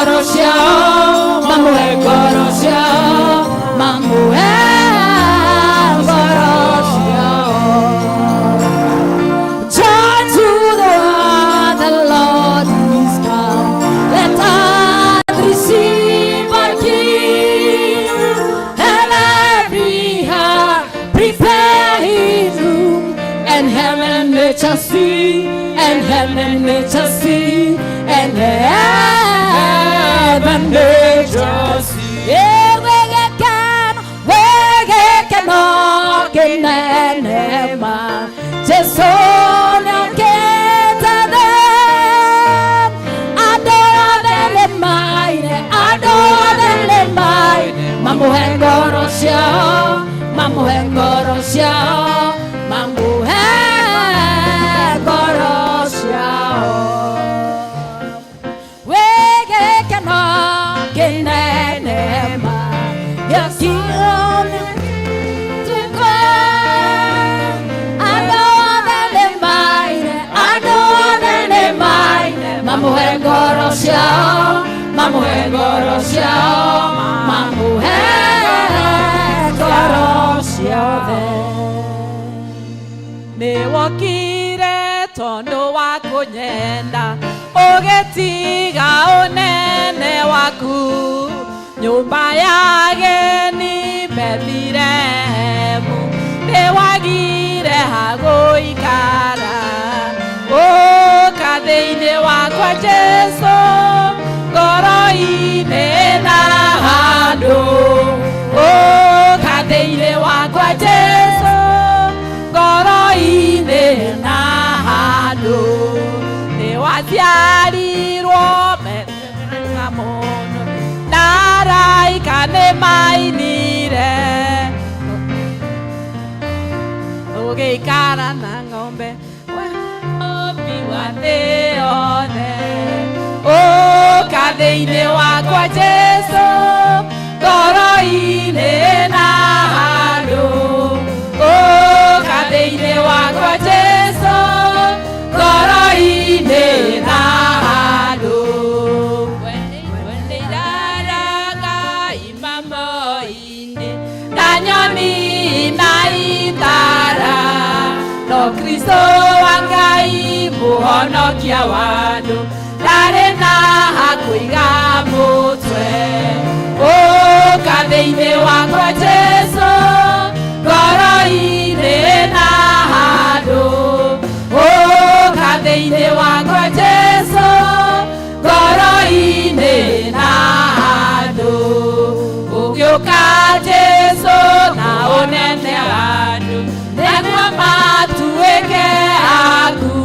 Ngoro ciao, mamũhe ngoro ciao, mamũhe ngoro ciao. Joy to the world, the Lord is come. Let earth receive her King, and every heart prepare his room, and heaven and nature sing, and heaven and nature sing, and heaven nature sing. Yeah, wegekeno kinene ma Jesu nĩokĩte thĩ. Andũ othe nĩmaine, andũ othe nĩmaine, mamũhe ngoro ciao, mamũhe ngoro ciao, mamũhe ngoro ciao. Wegekeno kinene ma gĩkione tuko. Andũ othe nĩmaine, andũ othe nĩmaine, mamũhe ngoro ciao, mamũhe ngoro ciao, mamũhe ngoro ciothe. Nĩ wokire tondũ wa kũnyenda, ũgĩtiga ũnene waku, nyũmba ya ageni Bethilehemu, nĩ wagire hagũikara. Ũka thĩinĩ wakwa Jesu, ngoro-inĩ na handũ. Ũka thĩinĩ wakwa Jesu, ngoro-inĩ na handũ. Nĩ waciarirwo mega mũno, na araika nĩ mainire, ũgĩikara na ng'ombe, mũmbi wa thĩ yothe. Ũka thĩinĩ wakwa Jesu, ngoro-inĩ na handũ. Ũka thĩinĩ wakwa Jesu, ngoro-inĩ na handũ. Ndĩraraga imamo-inĩ na nyoni na itara, no Kristo wa Ngai mũhonokia wa andũ ndarĩ na hakũiga mũtwe. Ũka thĩinĩ wakwa Jesu, ngoro-inĩ na handũ. Ũka thĩinĩ wakwa Jesu, ngoro-inĩ na handũ. Ũgĩũka Jesu na ũnene wanyu, nĩguo matuĩke aku,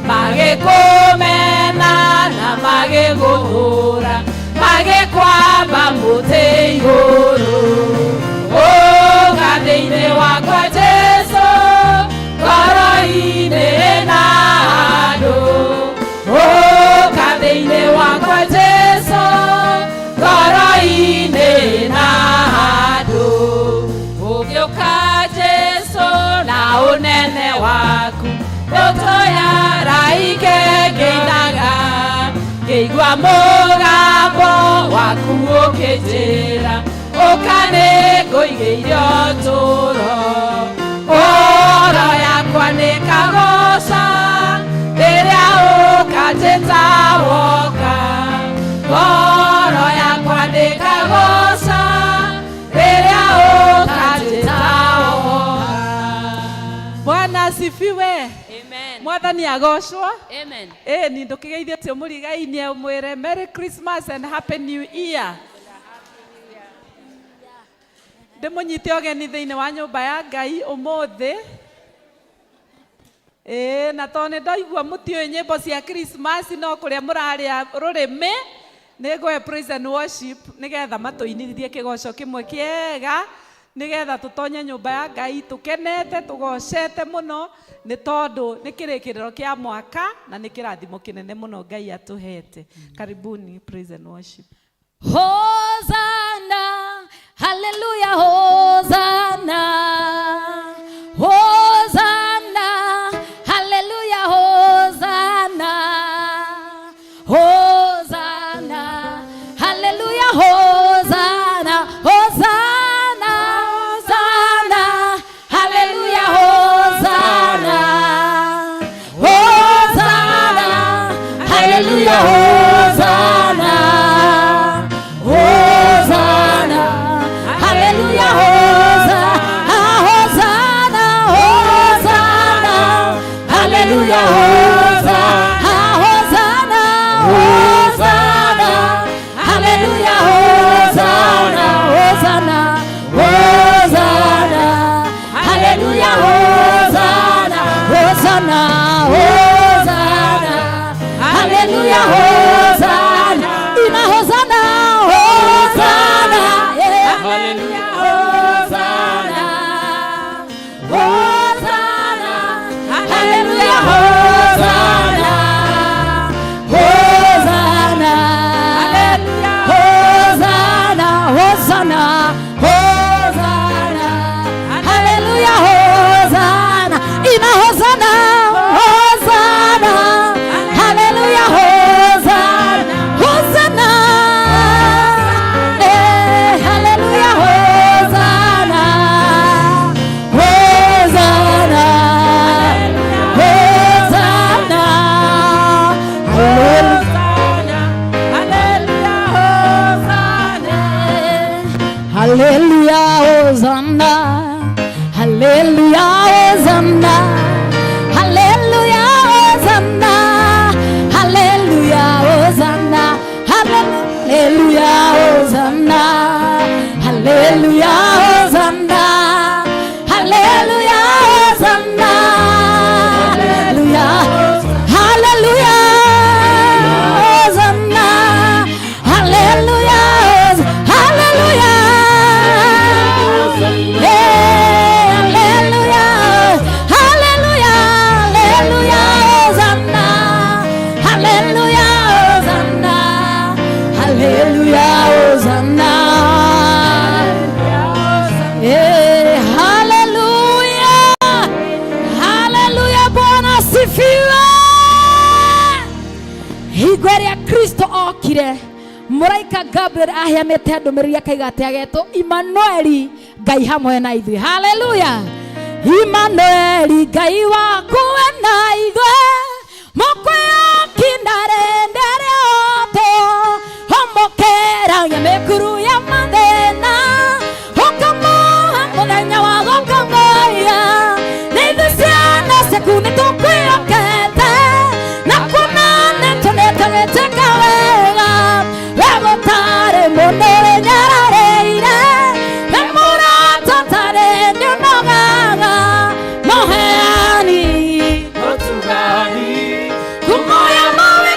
magĩkũmena na magĩgũhũra, magĩkwamba mũtĩ igũrũ. Ũka thĩinĩ wakwa Jesu, ngoro-inĩ na handũ. Ũka thĩinĩ wakwa Jesu, ngoro-inĩ na handũ. Ũgĩũka Jesu na ũnene waku, mbũtũ ya araika ngĩinaga, ngĩigua mũgambo waku ũkĩnjĩra, ũka nĩ ngũigĩire ũtũũro. Ngoro yakwa nĩ kagoca rĩrĩa ũkanjĩta woka. Ngoro yakwa nĩ kagoca rĩrĩa ũkanjĩta woka. Bwana asifiwe. Amen. Mwathani agocwo. Amen. Ĩ ni ndũkĩgeithie mũrigainie, ũmwĩre Merry Christmas and Happy New Year. Ndĩmũnyite ũgeni thĩinĩ wa nyũmba ya Ngai ũmũthĩ. Ĩĩ, na tondũ nĩ ndaigua mũtiũĩ nyĩmbo cia Christmas, no kũrĩa mũrarĩa rũrĩmĩ, nĩ ngũhe praise and worship nĩgetha matũinithie kĩgoco kĩmwe kĩega, nĩgetha tũtonye nyũmba ya Ngai tũkenete, tũgocete mũno, nĩ tondũ nĩ kĩrĩkĩrĩro kĩa mwaka na nĩ kĩrathimo kĩnene mũno Ngai atũhete. Karibuni, praise and worship. Hosanna, hallelujah, Hosanna, Hosanna, hallelujah, Hosanna, Hosanna. Hallelujah, Hosanna. Hallelujah, Hosanna. Hallelujah, Hosanna. Hallelujah, Hosanna. Hallelujah, Hosanna. Hallelujah, Hosanna. Hallelujah, Hosanna. Hallelujah. Hallelujah, Hosanna. Hallelujah, Hallelujah. Hey, hallelujah, hallelujah, hallelujah, Hosanna. Hallelujah, Hosanna. Hallelujah, Hosanna. Hey, hallelujah. Hallelujah, Bwana asifiwe. Hingo ĩrĩa Kristo okire, mũraika Gabriel aheanĩte ndũmĩrĩri akaiga atĩ agetwo Imanueli, Ngai hamwe na ithuĩ. Haleluya! Imanueli, Ngai waku we na ithuĩ, mũkwĩokindarendere oto homokeragia mĩkuru ya mathĩna, ũkamũhe mũthenya wa gũkũngũiya. Nĩ ithuĩ ciana ciaku nĩ tũkwĩhokete, na kuona nĩ tũnĩtũgĩtĩka wega, we gũtarĩ mũndũ ũrĩnyararĩire, we mũrata ũtarĩ nĩũnogaga, mũheani. Kumoya mawe.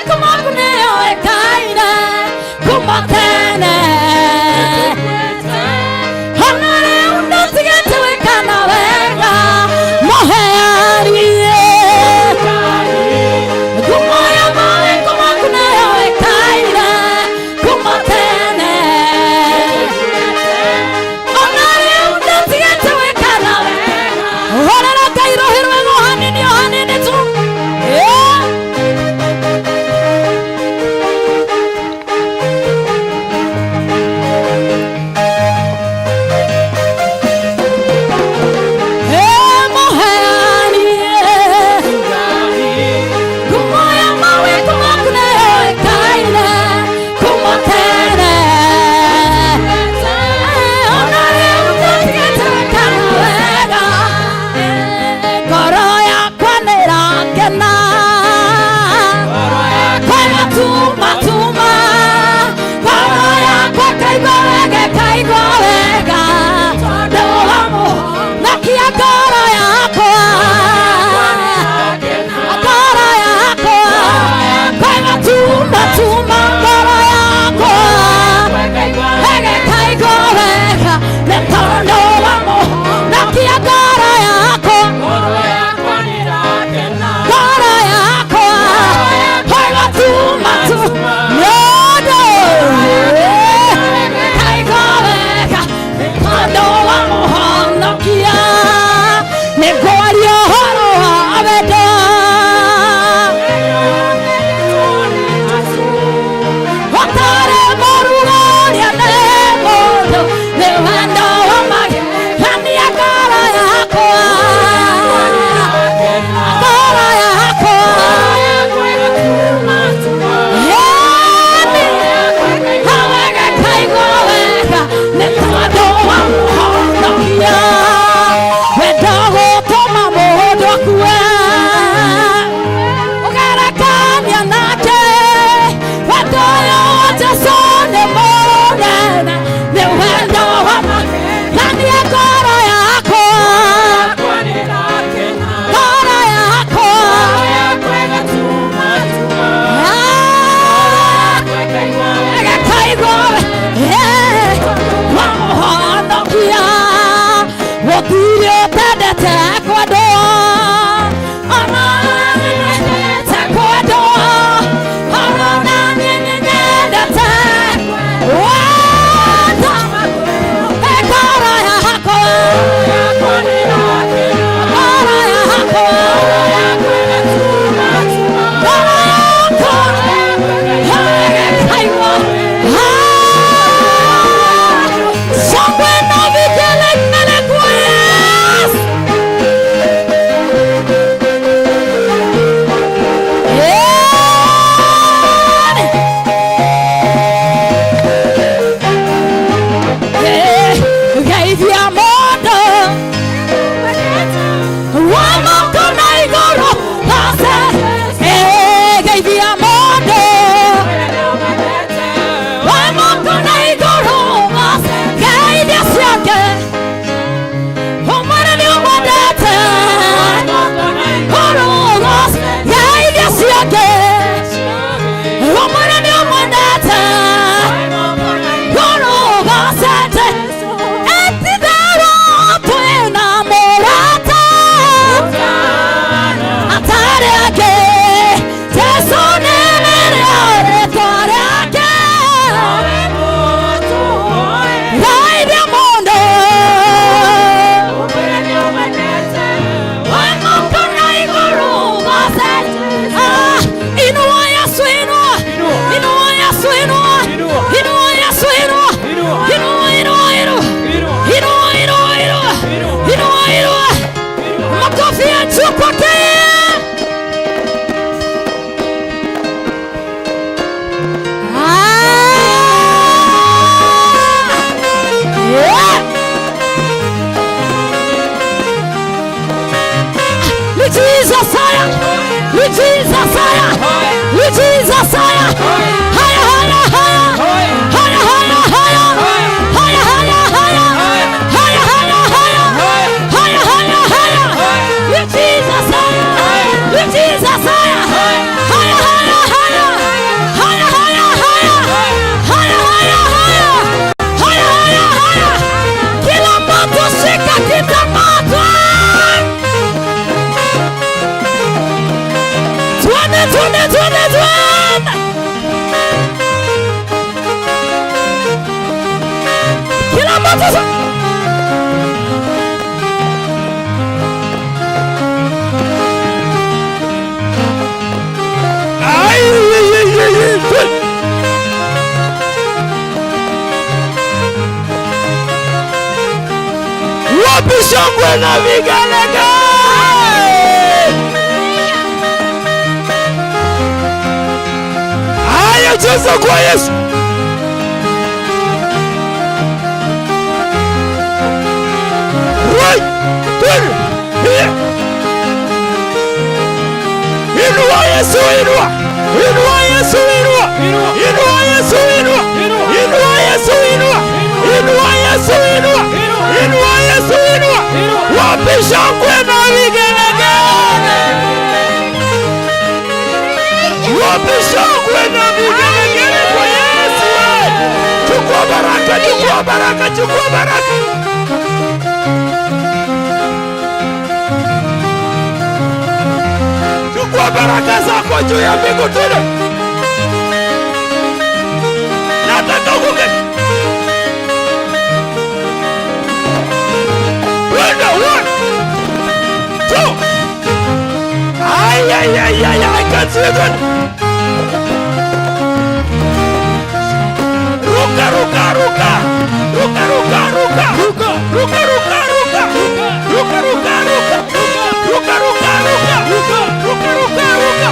We moko na igũrũ geithia ciake ũmwĩre nĩ ũmwendete ũrũgo geithia ciake ũmwĩre nĩ ũmwendete ũrũgocete etitherwo twĩna mũrata atarĩ angĩ Jesũ nĩrĩo rĩtwa rĩake geithia mũndũ Inua Yesu, inua. Inua Yesu, inua. Inua Yesu, inua. Inua, inua, inua. Inua, inua, inua. Inua, inua. Makofi ya juu kwake. Ah! Yeah. Ni Jesus haya. Ni Jesus haya. Ni Jesus haya. Haya haya haya. Haya haya haya. Haya haya haya. Haya haya haya. Haya haya haya. Ni Jesus haya. Ni Jesus haya. Haya haya haya. Haya haya haya. Haya haya haya. Haya haya haya. Kila mtu shika kitambaa. Twende, twende, twende, twende. Kila mtu Ai, ai, ai, ai, ai. Wapi shangwe na vigelegele? Haya, cheza kwa Yesu. Right, twende. Here. Inua Yesu, inua. Inua Yesu, inua. Inua Yesu, inua. Inua Yesu, inua. Inua Yesu, inua. Inua Yesu, inua. Wapi shangwe na vigelegele? Wapi shangwe na vigelegele kwa Yesu? Chukua baraka, chukua baraka, chukua baraka. Chukua baraka zako juu ya mbingu tena. Nataka uguke. Twende, one, two. Ay, ay, ay, ay, ay, I can't see it. Ruka, ruka, ruka. Ruka, ruka, ruka. Ruka, ruka, ruka. Ruka, ruka, ruka. Ruka, ruka, ruka. Ruka, ruka, ruka.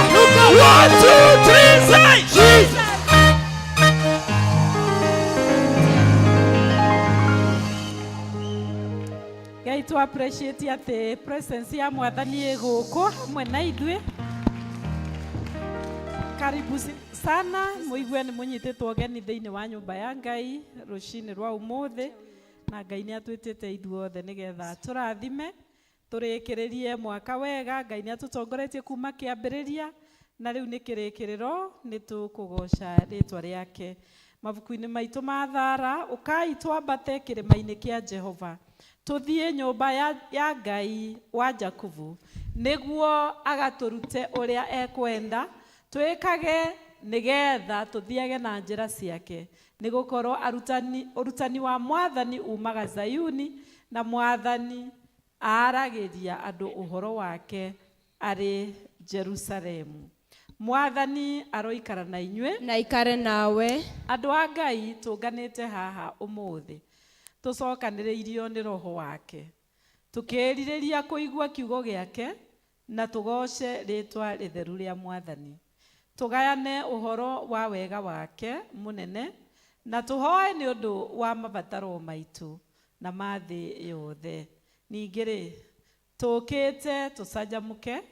One, two, three, say. Jesus. Ngai tũ appreciate atĩ presence ya mwathani ĩ gũkũ hamwe na ithuĩ. Karibu sana mũigue nĩ mũnyitĩtwo ũgeni thĩinĩ wa nyũmba ya Ngai rũcinĩ rwa ũmũthĩ, na Ngai nĩ atwĩtĩte ithuothe nĩgetha tũrathime tũrĩkĩrĩrie mwaka wega. Ngai nĩ atũtongoretie kuma kĩambĩrĩria na rĩu nĩ kĩrĩkĩrĩro, nĩ tũkũgoca rĩtwa rĩake. Mabuku-inĩ maitũ ma thara, ũkai twambate kĩrĩma-inĩ kĩa Jehova, tũthiĩ nyũmba ya Ngai wa Jakubu, nĩguo agatũrute ũrĩa ekwenda twĩkage nĩgetha tũthiage na njĩra ciake, nĩgũkorwo ũrutani wa mwathani umaga Zayuni, na mwathani aaragĩria andũ ũhoro wake arĩ Jerusalemu. Mwathani aroikara na inyuĩ na ikare nawe. Andũ a Ngai tũnganĩte haha ũmũthĩ tũcokanĩrĩirio nĩ roho wake, tũkĩĩrirĩria kũigua kiugo gĩake na tũgoce rĩtwa rĩtheru rĩa mwathani, tũgayane ũhoro wa wega wake mũnene na tũhoe nĩ ũndũ wa mabataro maitũ na ma thĩ yothe. Ningĩ rĩ, tũũkĩte tũcanjamũke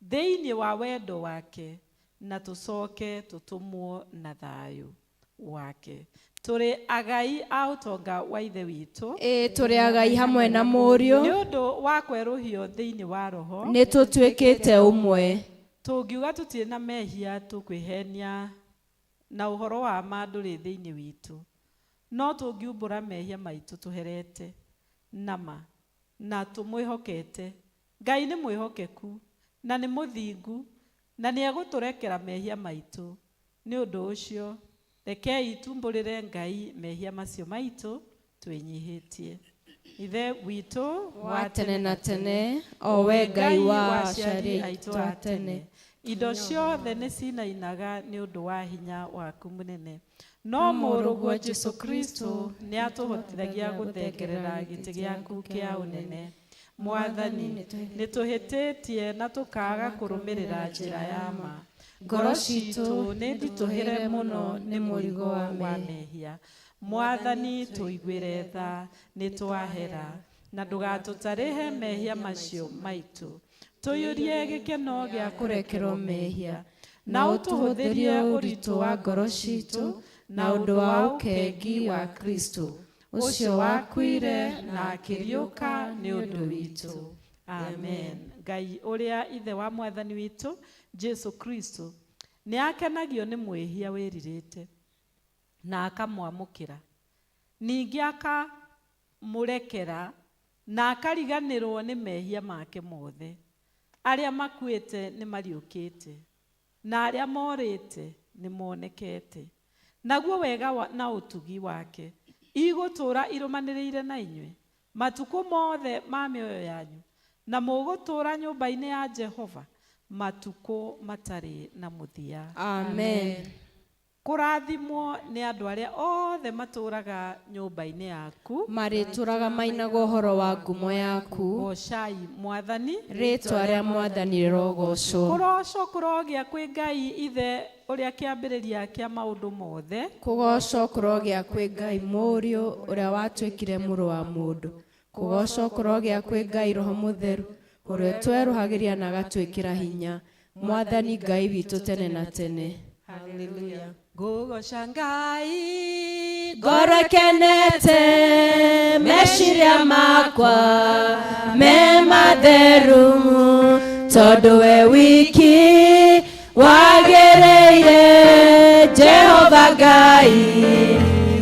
thĩinĩ wa wendo wake na tũcoke tũtũmwo na thayũ. Wake. Tũrĩ agai a ũtonga wa Ithe witũ. Ĩĩ, tũrĩ agai hamwe na Mũriũ. Nĩ ũndũ wa kwerũhio thĩinĩ wa Roho. Nĩ tũtuĩkĩte ũmwe. Tũngiuga tũtirĩ na mehia, tũkwĩhenia, na ũhoro wa ma ndũrĩ thĩinĩ witũ. No tũngiumbũra mehia maitũ tũherete na ma na tũmwĩhokete, Ngai nĩ mwĩhokeku na nĩ mũthingu, na nĩegũtũrekera mehia maitũ. Nĩ ũndũ ũcio, rekei tumbũrĩre Ngai mehia macio maitũ twĩnyihĩtie. Ithe witũ wa tene na tene, o we Ngai wa aciari aitũ a tene, indo ciothe nĩ cinainaga nĩ ũndũ wa hinya waku mũnene. No Mũrũguo Jesu Kristo nĩ atũhotithagia gũthengerera gĩtĩ gĩaku kĩa ũnene. Mwathani, nĩ tũhĩtĩtie na tũkaaga kũrũmĩrĩra njĩra ya ma. Ngoro citũ nĩ nditũhĩre mũno nĩ mũrigo wa mehia. Mwathani, tũiguĩre tha, nĩ twahera, na ndũgatũtarĩhe mehia macio maitũ. Tũiyũrie gĩkeno gĩa kũrekerwo mehia, na ũtũhũthĩrie ũritũ wa ngoro citũ na ũndũ wa ũkengi wa Kristo, ũcio wakuire na akĩriũka nĩ ũndũ witũ. Amen. Ngai ũrĩa Ithe wa Mwathani witũ Jesu Kristo nĩ akenagio nĩ mwĩhia wĩrirĩte na akamwamũkĩra, ningĩ akamũrekera na akariganĩrwo nĩ mehia make mothe. Arĩa makuĩte nĩ mariũkĩte, na arĩa morĩte nĩ monekete. Naguo wega na ũtugi wake igũtũũra irũmanĩrĩire na inyuĩ matukũ mothe ma mĩoyo yanyu, na mũgũtũũra nyũmba-inĩ ya Jehova matukũ matarĩ na mũthia. Amen. Kũrathimwo nĩ andũ arĩa othe matũũraga nyũmba-inĩ yaku. Marĩtũũraga mainaga ũhoro wa ngumo yaku. Goocai Mwathani. Rĩĩtwa rĩa Mwathani rĩrogocwo. Kũrocwo kũrogĩa kwĩ Ngai Ithe ũrĩa kĩambĩrĩria kĩa maũndũ mothe. Kũgocwo kũrogĩa kwĩ Ngai Mũriũ ũrĩa watuĩkire mũrũ wa mũndũ. Kũgocwo kũrogĩa kwĩ Ngai Roho Mũtheru ũrĩa ũtwerũhagĩria na agatwĩkĩra hinya. Mwathani Ngai witũ tene na tene. Hallelujah. Ngũgoca Ngai ngoro ĩkenete, meciria makwa me matheru, tondũ we wiki wagĩrĩire. Jehova Ngai,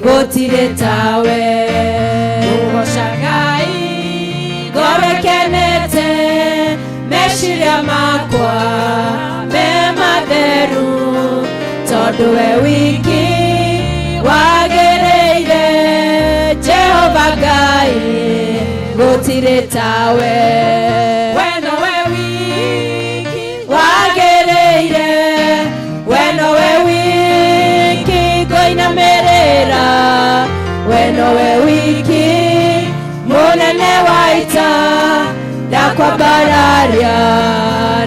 gũtirĩ tawe. Ngũgoca Ngai ngoro ĩkenete, meciria makwa me matheru, tondũ we wiki wagĩrĩire. Jehova Ngai, gũtirĩ tawe. We nowe wiki wagĩrĩire, we nowe wiki ngũinamĩrĩra, we nowe wiki mũnene wa ita, ndakwambararia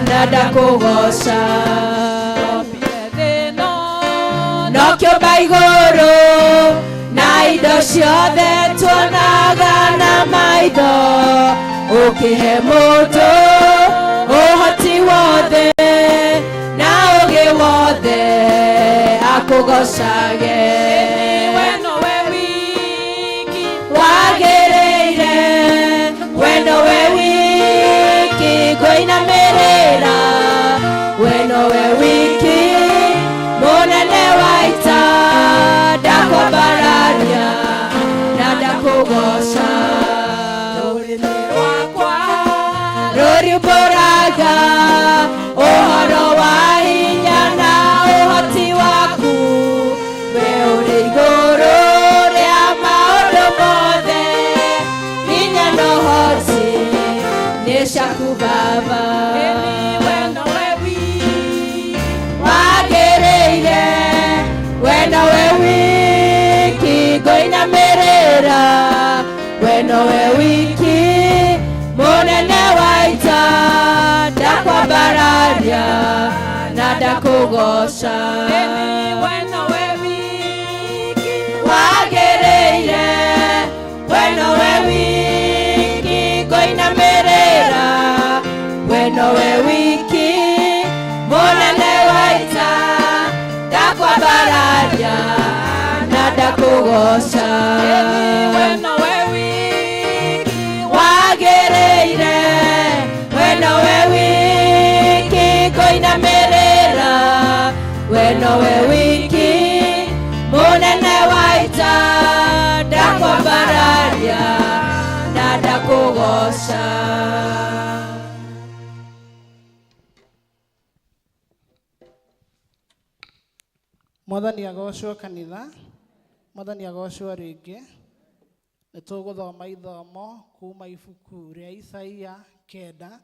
na ndakũgoca. Nokĩũmba igũrũ na indo ciothe tuonaga na maitho, ũkĩhe mũndũ ũhoti wothe na ũgĩ wothe akũgocage. We nowe wiki wagĩrĩire, we nowe wiki ngũinamĩrĩra, we nowe wiki mũnene wa ita, ndakwambararia na ndakũgoca. Rũrĩmĩ rwakwa rũriumbũraga ũhoro wa hinya na ũhoti waku, we ũrĩ igũrũ rĩa maũndũ mothe, hinya na ũhoti nĩ ciaku Baba. We nowe wiki wagĩrĩire, we nowe wiki ngũinamĩrĩra, we nowe wiki mũnene wa ita, ndakwambararia na ndakũgoca. We nowe wiki wagĩrĩire, we nowe wiki ngũinamĩrĩra, we nowe wiki mũnene wa ita, ndakwambararia. ndakũgoca. We nowe wiki Wagĩrĩire, we nowe wiki ngũinamĩrĩra, we nowe wiki mũnene wa ita, ndakwambararia na ndakũgoca. Mwathani agocwo kanitha. Mwathani agocwo rĩngĩ. Nĩ tũgũthoma ithomo kuma ibuku rĩa Isaia 9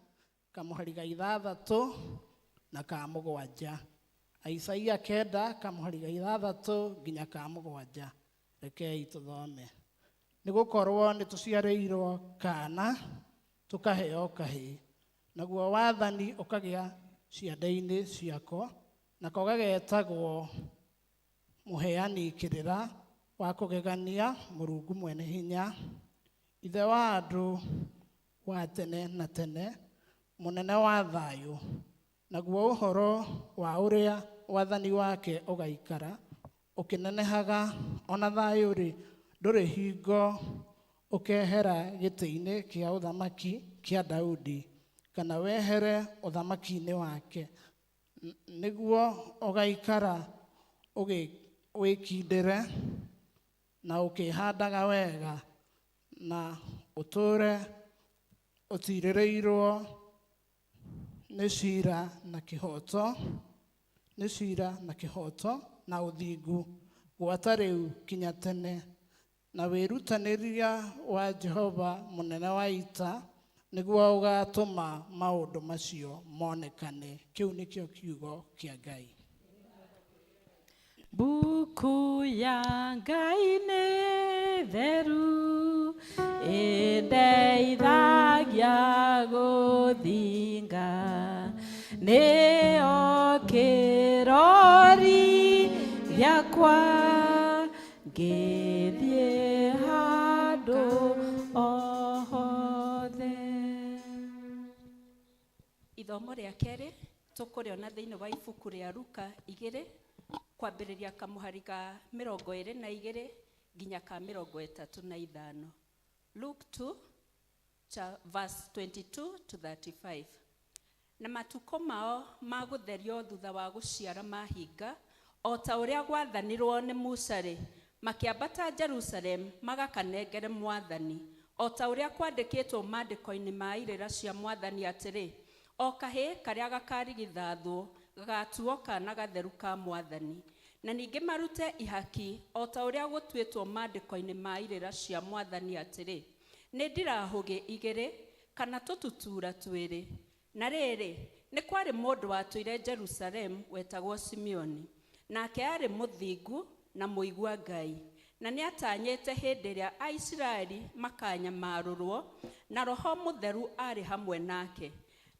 kamũhari ga 6 na ka 7. Isaia 9 kamũhari ga 6 nginya ka 7. Rekei tũthome. Nĩ gũkorwo nĩ tũciarĩirwo kaana, tũkaheo kahĩĩ, naguo wathani ũkagĩa ciande-inĩ ciako, nako gagetagwo Mũheani Kĩrĩra wa Kũgegania, Mũrungu Mwene Hinya, Ithe wa andũ wa tene na tene, Mũnene wa Thayũ. Naguo ũhoro wa ũrĩa wathani wake ũgaikara ũkĩnenehaga ona thayũ-rĩ, ndũrĩ hingo ũkehera gĩtĩ-inĩ kĩa ũthamaki kĩa Daudi, kana wehere ũthamaki-inĩ wake, nĩguo ũgaikara wĩkindĩre na ũkĩhandaga wega, na ũtũũre ũtiirĩrĩirwo nĩ cira na kĩhooto, nĩ cira na kĩhooto na ũthingu, gwata rĩu kinya tene. Na wĩrutanĩria wa Jehova mũnene wa ita nĩguo ũgatũma maũndũ macio monekane. Kĩu nĩkĩo kiugo kĩa Ngai. Mbuku ya Ngai nĩ theru, ĩndeithagia gũthinga, nĩyo kĩrori gĩakwa ngĩthiĩ handũ o hothe. Ithomo rĩa kerĩ tũkũrĩona thĩinĩ wa ibuku rĩa Luka 2 kwambĩrĩria kamũhari ga 22 nginya ka 35. Luke 2 verse 22 to 35. Na matukũ mao ma gũtherio thutha wa gũciara mahinga, o ta ũrĩa gwathanirwo nĩ Musa-rĩ, makĩambata Jerusalem magakanengere Mwathani, o ta ũrĩa kwandĩkĩtwo maandĩko-inĩ ma irĩra cia Mwathani atĩrĩ, o kahĩĩ karĩa gakarigithathwo gagatuo kaana gatheru ka Mwathani. Na ningĩ marute ihaki o ta ũrĩa gũtuĩtwo maandĩko-inĩ ma irĩra cia Mwathani atĩrĩ, nĩ ndirahũgĩ 2 kana tũtutura 2. Na rĩrĩ, nĩ kwarĩ mũndũ watũire Jerusalemu wetagwo Simeoni, nake aarĩ mũthingu na mũigua Ngai, na nĩatanyĩte hĩndĩ ĩrĩa Aisiraeli makanyamarũrwo, na Roho Mũtheru aarĩ hamwe nake.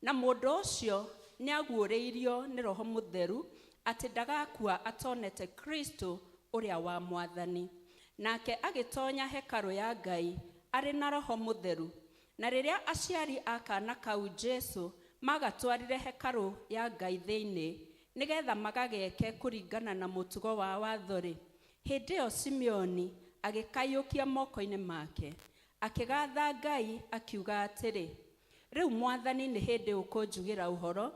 Na mũndũ ũcio nĩaguũrĩirio nĩ Roho Mũtheru atĩ ndagakua atonete Kristo ũrĩa wa Mwathani. Nake agĩtonya hekarũ ya Ngai arĩ na Roho Mũtheru. Na rĩrĩa aciari a kaana kau Jesu magatwarire hekarũ ya Ngai thĩinĩ, nĩgetha magageke kũringana na mũtugo wa watho-rĩ, hĩndĩ ĩyo Simeoni agĩkaiyũkia moko-inĩ make, akĩgatha Ngai akiuga atĩrĩ, rĩu Mwathani nĩ hĩndĩ ũkũnjugĩra ũhoro,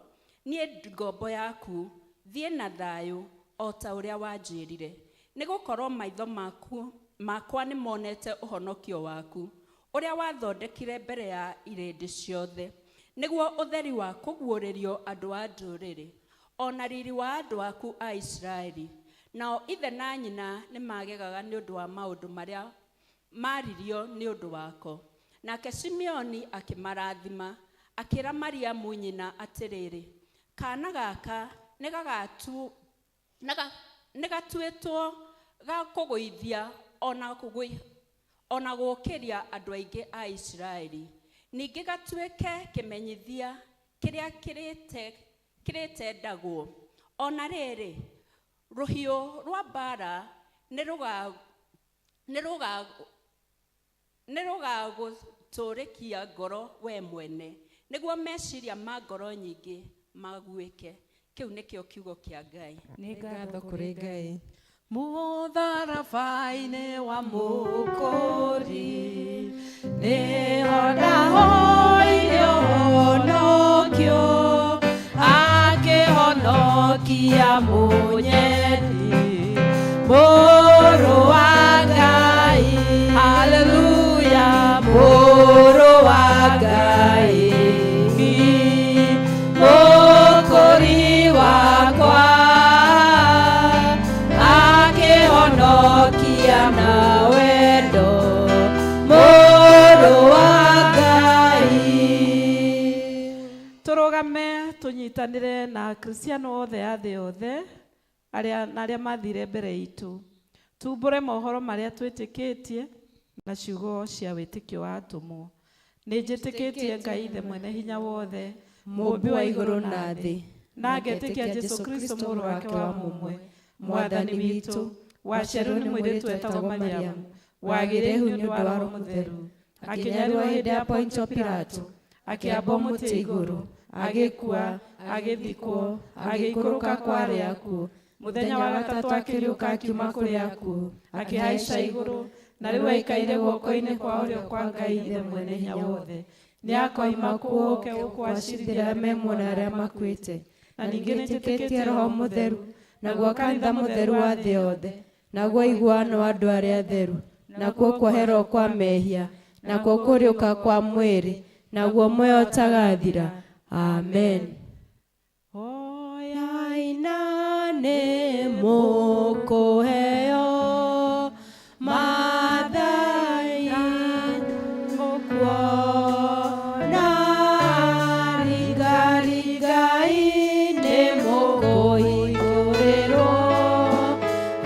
niĩ ngombo yaku, thiĩ na thayũ o ta ũrĩa wanjĩrire. Nĩ gũkorwo maitho makwa nĩ monete ũhonokio waku, ũrĩa wathondekire mbere ya irĩndĩ ciothe, nĩguo ũtheri wa kũguũrĩrio andũ a ndũrĩrĩ, ona riri wa andũ aku a Isiraeli. Nao ithe na nyina nĩ magegaga nĩ ũndũ wa maũndũ marĩa maririo nĩ ũndũ wako. Nake Simeoni akĩmarathima, akĩra Mariamu nyina atĩrĩrĩ, kaana gaka nĩ gatuĩtwo ga kũgũithia ona gũũkĩria andũ aingĩ a Isiraeli, ningĩ gatuĩke kĩmenyithia kĩrĩa kĩrĩtendagwo. Ona rĩrĩ, rũhiũ rwa mbara nĩ rũgagũtũrĩkia ngoro we mwene, nĩguo meciria ma ngoro nyingĩ maguĩke. Kĩu nĩkĩo kiugo kĩa Ngai. Nĩ ngatho kũrĩ Ngai. Mũtharaba-inĩ wa Mũkũri nĩho ndahoire ũhonokio, akĩhonokia mũnyendi Mũrũ wa Ngai. Haleluya, Mũrũ wa Ngai, Mũkũri wakwa, akĩhonokia na wendo, Mũrũ wa Ngai. Tũrũgame tũnyitanĩre na Akristiano othe a thĩ yothe arĩa na arĩa mathire mbere itũ, tumbũre mohoro marĩa twĩtĩkĩtie na ciugo cia wĩtĩkio wa atũmwo. Nĩ njĩtĩkĩtie Ngai Ithe mwene hinya wothe, Mũũmbi wa igũrũ na thĩ, na ngetĩkia Jesũ Kristo mũrũ wake wa mũmwe, Mwathani witũ, waciarirwo nĩ mũirĩtu wetagwo Mariamu, wagĩire ihu nĩ ũndũ wa Roho Mũtheru, akĩnyarirwo hĩndĩ ya Pontio Pilato, akĩambwo mũtĩ igũrũ, agĩkua, agĩthikwo, agĩikũrũka kwa arĩa akuũ, mũthenya wa gatatũ akĩriũka akiuma kũrĩ akuũ, akĩhaica igũrũ, na rĩu aikaire guoko-inĩ kwa ũrĩo kwa Ngai Ithe mwene hinya wothe. Nĩ akoima kũu oke gũkũ acirithie arĩa me muoyo na arĩa makuĩte. Na ningĩ nĩnjĩtĩkĩtie Roho Mũtheru, naguo kanitha mũtheru wa thĩ yothe, naguo ũiguano wa andũ arĩa atheru, nakuo kuoherwo kwa mehia, nakuo kũriũka kwa mwĩrĩ, naguo muoyo ũtagathira. Amen. Hoya Ina nĩ mũkũheo, Maathai mũkuona, ringarigai nĩ mũkũhingũrĩrwo.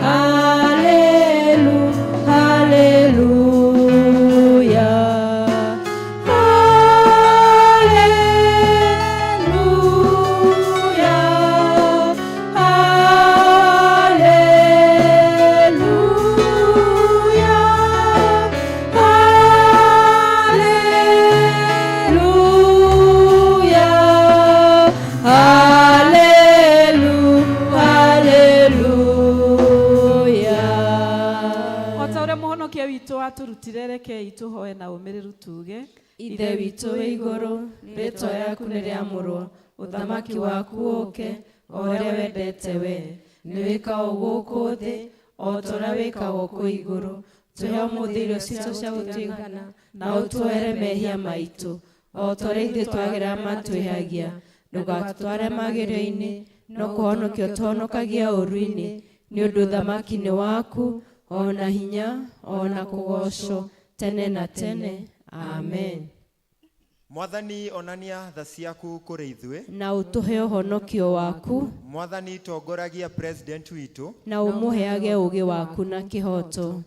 Hallelu, hallelujah. Hallelujah, hallelujah, hallelujah, hallelujah. O ta ũrĩa mũhonokia witũ atũrutire, rekei tũhoe na ũmĩrĩru tuge: Ithe witũ wĩ igũrũ, rĩĩtwa rĩaku nĩ rĩamũrwo, ũthamaki waku ũũke, o ũrĩa wendete we nĩ wĩkagwo gũkũ thĩ o ta ũrĩa wĩkagwo kũu igũrũ. Tũhe ũmũthĩ irio citũ cia gũtũigana, na ũtuohere mehia maitũ o ta ũrĩa ithuĩ twagĩrĩra matwĩhagia. Ndũgatũtware magerio-inĩ, no kũhonokia ũtũhonokagia ũũru-inĩ, nĩ ũndũ ũthamaki nĩ waku, o na hinya, o na kũgoocwo tene na tene. Amen. Mwathani, onania tha ciaku kũrĩ ithuĩ, na ũtũhe ũhonokio waku. Mwathani, tongoragia president witũ, na ũmũheage ũũgĩ waku na kĩhooto.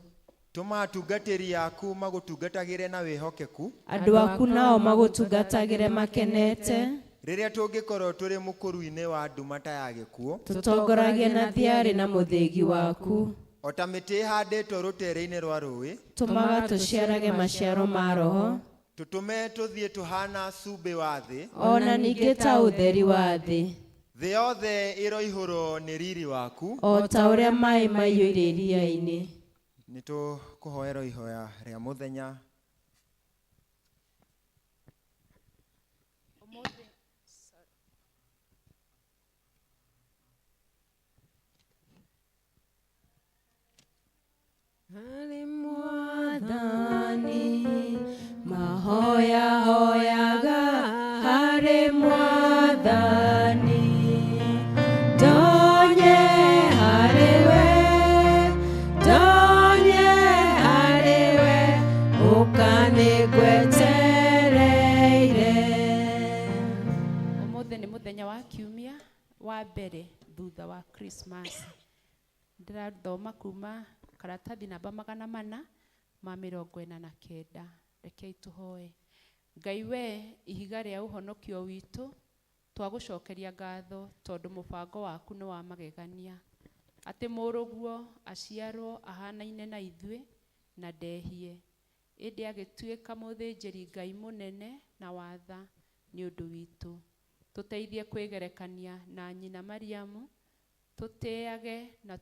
Tũma atungatĩri aku magũtungatagĩre na wĩhokeku, andũ aku nao magũtungatagĩre makenete. Rĩrĩa tũngĩkorwo tũrĩ mũkuru-inĩ wa nduma ta ya gĩkuũ, tũtongoragie na thiarĩ na mũthĩgi waku. O ta mĩtĩ ĩhandĩtwo rũtere-inĩ rwa rũĩ, tũmaga tũciarage maciaro ma Roho. Tũtũme tũthiĩ tũhana cumbĩ wa thĩ, o na ningĩ ta ũtheri wa thĩ. Thĩ yothe ĩroihũrwo nĩ riri waku, o ta ũrĩa maĩ maiyũire iria-inĩ. Nĩ tũkũhoerwo ihoya rĩa mũthenya. Harĩ Mwathani mahoya hoyaga, harĩ Mwathani ndonye harĩ we, ndonye harĩ we, ũkanĩngwetereire. Ũmũthĩ nĩ mũthenya wa kiumia wa mbere thutha wa Christmas. Ndĩrathoma kuma karatathi namba 449. Rekei tũhoe. Ngai we ihiga rĩa ũhonokio witũ, twagũcokeria ngatho tondũ mũbango waku nĩ wa magegania, atĩ mũrũguo aciarwo ahanaine na ithuĩ na ndehie, ĩndĩ agĩtuĩka mũthĩnjĩri Ngai mũnene na watha nĩ ũndũ witũ. Tũteithie kwĩgerekania na nyina Mariamu. Tũtĩage na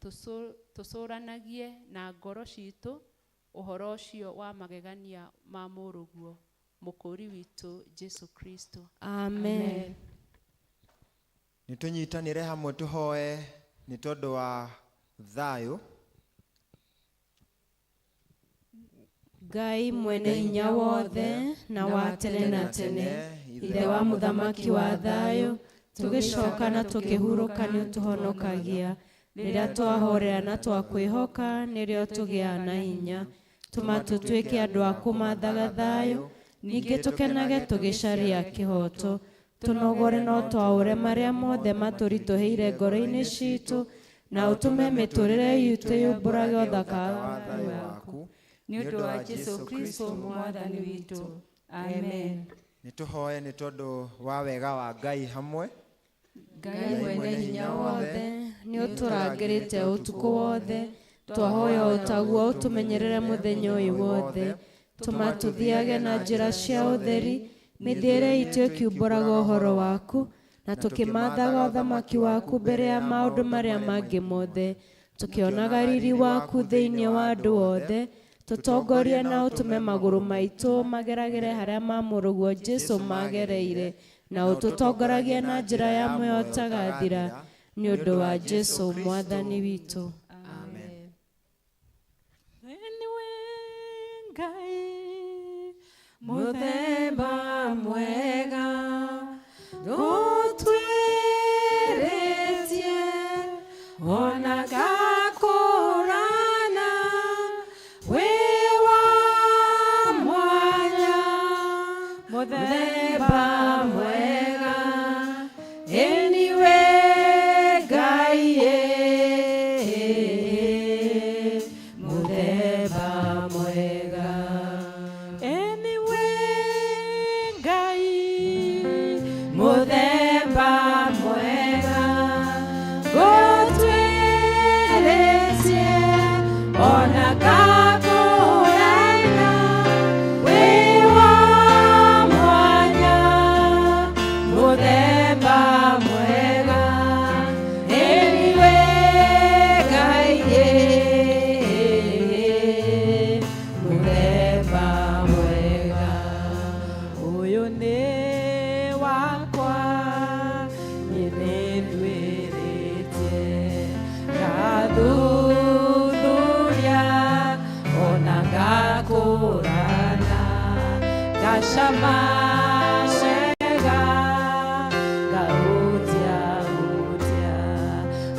tũcũranagie na ngoro citũ ũhoro ũcio wa magegania ma Mũrũguo, Mũkũũri witũ Jesu Kristo. Amen. Nĩ tũnyitanĩre hamwe tũhoe nĩ tondũ wa thayũ. Ngai mwene hinya wothe na wa tene na tene, Ithe wa mũthamaki wa thayũ, tũgĩcoka na tũkĩhurũka nĩ ũtũhonokagia. Rĩrĩa twahorera na twakwĩhoka nĩrĩo tũgĩaga na hinya. Tũma tũtuĩke andũ a kũmathaga thayũ, ningĩ tũkenage tũgĩcaria kĩhooto. Tũnogore no twaũre marĩa mothe matũritũhĩire ngoro-inĩ citũ, na ũtũme mĩtũrĩre itũ yumbũrage ũthaka wa thayũ waku. Nĩ ũndũ wa Jesu Kristo Mwathani witũ. Amen. Nĩ tũhoe nĩ tondũ wa wega wa Ngai hamwe. Ngai mwene hinya wothe, nĩ ũtũrangĩrĩte ũtukũ wothe, twahoya ũtaguo ũtũmenyerere mũthenya ũyũ wothe. Tũma tũthiage na njĩra cia ũtheri, mĩthiĩre itũ ĩkiumbũraga ũhoro waku, na tũkĩmathaga ũthamaki waku mbere ya maũndũ marĩa mangĩ mothe, tũkĩonaga riri waku thĩinĩ wa andũ othe. Tũtongorie na ũtũme magũrũ maitũ mageragĩre harĩa ma mũrũguo Jesu magereire, na ũtũtongoragie na njĩra ya muoyo ũtagathira, nĩ ũndũ wa Jesu Mwathani witũ. Amen. Nĩwe Ngai mũthemba mwega ngũtwĩrĩtie ona ngakũrana wĩ wa mwanya mũthemba mwega ĩniwe Ngai ĩ mũthemba mwega ĩniwe Ngai mũthemba mwega ngũtwĩrĩtie ona ngakũrana wĩ wa mwanya mũthemba mwega ĩniwe Ngai ĩ mũthemba mwega ũyũ nĩ wakwa niĩ nĩnduĩrĩtie ngathuthuria ona ngakũrana ngacama wega ngahutia hutia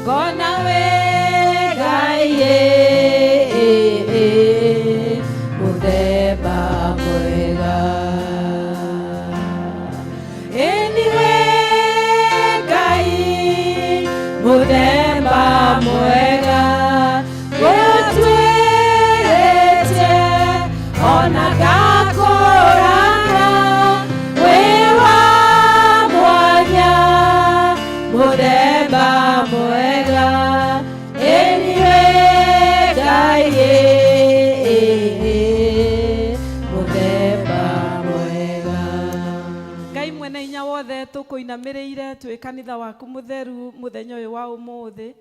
ngona wĩ Ngai ĩ mũthemba mwega ĩniwe Ngai mũthemba mwega ngũtwĩrĩtie ona ngakũrana wĩ wa mwanya mũthemba mwega ĩniwe Ngai ĩ mũthemba mwega. Ngai mwene hinya wothe tũkũinamĩrĩire twĩ kanitha waku mũtheru mũthenya ũyũ wa ũmũthĩ.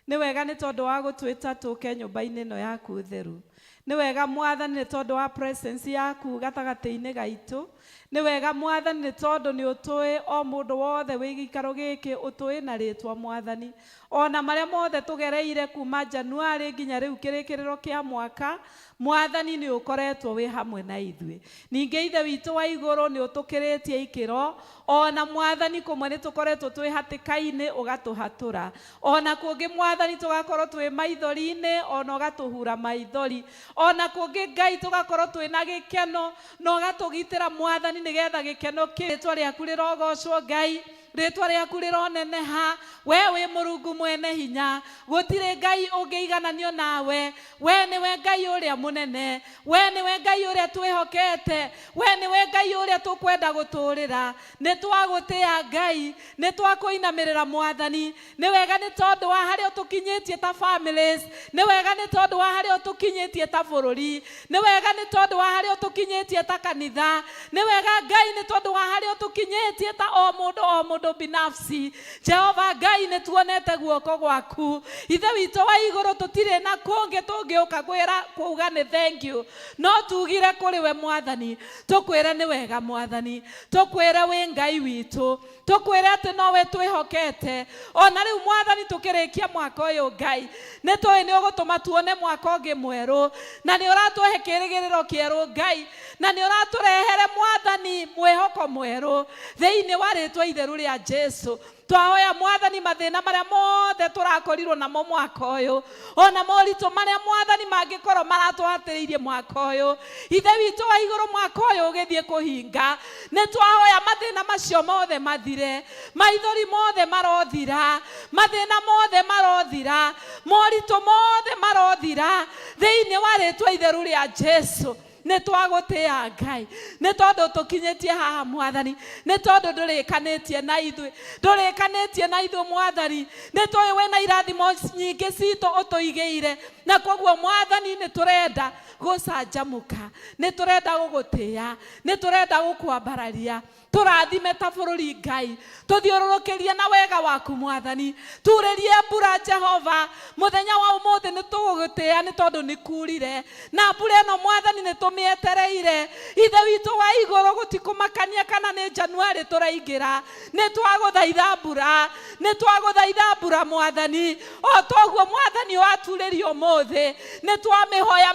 Nĩ wega nĩ tondũ wa gũtwĩta tũke nyũmba-inĩ ĩno yaku theru. Nĩ wega Mwathani nĩ tondũ wa presence yaku gatagatĩ-inĩ gaitũ. Nĩ wega Mwathani nĩ tondũ nĩ ũtũĩ o mũndũ wothe wĩ gĩikaro gĩkĩ ũtũĩ na rĩtwa Mwathani. Ona marĩa mothe tũgereire kuma January nginya rĩu kĩrĩkĩrĩro kĩa mwaka, Mwathani nĩ ũkoretwo wĩ hamwe na ithuĩ. Ningĩ Ithe witũ wa igũrũ nĩ ũtũkĩrĩtie ikĩro, ona Mwathani kũmwe nĩ tũkoretwo twĩ hatĩka-inĩ ũgatũhatũra. Ona kũngĩ Mwathani tũgakorwo twĩ maithori-inĩ ona ũgatũhura maithori. Ona kũngĩ Ngai tũgakorwo twĩna gĩkeno na ũgatũgitĩra Mwathani nĩgetha gĩkeno kĩu rĩtwa rĩaku rĩrogocwo Ngai. Rĩtwa rĩaku rĩroneneha we wĩ Mũrungu mwene hinya gũtirĩ Ngai ũngĩigananio nawe we nĩwe Ngai ũrĩa mũnene we nĩwe Ngai ũrĩa twĩhokete We nĩwe Ngai ũrĩa tũkwenda gũtũũrĩra. Nĩ twagũtĩa Ngai, nĩ twakũinamĩrĩra Mwathani. Nĩ wega nĩ tondũ wa harĩa ũtũkinyĩtie ta families, nĩ wega nĩ tondũ wa harĩa ũtũkinyĩtie ta bũrũri, nĩ wega nĩ tondũ wa harĩa ũtũkinyĩtie ta kanitha, nĩ wega Ngai nĩ tondũ wa harĩa ũtũkinyĩtie ta o mũndũ o mũndũ binafsi. Jehova Ngai, nĩ tuonete guoko gwaku. Ithe witũ wa igũrũ, tũtirĩ na kũngĩ tũngĩũka kwĩra kuuga nĩ thank you, no tugire kũrĩ we Mwathani, tũkwĩre nĩ wega Mwathani, tũkwĩre wĩ Ngai witũ, tũkwĩre atĩ nowe twĩhokete. Ona rĩu Mwathani, tũkĩrĩkia mwaka ũyũ Ngai, nĩ tũĩ nĩ ũgũtũma tuone mwaka ũngĩ mwerũ, na nĩ ũratũhe kĩrĩgĩrĩro kĩerũ Ngai, na nĩ ũratũrehere Mwathani mwĩhoko mwerũ thĩinĩ wa rĩtwa itheru rĩa Jesu. Twahoya Mwathani, mathĩna marĩa mothe tũrakorirwo namo mwaka ũyũ, ona moritũ marĩa Mwathani mangĩkorwo maratũhatĩrĩirie mwaka ũyũ, Ithe witũ wa igũrũ, mwaka ũyũ ũgĩthiĩ kũhinga, nĩ twahoya mathĩna macio mothe mathire, maithori mothe marothira, mathĩna mothe marothira, moritũ mothe marothira thĩinĩ wa rĩtwa itheru rĩa Jesu. Nĩ twagũtĩa Ngai nĩ tondũ tũkinyĩtie haha Mwathani, nĩ tondũ ndũrĩkanĩtie na ithuĩ, ndũrĩkanĩtie na ithuĩ Mwathani. Nĩ tũĩ wĩna irathimo nyingĩ citũ ũtũigĩire, na koguo Mwathani nĩ tũrenda gũcanjamũka, nĩ tũrenda gũgũtĩa, nĩ tũrenda gũkwambararia. Tũrathime ta bũrũri Ngai, tũthiũrũrũkĩrie na wega waku Mwathani, turĩrie mbura Jehova. Mũthenya wa ũmũthĩ nĩ tũgũgũtĩa nĩ tondũ nĩ kurire, na mbura ĩno Mwathani nĩ tũmĩetereire. Ithe witũ wa igũrũ, gũtikũmakania kana nĩ Januarĩ tũraingĩra, nĩ twagũthaitha mbura, nĩ twagũthaitha mbura Mwathani. O toguo Mwathani waturĩria ũmũthĩ, nĩ twamĩhoya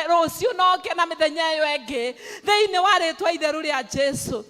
rũciũ noke na mĩthenya ĩyo ĩngĩ thĩinĩ wa rĩtwa itheru rĩa Jesu.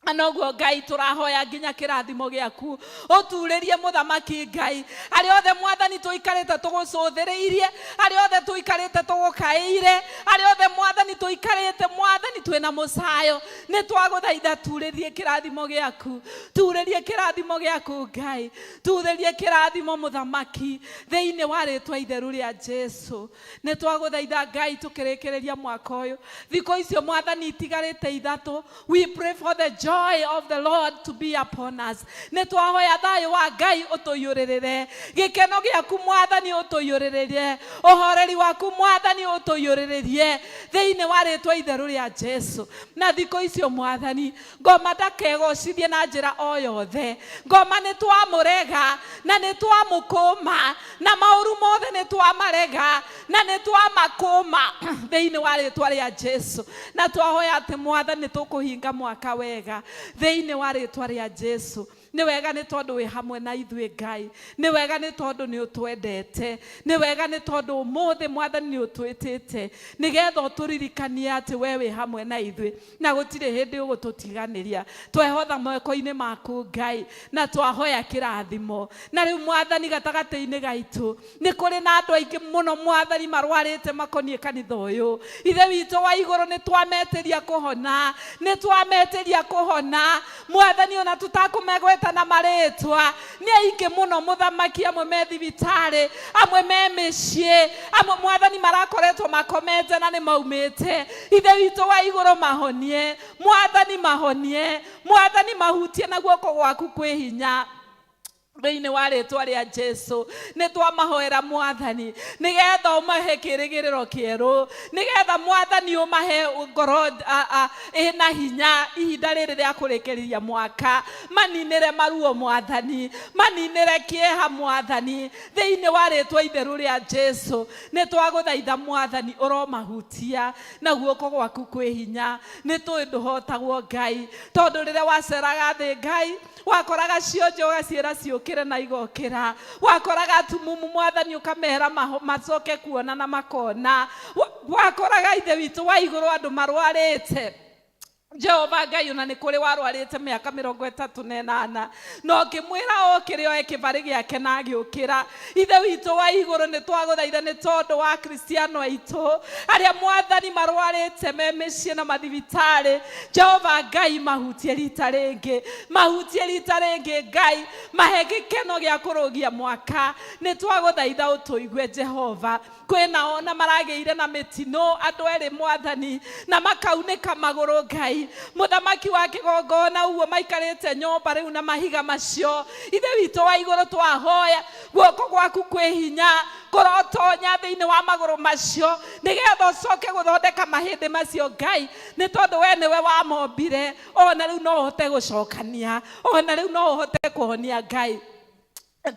Na noguo Ngai tũrahoya nginya kĩrathimo gĩaku ũturĩrie mũthamaki Ngai. Arĩa othe Mwathani tũikarĩte tũgũcũthĩrĩirie, arĩa othe tũikarĩte tũgũkaĩire, arĩa othe Mwathani tũikarĩte Mwathani twĩna mũcayo, nĩ twagũthaitha turĩrie kĩrathimo gĩaku, turĩrie kĩrathimo gĩaku Ngai, turĩrie kĩrathimo mũthamaki thĩinĩ wa rĩtwa itheru rĩa Jesu. Nĩ twagũthaitha Ngai, tũkĩrĩkĩrĩria mwaka ũyũ, thikũ icio Mwathani itigarĩte ithatũ, we pray for the joy of the Lord to be upon us. Nĩ twahoya thayũ wa Ngai ũtũiyũrĩrĩre, gĩkeno gĩaku Mwathani ũtũiyũrĩrĩre, ũhoreri waku Mwathani ũtũiyũrĩrĩrie thĩinĩ wa rĩtwa itheru rĩa Jesu. Na thikũ icio Mwathani, ngoma ndakegocithie na njĩra o yothe. Ngoma nĩ twamũrega na nĩ twamũkũma, na maũru mothe nĩ twamarega na nĩ twamakũma thĩinĩ wa rĩtwa rĩa Jesu. Na twahoya atĩ Mwathani nĩ tũkũhinga mwaka wega thĩinĩ wa rĩtwa rĩa Jesu. Nĩ wega nĩ tondũ wĩ hamwe na ithuĩ Ngai, nĩ wega nĩ tondũ nĩ ũtwendete, nĩ wega nĩ tondũ ũmũthĩ Mwathani nĩ ũtwĩtĩte nĩgetha ũtũririkanie atĩ we wĩ hamwe na ithuĩ na gũtirĩ hĩndĩ ũgũtũtiganĩria. Twehotha moko-inĩ maku Ngai na twahoya kĩrathimo. Na rĩu Mwathani, gatagatĩ-inĩ gaitũ nĩ kũrĩ na andũ aingĩ mũno Mwathani marwarĩte makoniĩ kanitha ũyũ. Ithe witũ wa igũrũ, nĩ twametĩria kũhona, nĩ twametĩria kũhona Mwathani, ona tũtakũmegweta na marĩtwa, nĩ aingĩ mũno mũthamaki. Amwe me thibitarĩ, amwe me mĩciĩ, amwe Mwathani marakoretwo makomete na nĩ maumĩte. Ithe witũ wa igũrũ, mahonie Mwathani, mahonie Mwathani, mahutie na guoko gwaku kwĩ hinya thĩinĩ wa rĩtwa rĩa Jesu. Nĩ twamahoera Mwathani nĩgetha ũmahe kĩrĩgĩrĩro kĩerũ, nĩgetha Mwathani ũmahe ngoro ĩna hinya ihinda rĩrĩ rĩa kũrĩkĩrĩria mwaka. Maninĩre maruo Mwathani, maninĩre kĩeha Mwathani thĩinĩ wa rĩtwa itheru rĩa Jesu. Nĩ twagũthaitha Mwathani, ũromahutia na guoko gwaku kwĩ hinya. Nĩ tũĩ ndũhotagwo Ngai, tondũ rĩrĩa waceraga thĩ Ngai, wakoraga cionje ũgaciĩra ciũkĩre na igokĩra, wakoraga atumumu Mwathani ũkamera macoke kuona na makona, wakoraga Ithe witũ wa igũrũ andũ marwarĩte. Jehova Ngai ona nĩ kũrĩ warwarĩte mĩaka 38 no ngĩmwĩra okĩre oe kĩbarĩ gĩake na agĩũkĩra. Ithe witũ wa igũrũ, nĩ twagũthaitha nĩ tondũ wa Kristiano aitũ arĩa Mwathani marwarĩte me mĩciĩ na mathibitarĩ. Jehova Ngai, mahutie rita rĩngĩ, mahutie rita rĩngĩ Ngai, mahe gĩkeno gĩa kũrũgia mwaka. Nĩ twagũthaitha ũtũigue Jehova. Kwĩna ona maragĩire na mĩtino andũ erĩ Mwathani na makaunĩka magũrũ Ngai mũthamaki wa kĩgongona, ũguo maikarĩte nyũmba rĩu na mahiga macio. Ithe witũ wa igũrũ, twahoya guoko gwaku kwĩ hinya kũrotonya thĩinĩ wa magũrũ macio nĩgetha ũcoke gũthondeka mahĩndĩ macio Ngai, nĩ tondũ we nĩwe wamombire. Ona rĩu no ũhote gũcokania, ona rĩu no ũhote kũhonia Ngai.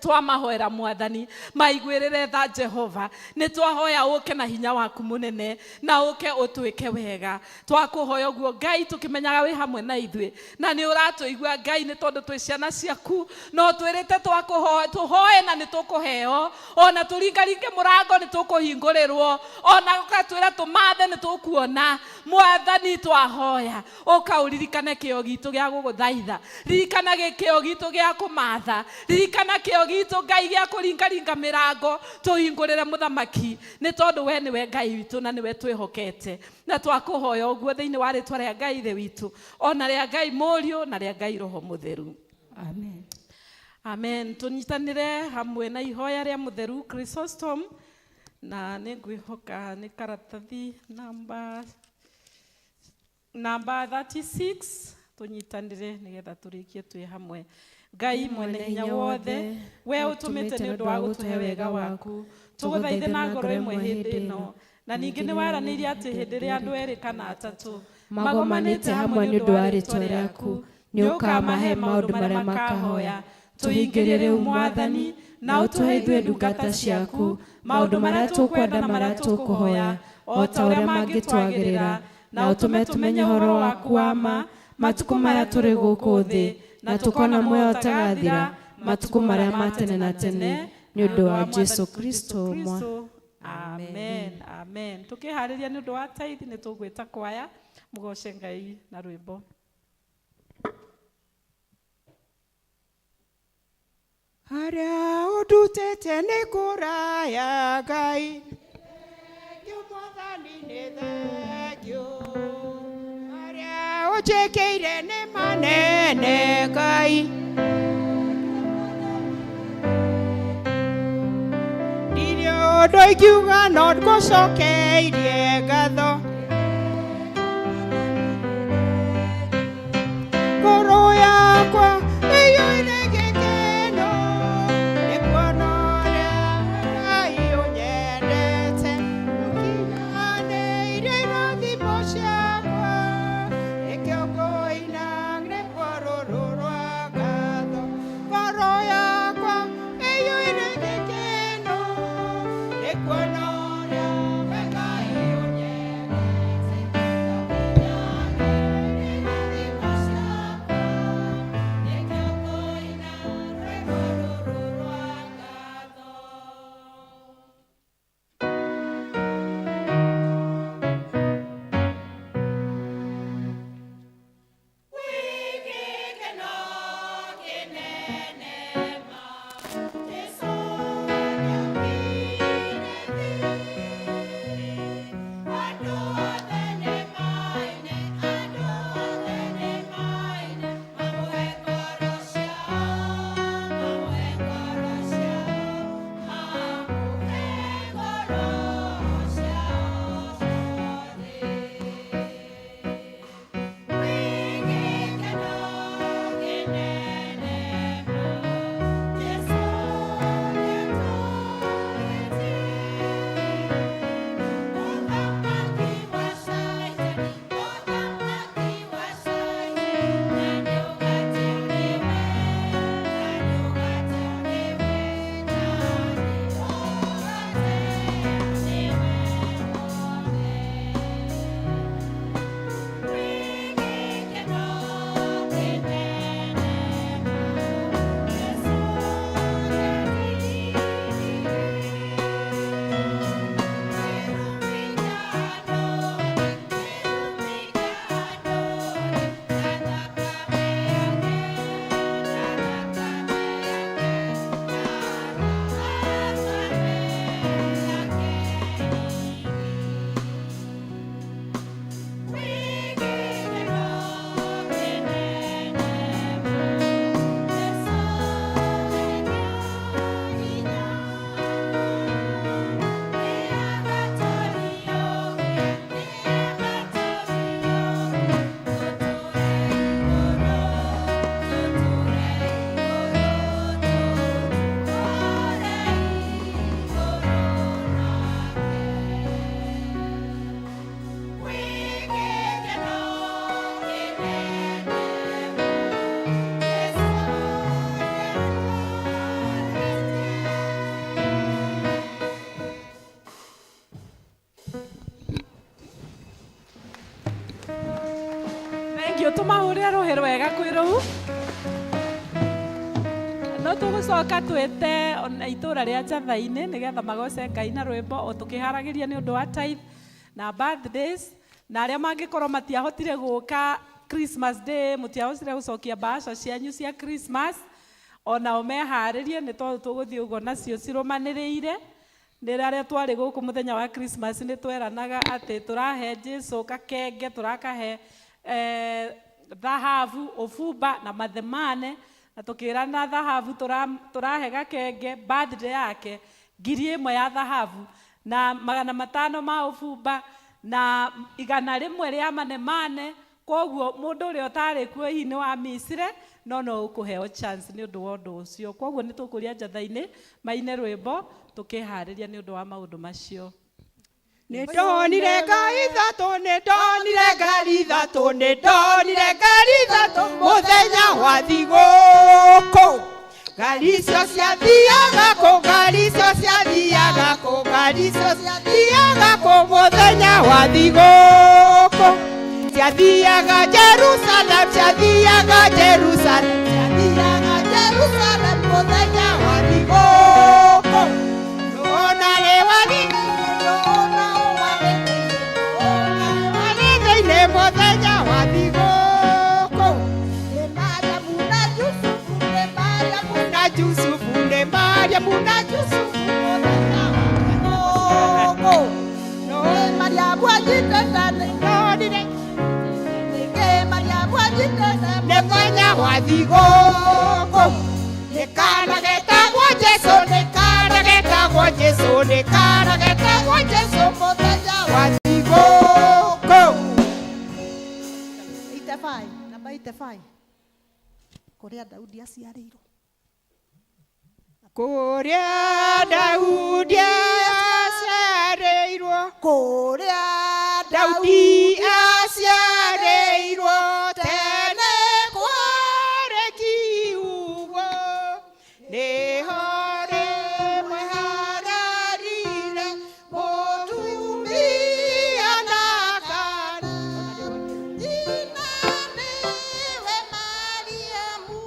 Twamahoera Mwathani, maiguĩrĩre tha Jehova. Nĩ twahoya ũke na hinya waku mũnene na ũke ũtwĩke wega. Twakũhoya ũguo Ngai, tũkĩmenyaga wĩ hamwe na ithuĩ na nĩ ũratũigua Ngai, nĩ tondũ twĩ ciana ciaku. No twĩrĩte twakũhoe tũhoe na nĩ tũkũheo, ona tũringaringe mũrango nĩ tũkũhingũrĩrwo, ona ũgatwĩra tũmathe nĩ tũkuona. Mwathani, twahoya ũka ũririkane kĩo gitũ gĩa gũgũthaitha, ririkana kĩo gitũ gĩa kũmatha, ririkana kĩo gitũ Ngai gĩa kũringaringa mĩrango, tũhingũrĩre mũthamaki, nĩ tondũ we nĩwe Ngai witũ na nĩwe twĩhokete. Na twakũhoya ũguo thĩinĩ wa rĩtwa rĩa Ngai Ithe witũ, ona rĩa Ngai Mũriũ, na rĩa Ngai Roho Mũtheru. Amen. Amen. Tũnyitanĩre hamwe na ihoya rĩa Mũtheru Chrysostom, na nĩ ngwĩhoka nĩ karatathi namba 36. Tũnyitanĩre nĩgetha tũrĩkie twĩ hamwe. Ngai mwene hinya wothe, we ũtũmĩte nĩ ũndũ wa gũtũhe wega waku, tũgũthaithe na ngoro ĩmwe hĩndĩ ĩno. Na ningĩ nĩ waranĩirie atĩ hĩndĩ ĩrĩa andũ erĩ kana atatũ magomanĩte hamwe nĩ ũndũ wa rĩtwa rĩaku, nĩ ũkamahe maũndũ marĩa makahoya. Tũhingĩrie rĩu Mwathani, na ũtũhe ithuĩ ndungata ciaku maũndũ marĩa tũkwenda na marĩa tũkũhoya o ta ũrĩa mangĩtwagĩrĩra, na ũtũme tũmenye ũhoro waku wa ma matukũ marĩa tũrĩ gũkũ thĩ, na tũkona muoyo ũtagathira matukũ marĩa ma tene na tene, nĩ ũndũ wa Jesu Kristo mwa. Amen, amen. Tũkĩharĩria nĩ ũndũ wa tithe, nĩ tũgwĩta kwaya mũgoce Ngai na rwĩmbo. Harĩa ũndutĩte nĩ kũraya Ngai, thengiũ Mwathani, nĩ thengiũ. Harĩa ũnjĩkĩire nĩ manene Ngai, ndirĩ ũndũ ingiuga no ngũcokeirie ngatho. Ngoro yakwa ĩiyũire gĩkeno nĩ kuona ũrĩa Ngai ũnyendete, ũkinyanĩirie irathimo ciakwa, nĩkĩo ngũina rwĩmbo rũrũ rwa ngatho. Ngoro yakwa ĩiyũire gĩkeno nĩ kuona ũrĩa Ngai ũnyendete. Thank you. Tũmahũrĩre rũhĩ rwega kwĩ rũu. No tũgũcoka twĩte ona itũra rĩa Njatha-inĩ nĩgetha magoce Ngai na rwĩmbo o tũkĩharagĩria nĩ ũndũ wa tithe na birthdays, na arĩa mangĩkorwo matiahotire gũka Christmas day, mũtiahotire gũcokia mbaca cianyu cia Christmas, onao meharĩrie nĩ tondũ tũgũthiĩ ũguo nacio cirũmanĩrĩire. Nĩ arĩa twarĩ gũkũ mũthenya wa Christmas nĩ tweranaga atĩ tũrahe Jesu gakenge, tũrakahe thahabu, ũbumba na mathemane, na tũkĩrana thahabu tũrahe gakenge birthday yake 1,000 ya thahabu na 500 ma ũbumba na 100 rĩa manemane. Koguo mũndũ ũrĩa ũtarĩ kuo hihi nĩ wa micire, no no ũkũheo chance nĩ ũndũ wa ũndũ ũcio. Koguo nĩ tũkũria Njatha-inĩ maine rwĩmbo tũkĩharĩria nĩ ũndũ wa maũndũ macio. Nĩ ndonire ngai ithatũ, nĩ ndonire ngari ithatũ, nĩ ndonire ngari ithatũ mũthenya wa thigũkũ. Ngari icio ciathiaga kũ, ngari icio ciathiaga kũ, ngari icio ciathiaga kũ mũthenya wa thigũkũ. Ciathiaga Jerusalem, ciathiaga Jerusalem, ciathiaga Jerusalem mũthenya wa thigũkũ. Ndũna rĩwari, ndũna warĩ, warĩ thĩinĩ mũthenya wa thigũkũ. Nĩ Mariamu na Jusufu, nĩ Mariamu na Jusufu, nĩ Mariamu na Jusufu mũthenya wa thigũkũ. Nĩ Mariamu anyitĩte, nĩ ndonire ningĩ Mariamu anyitĩte mũthenya wa thigũkũ. Nĩ kana getagwo Jesũ, nĩ kana getagwo Jesũ, nĩ kana getagwo Jesũ mũthenya wa thigũkũ. 85, namba 85, kũrĩa Daudi aciarĩirwo. Kũrĩa Daudi aciarĩirwo, kũrĩa Daudi aciarĩirwo, tene kwarĩ kiugo, nĩho rĩmwe hararire mũtumia na kana. Nyina nĩwe Mariamu,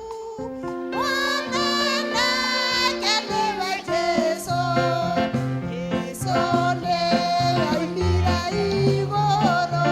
mwana nake nĩwe Jesũ. Jesũ nĩoimire igũrũ.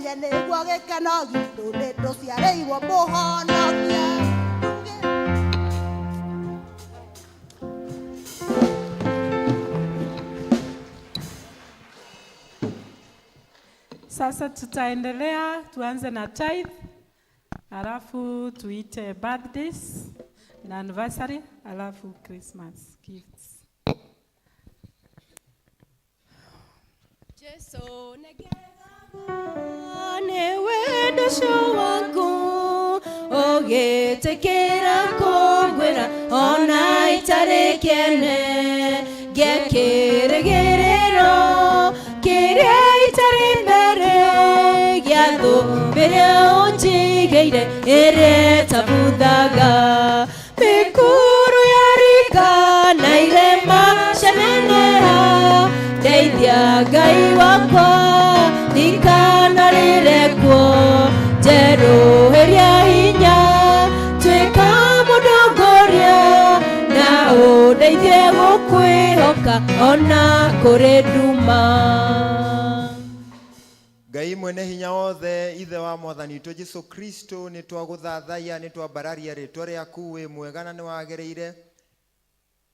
Tũtũũrĩrie nĩguo gĩkeno gitũ nĩ tũciarĩirwo mũhonokia. Sasa tutaendelea, tuanze na tithe, alafu tuite birthdays na anniversary, alafu Christmas gifts. Jesu nĩ wendo ũcio waku ũgĩtĩkĩra kũngwĩra ona itarĩ kĩene ngĩkĩrĩgĩrĩro kĩrĩa itarĩ mbere gĩa thũmbĩrĩa ũnjigĩire ĩrĩa ĩtabuthaga mĩkuru ya rika na irema cianeneha ndeithia Ngai wakwa ndikanarĩrekwo njerũhĩria hinya tuĩka mũndongoria na ũndeithie gũkwĩhoka ona kũrĩ nduma. Ngai mwene hinya wothe, ithe wa mwathani witũ Jesu Kristo, nĩ twagũthathaiya, nĩ twambararia rĩtwa rĩaku, wĩ mwega na nĩ wagĩrĩire.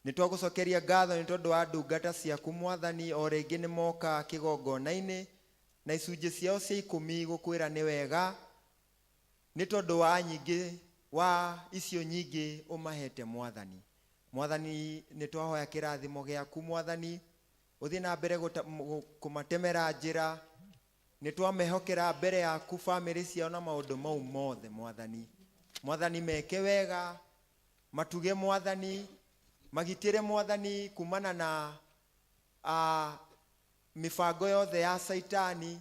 Nĩ twagũcokeria ngatho nĩ tondũ wa ndungata ciaku mwathani, o rĩngĩ nĩ moka kĩgongona-inĩ na icunjĩ ciao cia ikũmi gũkwĩra nĩ wega, nĩ tondũ wa nyingĩ wa icio nyingĩ ũmahete mwathani. Mwathani, nĩ twahoya kĩrathimo gĩaku mwathani, ũthiĩ na mbere kũmatemera njĩra. Nĩ twamehokera mbere yaku bamĩrĩ ciao na maũndũ mau mothe mwathani. Mwathani, meke wega, matuge mwathani, magitĩre mwathani kumana na mĩbango yothe ya Saitani.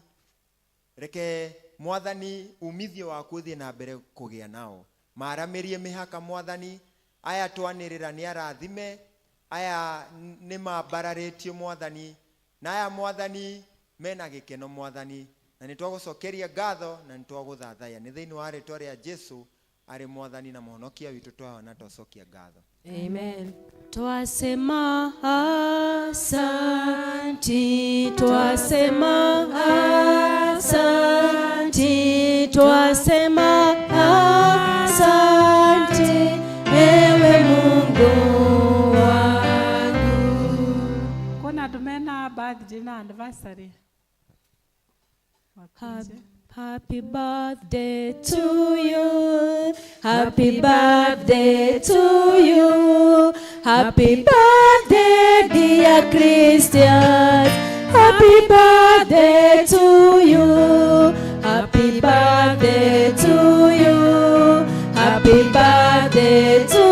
Reke mwathani umithio waku ũthiĩ na mbere kũgĩa nao, maramĩrie mĩhaka mwathani. Aya twanĩrĩra nĩ arathime, aya nĩ mambararĩtio mwathani, na aya mwathani mena gĩkeno mwathani, na nĩ twagũcokeria ngatho na nĩ twagũthathaiya nĩ thĩinĩ wa rĩtwa rĩa Jesu arĩ mwathani na mũhonokia witũ twahoya na twacokia ngatho. Amen. Twasema asanti, twasema asanti, twasema asanti, ewe Mungu wangu. Kuna andũ mena birthday na anniversary. Wakuje. Happy birthday to you. Happy birthday to you. Happy birthday, dear Christians. Happy birthday to you. Happy birthday to you. Happy birthday to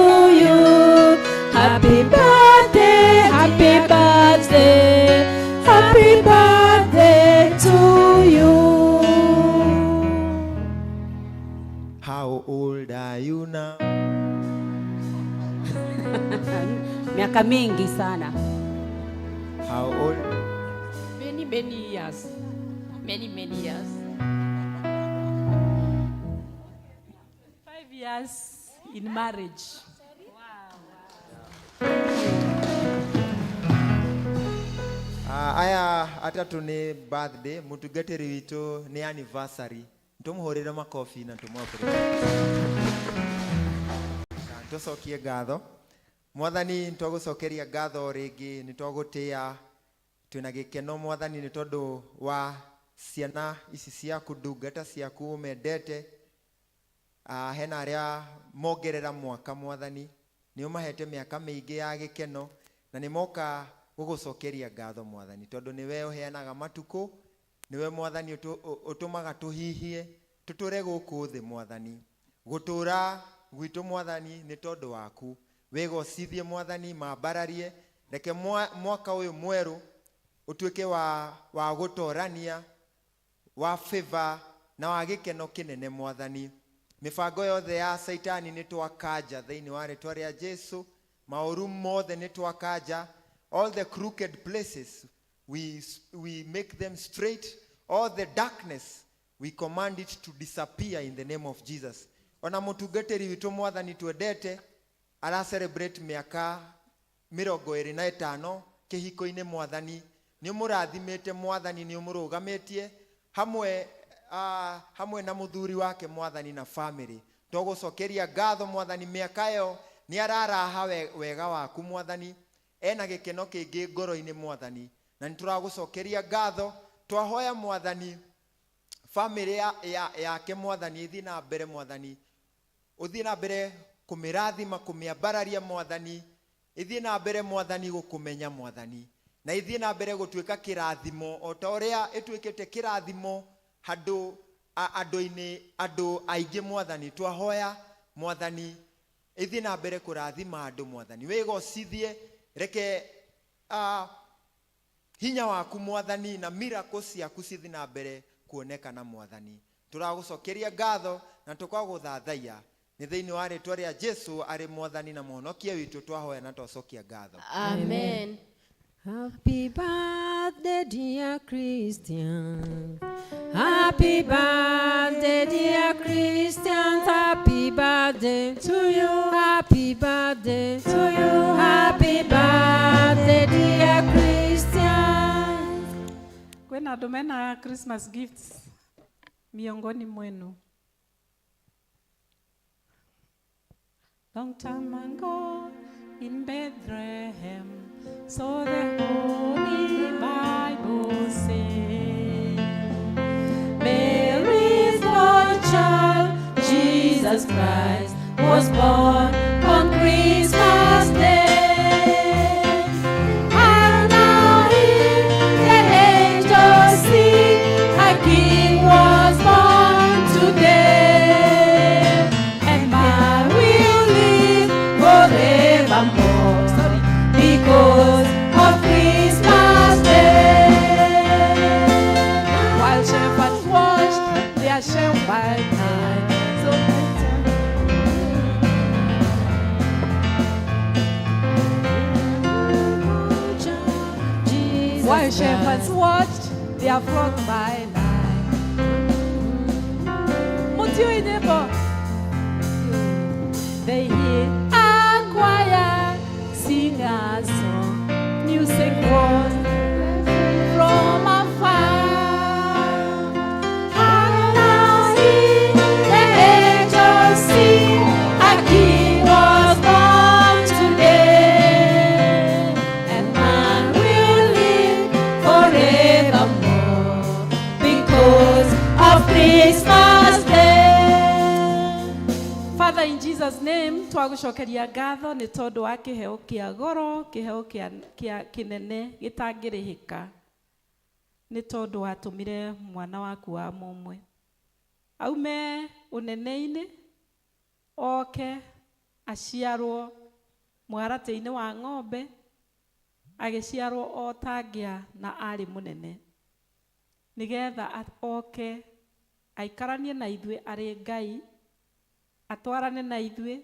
you. Happy birthday, happy birthday, happy birthday to you. How old are you now? Miaka mingi sana. How old? Many, many years. Many, many years. 5 years in marriage. Aya atatũ nĩ birthday, mũtungatĩri witũ nĩ anniversary. Tũmũhũrĩre makobi na tũmwapũrĩre. Tũcokie ngatho. Mwathani, nĩ twagũcokeria ngatho rĩngĩ, nĩ twagũtĩa, twĩna gĩkeno mwathani nĩ tondũ wa ciana ici ciaku, ndungata ciaku ũmendete. Hena arĩa mongerera mwaka mwathani, nĩ ũmahete mĩaka mĩingĩ ya gĩkeno na nĩ moka gũgũcokeria ngatho mwathani, tondũ nĩwe ũheanaga matukũ, nĩwe mwathani ũtũmaga tũhihie tũtũre gũkũ thĩ mwathani. Gũtũra gwitũ mwathani nĩ tondũ waku. Wĩgocithie mwathani, mambararie, reke mwaka ũyũ mwerũ ũtuĩke wa gũtorania, wa favor na wa gĩkeno kĩnene mwathani. Mĩbango yothe ya Saitani nĩ twakanja thĩinĩ wa rĩtwa rĩa Jesu. Maũru mothe nĩ twakanja. All the crooked places we make them straight. All the darkness we command it to disappear in the name of Jesus. Ona mũtungatĩri witũ mwathani twendete ara celebrate mĩaka 25 kĩhiko-inĩ mwathani, nĩ ũmũrathimĩte mwathani, nĩ ũmũrũgamĩtie hamwe hamwe na mũthuri wake mwathani na family. Twagũcokeria ngatho mwathani, mĩaka ĩyo nĩ araraha wega waku mwathani, ena gĩkeno kĩingĩ ngoro-inĩ mwathani, na nĩ tũragũcokeria ngatho. Twahoya mwathani family yake mwathani ĩthiĩ na mbere mwathani, ũthiĩ na mbere kũmĩrathima, kũmĩambararia mwathani, ĩthiĩ na mbere mwathani gũkũmenya mwathani, na ĩthiĩ na mbere gũtuĩka kĩrathimo o ta ũrĩa ĩtuĩkĩte kĩrathimo handũ andũ-inĩ, andũ aingĩ mwathani. Twahoya mwathani ĩthiĩ na mbere kũrathima andũ mwathani, wĩgocithie, reke hinya waku mwathani na miracle ciaku cithiĩ na mbere kuonekana mwathani. Tũragũcokeria ngatho na tũkagũthathaiya nĩ thĩinĩ wa rĩtwa rĩa Jesu arĩ mwathani na mũhonokia witũ, twahoya na twacokia ngatho. Amen. Happy birthday, dear Christian. Happy birthday, dear Christians. Happy birthday to you. Happy birthday to you. Happy birthday, dear Christians. Kwĩna andũ mena Christmas gifts miongoni mwenu. Long time ago in Bethlehem, so the Holy Bible says, Mary's boy child, Jesus Christ, was born on Christmas Day. And now hear the angels sing, a King was born today. And man will live forevermore, sorry, because of Christmas Day. While shepherds watched their sheep by night, so while shepherds watched their flock by night. Mutiũĩ nyĩmbo? They hear a choir sing a song. Music was from afar. And now hear the angels sing, a King was born today. And man will live forevermore because of Christmas Day. Father, in Jesus' name, twagũcokeria ngatho nĩ tondũ wa kĩheo kĩa goro, kĩheo kĩa kĩnene gĩtangĩrĩhĩka, nĩ tondũ watũmire mwana waku wa mũmwe aume ũnene-inĩ oke aciarwo mũharatĩ-inĩ wa ng'ombe, agĩciarwo o ta ngĩa na arĩ mũnene, nĩgetha oke aikaranie na ithuĩ arĩ Ngai, atwarane na ithuĩ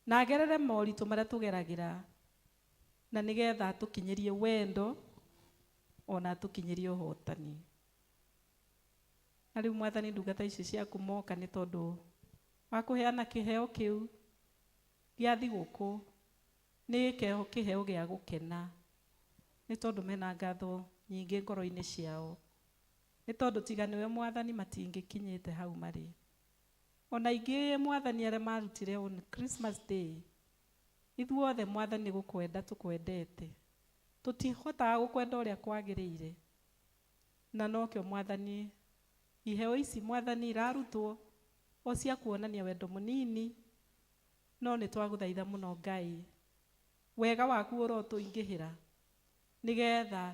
na agerere moritũ marĩa tũgeragĩra, na nĩgetha atũkinyĩrie wendo ona atũkinyĩrie ũhotani. Na rĩu mwathani, ndungata ici ciaku moka nĩ tondũ wa kũheana kĩheo kĩu gĩa thigũkũ, nĩ kĩheo gĩa gũkena, nĩ tondũ mena ngatho nyingĩ ngoro-inĩ ciao, nĩ tondũ tiga nĩwe mwathani matingĩkinyĩte hau marĩ. Ona ingĩ mwathani arĩa marutire on Christmas Day, ithuothe mwathani gũkwenda tũkwendete, tũtihotaga gũkwenda ũrĩa kwagĩrĩire, na nokĩo mwathani iheo ici mwathani irarutwo o cia kuonania wendo mũnini, no nĩ twagũthaitha mũno Ngai, wega waku ũrotũingĩhĩra, nĩgetha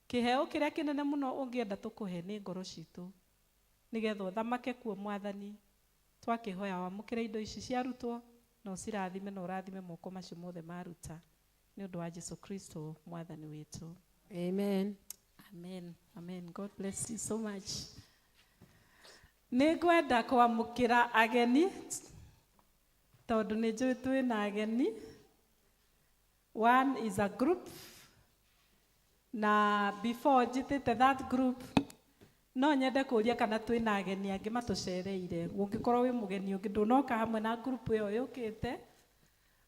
kĩheo kĩrĩa kĩnene mũno ũngĩenda tũkũhe nĩ ngoro citũ, nĩgetha ũthamake kuo mwathani. Twakĩhoya wamũkĩre indo ici ciarutwo na ũcirathime na ũrathime moko macio mothe maruta, nĩ ũndũ wa Jesu Kristo mwathani witũ. Amen. Amen. Amen. God bless you so much. Nĩ ngwenda kwamũkĩra ageni tondũ nĩ njũĩ twĩna ageni. One is a group, na before njĩtĩte that group no nyende kũria kana twĩna ageni angĩ matũcereire. Ũngĩkorwo wĩ mũgeni ũngĩ ndũnoka hamwe na group ĩyo yũkĩte,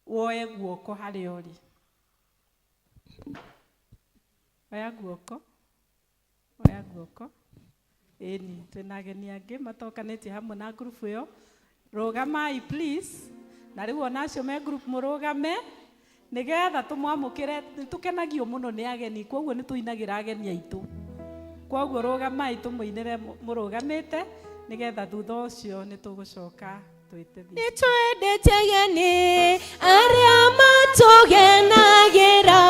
woe guoko harĩa ũrĩ. Oya guoko, oya guoko. Ĩni, twĩna ageni angĩ matokanĩtie hamwe na ngurubu ĩyo. Rũgamai please. Na rĩu ona acio me group mũrũgame nĩgetha tũmwamũkĩre. Nĩtũkenagio mũno nĩ ageni, koguo nĩtũinagĩra ageni aitũ. Koguo rũgamai tũmũinĩre mũrũgamĩte nĩgetha thutha ũcio nĩtũgũcoka twĩte. Nĩtwendete ageni arĩa matũgenagĩra,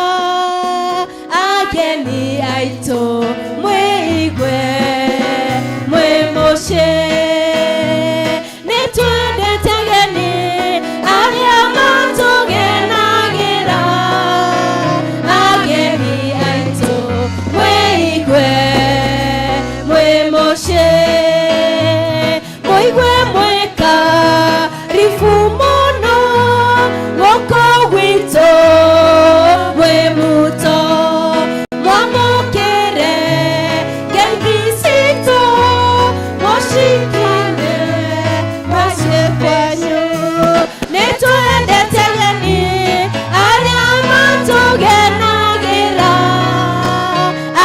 ageni aitũ mwĩigue mwĩ mũciĩ. Nĩtwendete ageni arĩa matũgenagĩra, ageni aitũ mwĩigue mwĩ mũciĩ. Mũigue mwĩ karibu mũno gũkũ gwitũ mwĩ muto, mwamũkĩre ngeithi citũ mũcikine mũciĩ kwanyu. Nĩtwendete ageni arĩa matũgenagĩra,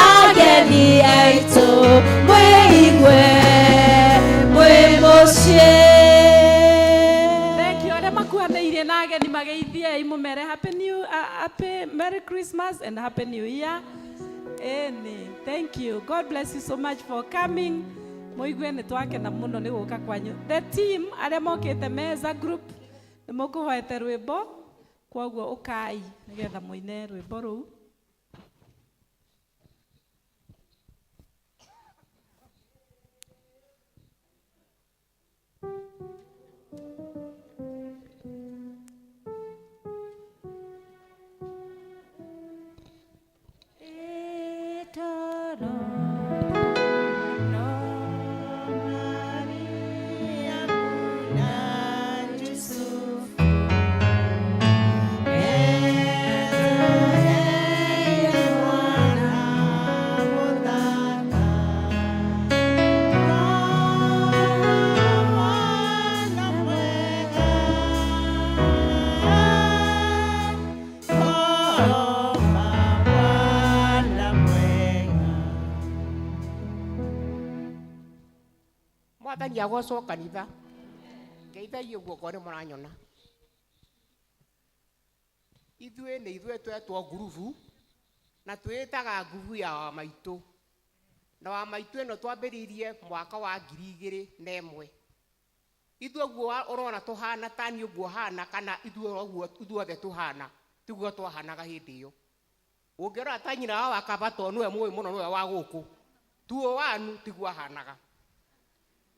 ageni aitũ mwĩigue mwĩ mũciĩ. Thank you. Arĩa makuhanĩirie na ageni mageithiei mũmere happy new happy Merry Christmas and Happy New Year. Ĩni, thank you. God bless you so much for coming. Mũigue nĩ twakena mũno nĩ gũka kwanyu. The team arĩa mokĩte meza group nĩ mũkũhoete rwĩmbo, kwoguo ũkai nĩgetha mũine rwĩmbo rũu. Mwathani agocwo. Kanitha, ngeithagie guoko nĩ mũranyona. Ithuĩ nĩ ithuĩ twetwo ngurubu na twĩtaga ngurubu ya Wamaitũ, na Wamaitũ ĩno twambĩrĩirie mwaka wa 2001. Ithuĩ ũguo ũrona tũhana tani ũguo hana kana ithuĩ ũguo ithuothe tũhana tiguo twahanaga hĩndĩ ĩyo. Ũngĩrora ta nyina wa Wakaba, tondũ nĩwe mũĩ mũno, nĩwe wa gũkũ tuo wanu, tiguo ahanaga,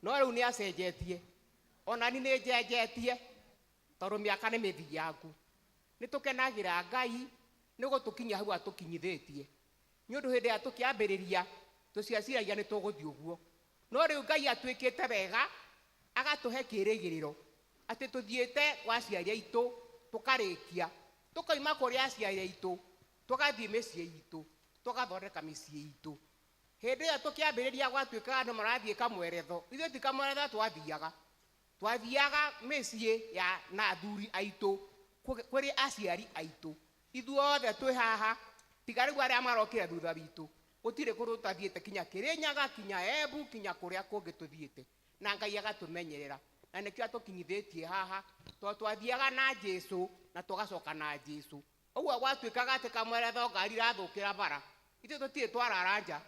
no rĩu nĩ acenjetie. Ona ni nĩ njenjetie tondũ mĩaka nĩ mĩthiangu. Nĩ tũkenagĩra Ngai nĩ gũtũkinyia hau atũkinyithĩtie, nĩ ũndũ hĩndĩ ĩrĩa tũkĩambĩrĩria tũciaciragia nĩ tũgũthiĩ ũguo, no rĩu Ngai atuĩkĩte wega agatũhe kĩĩrĩgĩrĩro atĩ tũthiĩte gwa aciari aitũ, tũkarĩkia tũkoima kũrĩ aciari aitũ tũgathiĩ mĩciĩ itũ, tũgathondeka mĩciĩ itũ. Hĩndĩ ĩyo tũkĩambĩrĩria gwatuĩkaga andũ marathiĩ kamweretho, ithuĩ ti kamweretho twathiaga, twathiaga mĩciĩ ya na athuri aitũ, kũrĩ aciari aitũ. Ithuothe twĩ haha tiga rĩu arĩa marokire thutha witũ, gũtirĩ kũndũ tũtathiĩte, kinya Kĩrĩnyaga, kinya Embu, kinya kũrĩa kũngĩ tũthiĩte, na Ngai agatũmenyerera, na nĩkĩo atũkinyithĩtie haha, tondũ twathiaga na Jesu na tũgacoka na Jesu. Ũguo gwatuĩkaga atĩ kamweretho ngari irathũkĩra bara, ithuĩ tũtirĩ twarara nja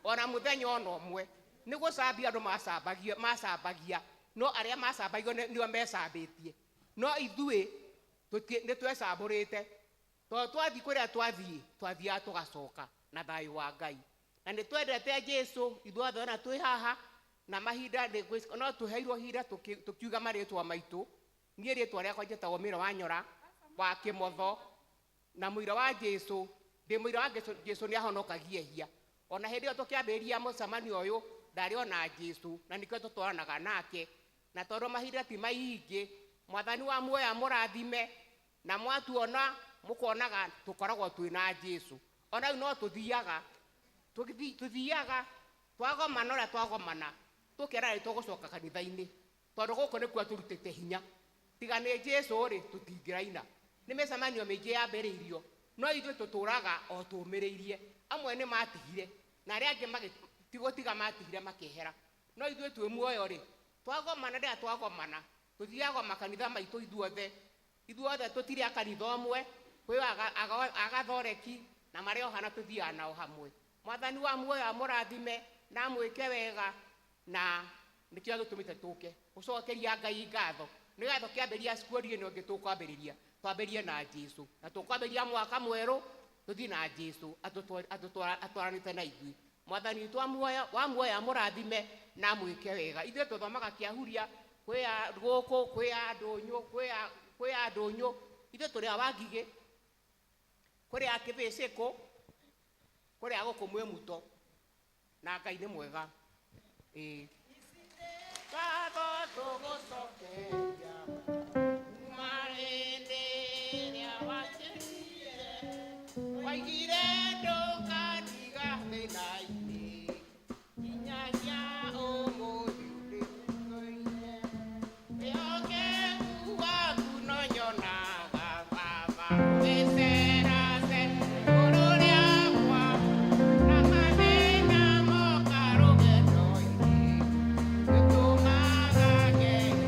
ona mũthenya ona ũmwe. Nĩ gũcambia andũ macambagia macambagia, no arĩa macambagio nĩo mecambĩtie, no ithuĩ nĩ twecambũrĩte tondũ twathiĩ kũrĩa twathiĩ, twathiaga tũgacoka na thayũ wa Ngai, na nĩ twendete Jesu ithuothe ona twĩ haha. Na mahinda no tũheirwo ihinda tũkiuga marĩtwa maitũ. Niĩ rĩtwa rĩakwa njĩtagwo Mĩro wa Nyora wa Kĩmotho, na mũira wa Jesu, ndĩ mũira wa Jesu. Jesu nĩ ahonokagia ehia. Ona hĩndĩ ĩyo tũkĩambĩrĩria mũcemanio ũyũ ndarĩ ona Jesu, na nĩkĩo tũtwaranaga nake. Na tondũ mahinda ti maingĩ, Mwathani wa muoya mũrathime, na mwatuona mũkonaga tũkoragwo twĩ na Jesu. Ona rĩu no tũthiaga tũthiaga twagomana ũrĩa twagomana, tũkera nĩ tũgũcoka kanitha-inĩ, tondũ gũkũ nĩkuo tũrutĩte hinya. Tiga nĩ Jesu rĩ, tũtingĩraina. Nĩ mĩcemanio mĩingĩ yambĩrĩirio, no ithuĩ tũtũraga o tũmĩrĩirie. Amwe nĩ matigire na arĩa angĩ. Ti gũtiga matigire makĩehera. No ithuĩ twĩ muoyo rĩ, twagomana rĩrĩa twagomana, tũthiaga makanitha maitũ ithuothe. Ithuothe tũtirĩ a kanitha ũmwe, kwĩ agathoreki na marĩa ohana tũthiaga nao hamwe. Mwathani wa muoyo amũrathime na amwĩke wega, na nĩkĩo gĩtũmĩte tũke gũcokeria Ngai ngatho. Nĩgetha tũkĩambĩrĩria squad ĩno ĩngĩ tũkwambĩrĩria, twambĩrĩrie na Jesũ. Na tũkwambĩrĩria mwaka mwerũ, tũthiĩ na Jesũ atwaranĩte na ithuĩ. Mwathani witũ wa muoyo amũrathime na amwĩke wega. Ithuĩ tũthomaga Kĩahuria, kwĩ a gũkũ, kwĩ a ndũnyũ, kwĩ a ndũnyũ. Ithuĩ tũrĩ a Wangigĩ, kũrĩ a Kĩbĩcĩkũ, kũrĩ a gũkũ Mwĩmuto. Na Ngai nĩ mwega. Ĩĩ. Ngatho tũgũcokeria kuma hĩndĩ ĩrĩa wanjĩrire, waigire ndũkandiga thĩna-inĩ, nginyagia ũmũthĩ ndĩkuoire. Wĩhokeku waku no nyonaga Baba, ũgĩceracera igũrũ rĩakwa, na mathĩna moka rũgendo-inĩ, nĩũtũmaga ngere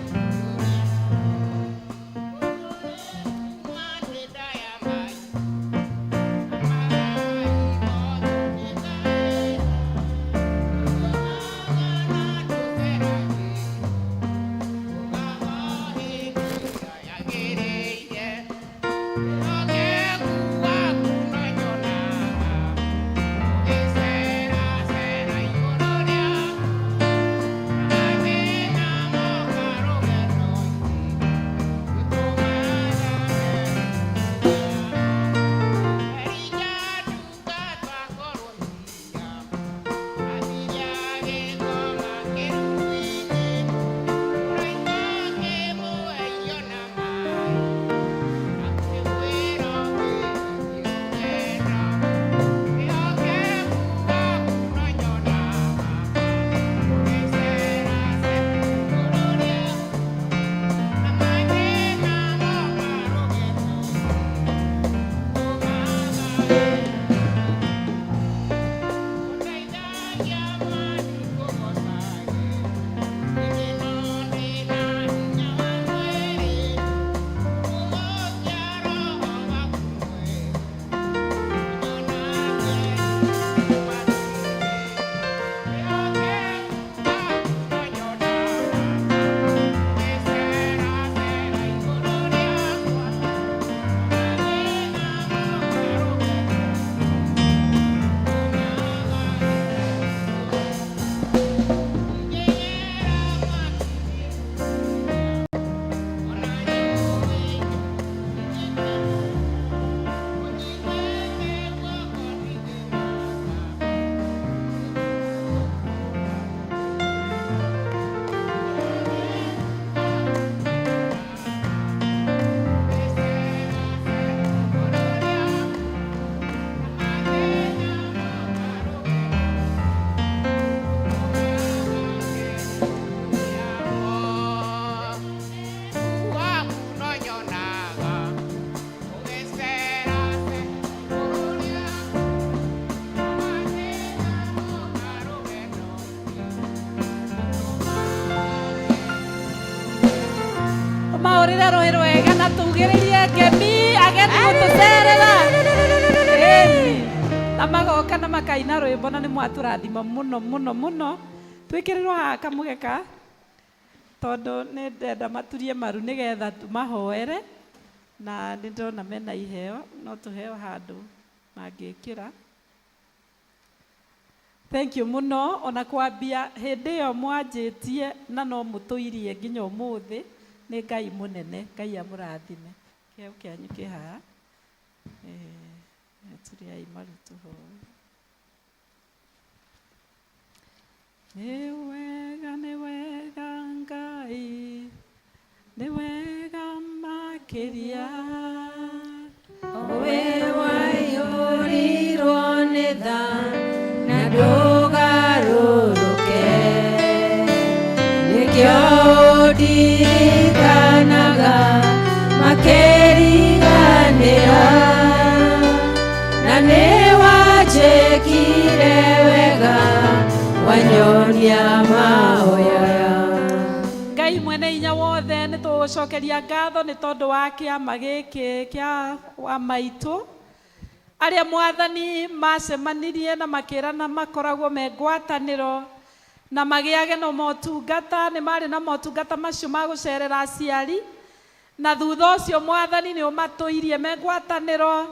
Mahũrĩre rũĩ rwega na tugĩrĩrie ngemi ageni gũtũcerera. Ĩni. Na magoka na makaina rwĩmbo na nĩ mwatũrathima mũno mũno mũno. Twĩkĩrĩrwo haha kamũgeka tondũ nĩ ndenda maturie maru nĩgetha tũmahoere na nĩ ndona mena iheo no tũheo handũ mangĩkĩra. Thank you mũno ona kwambia hĩndĩ ĩyo mwanjĩtie na no mũtũirie nginya ũmũthĩ nĩ Ngai mũnene. Ngai amũrathime. Kĩheo kĩanyu kĩ haha. Turiai maru tũhoe. Nĩ wega Ngai, nĩ wega makĩria. We waiyũrirwo nĩ tha na ndũgarũrũke, nĩkĩo ndirikanaga makĩriganĩra, na nĩ wanjĩkire wega Wanyonia mahoya. Ngai mwene hinya wothe nĩ tũgũcokeria ngatho nĩ tondũ wa kĩama gĩkĩ kĩa wa maitũ arĩa mwathani macemanirie na makĩrana makoragwo me ngwatanĩro na magĩage na motungata nĩ marĩ na motungata macio ma gũcerera aciari na thutha ũcio mwathani nĩ ũmatũirie me ngwatanĩro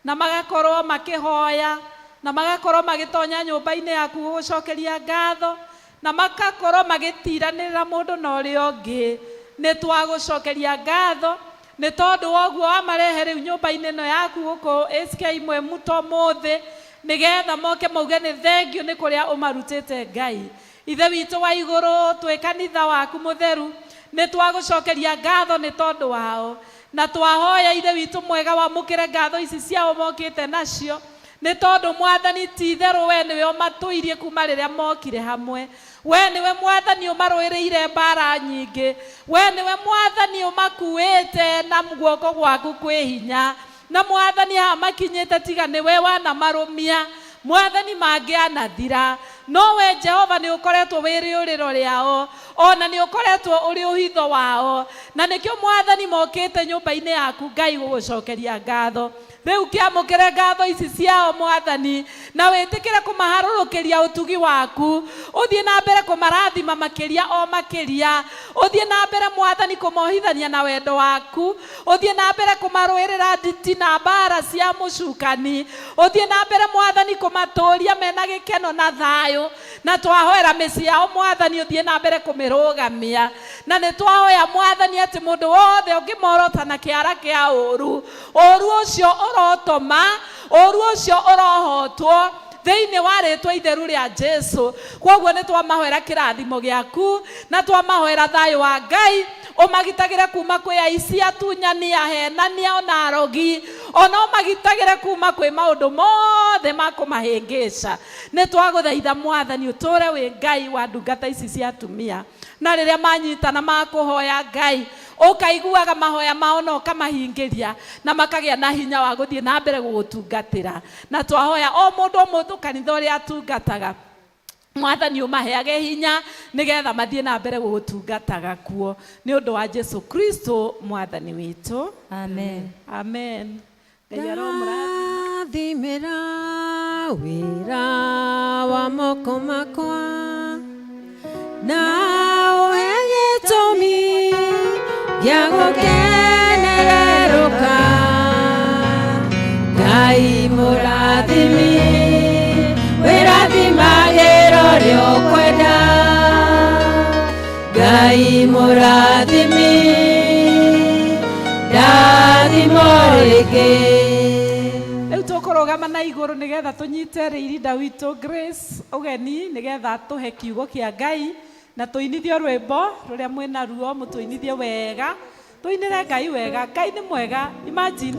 na magakorwo makĩhoya na magakorwo magĩtonya nyũmba-inĩ yaku gũgũcokeria ngatho na makakorwo magĩtiranĩrĩra mũndũ na ũrĩa ũngĩ nĩ twagũcokeria ngatho nĩ tondũ wa ũguo wamarehe rĩu nyũmba-inĩ ĩno yaku gũkũ ACK Mwemuto ũmũthĩ nĩgetha moke mauge nĩ thengiũ nĩ kũrĩa ũmarutĩte Ngai. Ithe witũ wa igũrũ twĩ kanitha waku mũtheru nĩ twagũcokeria ngatho nĩ tondũ wao na twahoya Ithe witũ mwega wamũkĩre ngatho ici ciao mokĩte nacio nĩ tondũ mwathani ti itherũ we nĩwe ũmatũirie kuma rĩrĩa mokire hamwe we nĩwe mwathani ũmarũĩrĩire mbara nyingĩ we nĩwe mwathani ũmakuĩte na guoko gwaku kwĩ hinya na mwathani haha makinyĩte tiga nĩwe wanamarũmia mwathani mangĩanathira no we Jehova nĩ ũkoretwo wĩ rĩũrĩro rĩao ona nĩ ũkoretwo ũrĩ ũhitho wao na nĩkĩo mwathani mokĩte nyũmba-inĩ yaku Ngai gũgũcokeria ngatho rĩu kĩamũkĩre ngatho ici ciao mwathani na wĩtĩkĩre kũmaharũrũkĩria ũtugi waku ũthiĩ na mbere kũmarathima makĩria o makĩria ũthiĩ na mbere mwathani kũmohithania na wendo waku ũthiĩ na mbere kũmarũĩrĩra nditi na mbara cia mũcukani ũthiĩ na mbere mwathani kũmatũria mena gĩkeno na thayũ na twahoera mĩciĩ yao mwathani ũthiĩ na mbere kũmĩrũgamia na nĩ twahoya mwathani atĩ mũndũ wothe ũngĩmorota na kĩara kĩa ũru ũru ũcio ũrotoma ũru ũcio ũrohotwo thĩinĩ wa rĩtwa itheru rĩa Jesu kwoguo nĩ twamahoera kĩrathimo gĩaku na twamahoera thayũ wa Ngai ũmagitagĩre kuma kwĩ aici atunyani ahenania ona arogi ona ũmagitagĩre kuma kwĩ maũndũ mothe ma kũmahĩngĩca nĩ twagũthaitha mwathani ũtũre wĩ Ngai wa ndungata ici cia atumia na rĩrĩa manyitana makũhoya Ngai ũkaiguaga mahoya mao na ũkamahingĩria na makagĩa na hinya wa gũthiĩ na mbere gũgũtungatĩra na twahoya o mũndũ o mũndũ kanitha ũrĩa atungataga mwathani ũmaheage hinya nĩgetha mathiĩ na mbere gũgũtungataga kuo nĩ ũndũ wa Jesu Kristo mwathani witũ. Amen. Amen. Ngai aromũrathima. Ndathimĩra wĩra wa moko makwa na ũhe gĩtũmi gĩa gũkenererũka Ngai mũrathimi wĩrathimagĩra ũrĩa ũkwenda Ngai mũrathimi ndathimo rĩngĩ. Rĩu tũkũrũgama na igũrũ nĩgetha tũnyite rĩirinda witũ Grace ũgeni nĩgetha tũhe kiugo kĩa Ngai na tũinithie rwĩmbo rũrĩa mwĩna ruo mũtũinithie wega tũinĩre Ngai wega. Ngai nĩ mwega. Imagine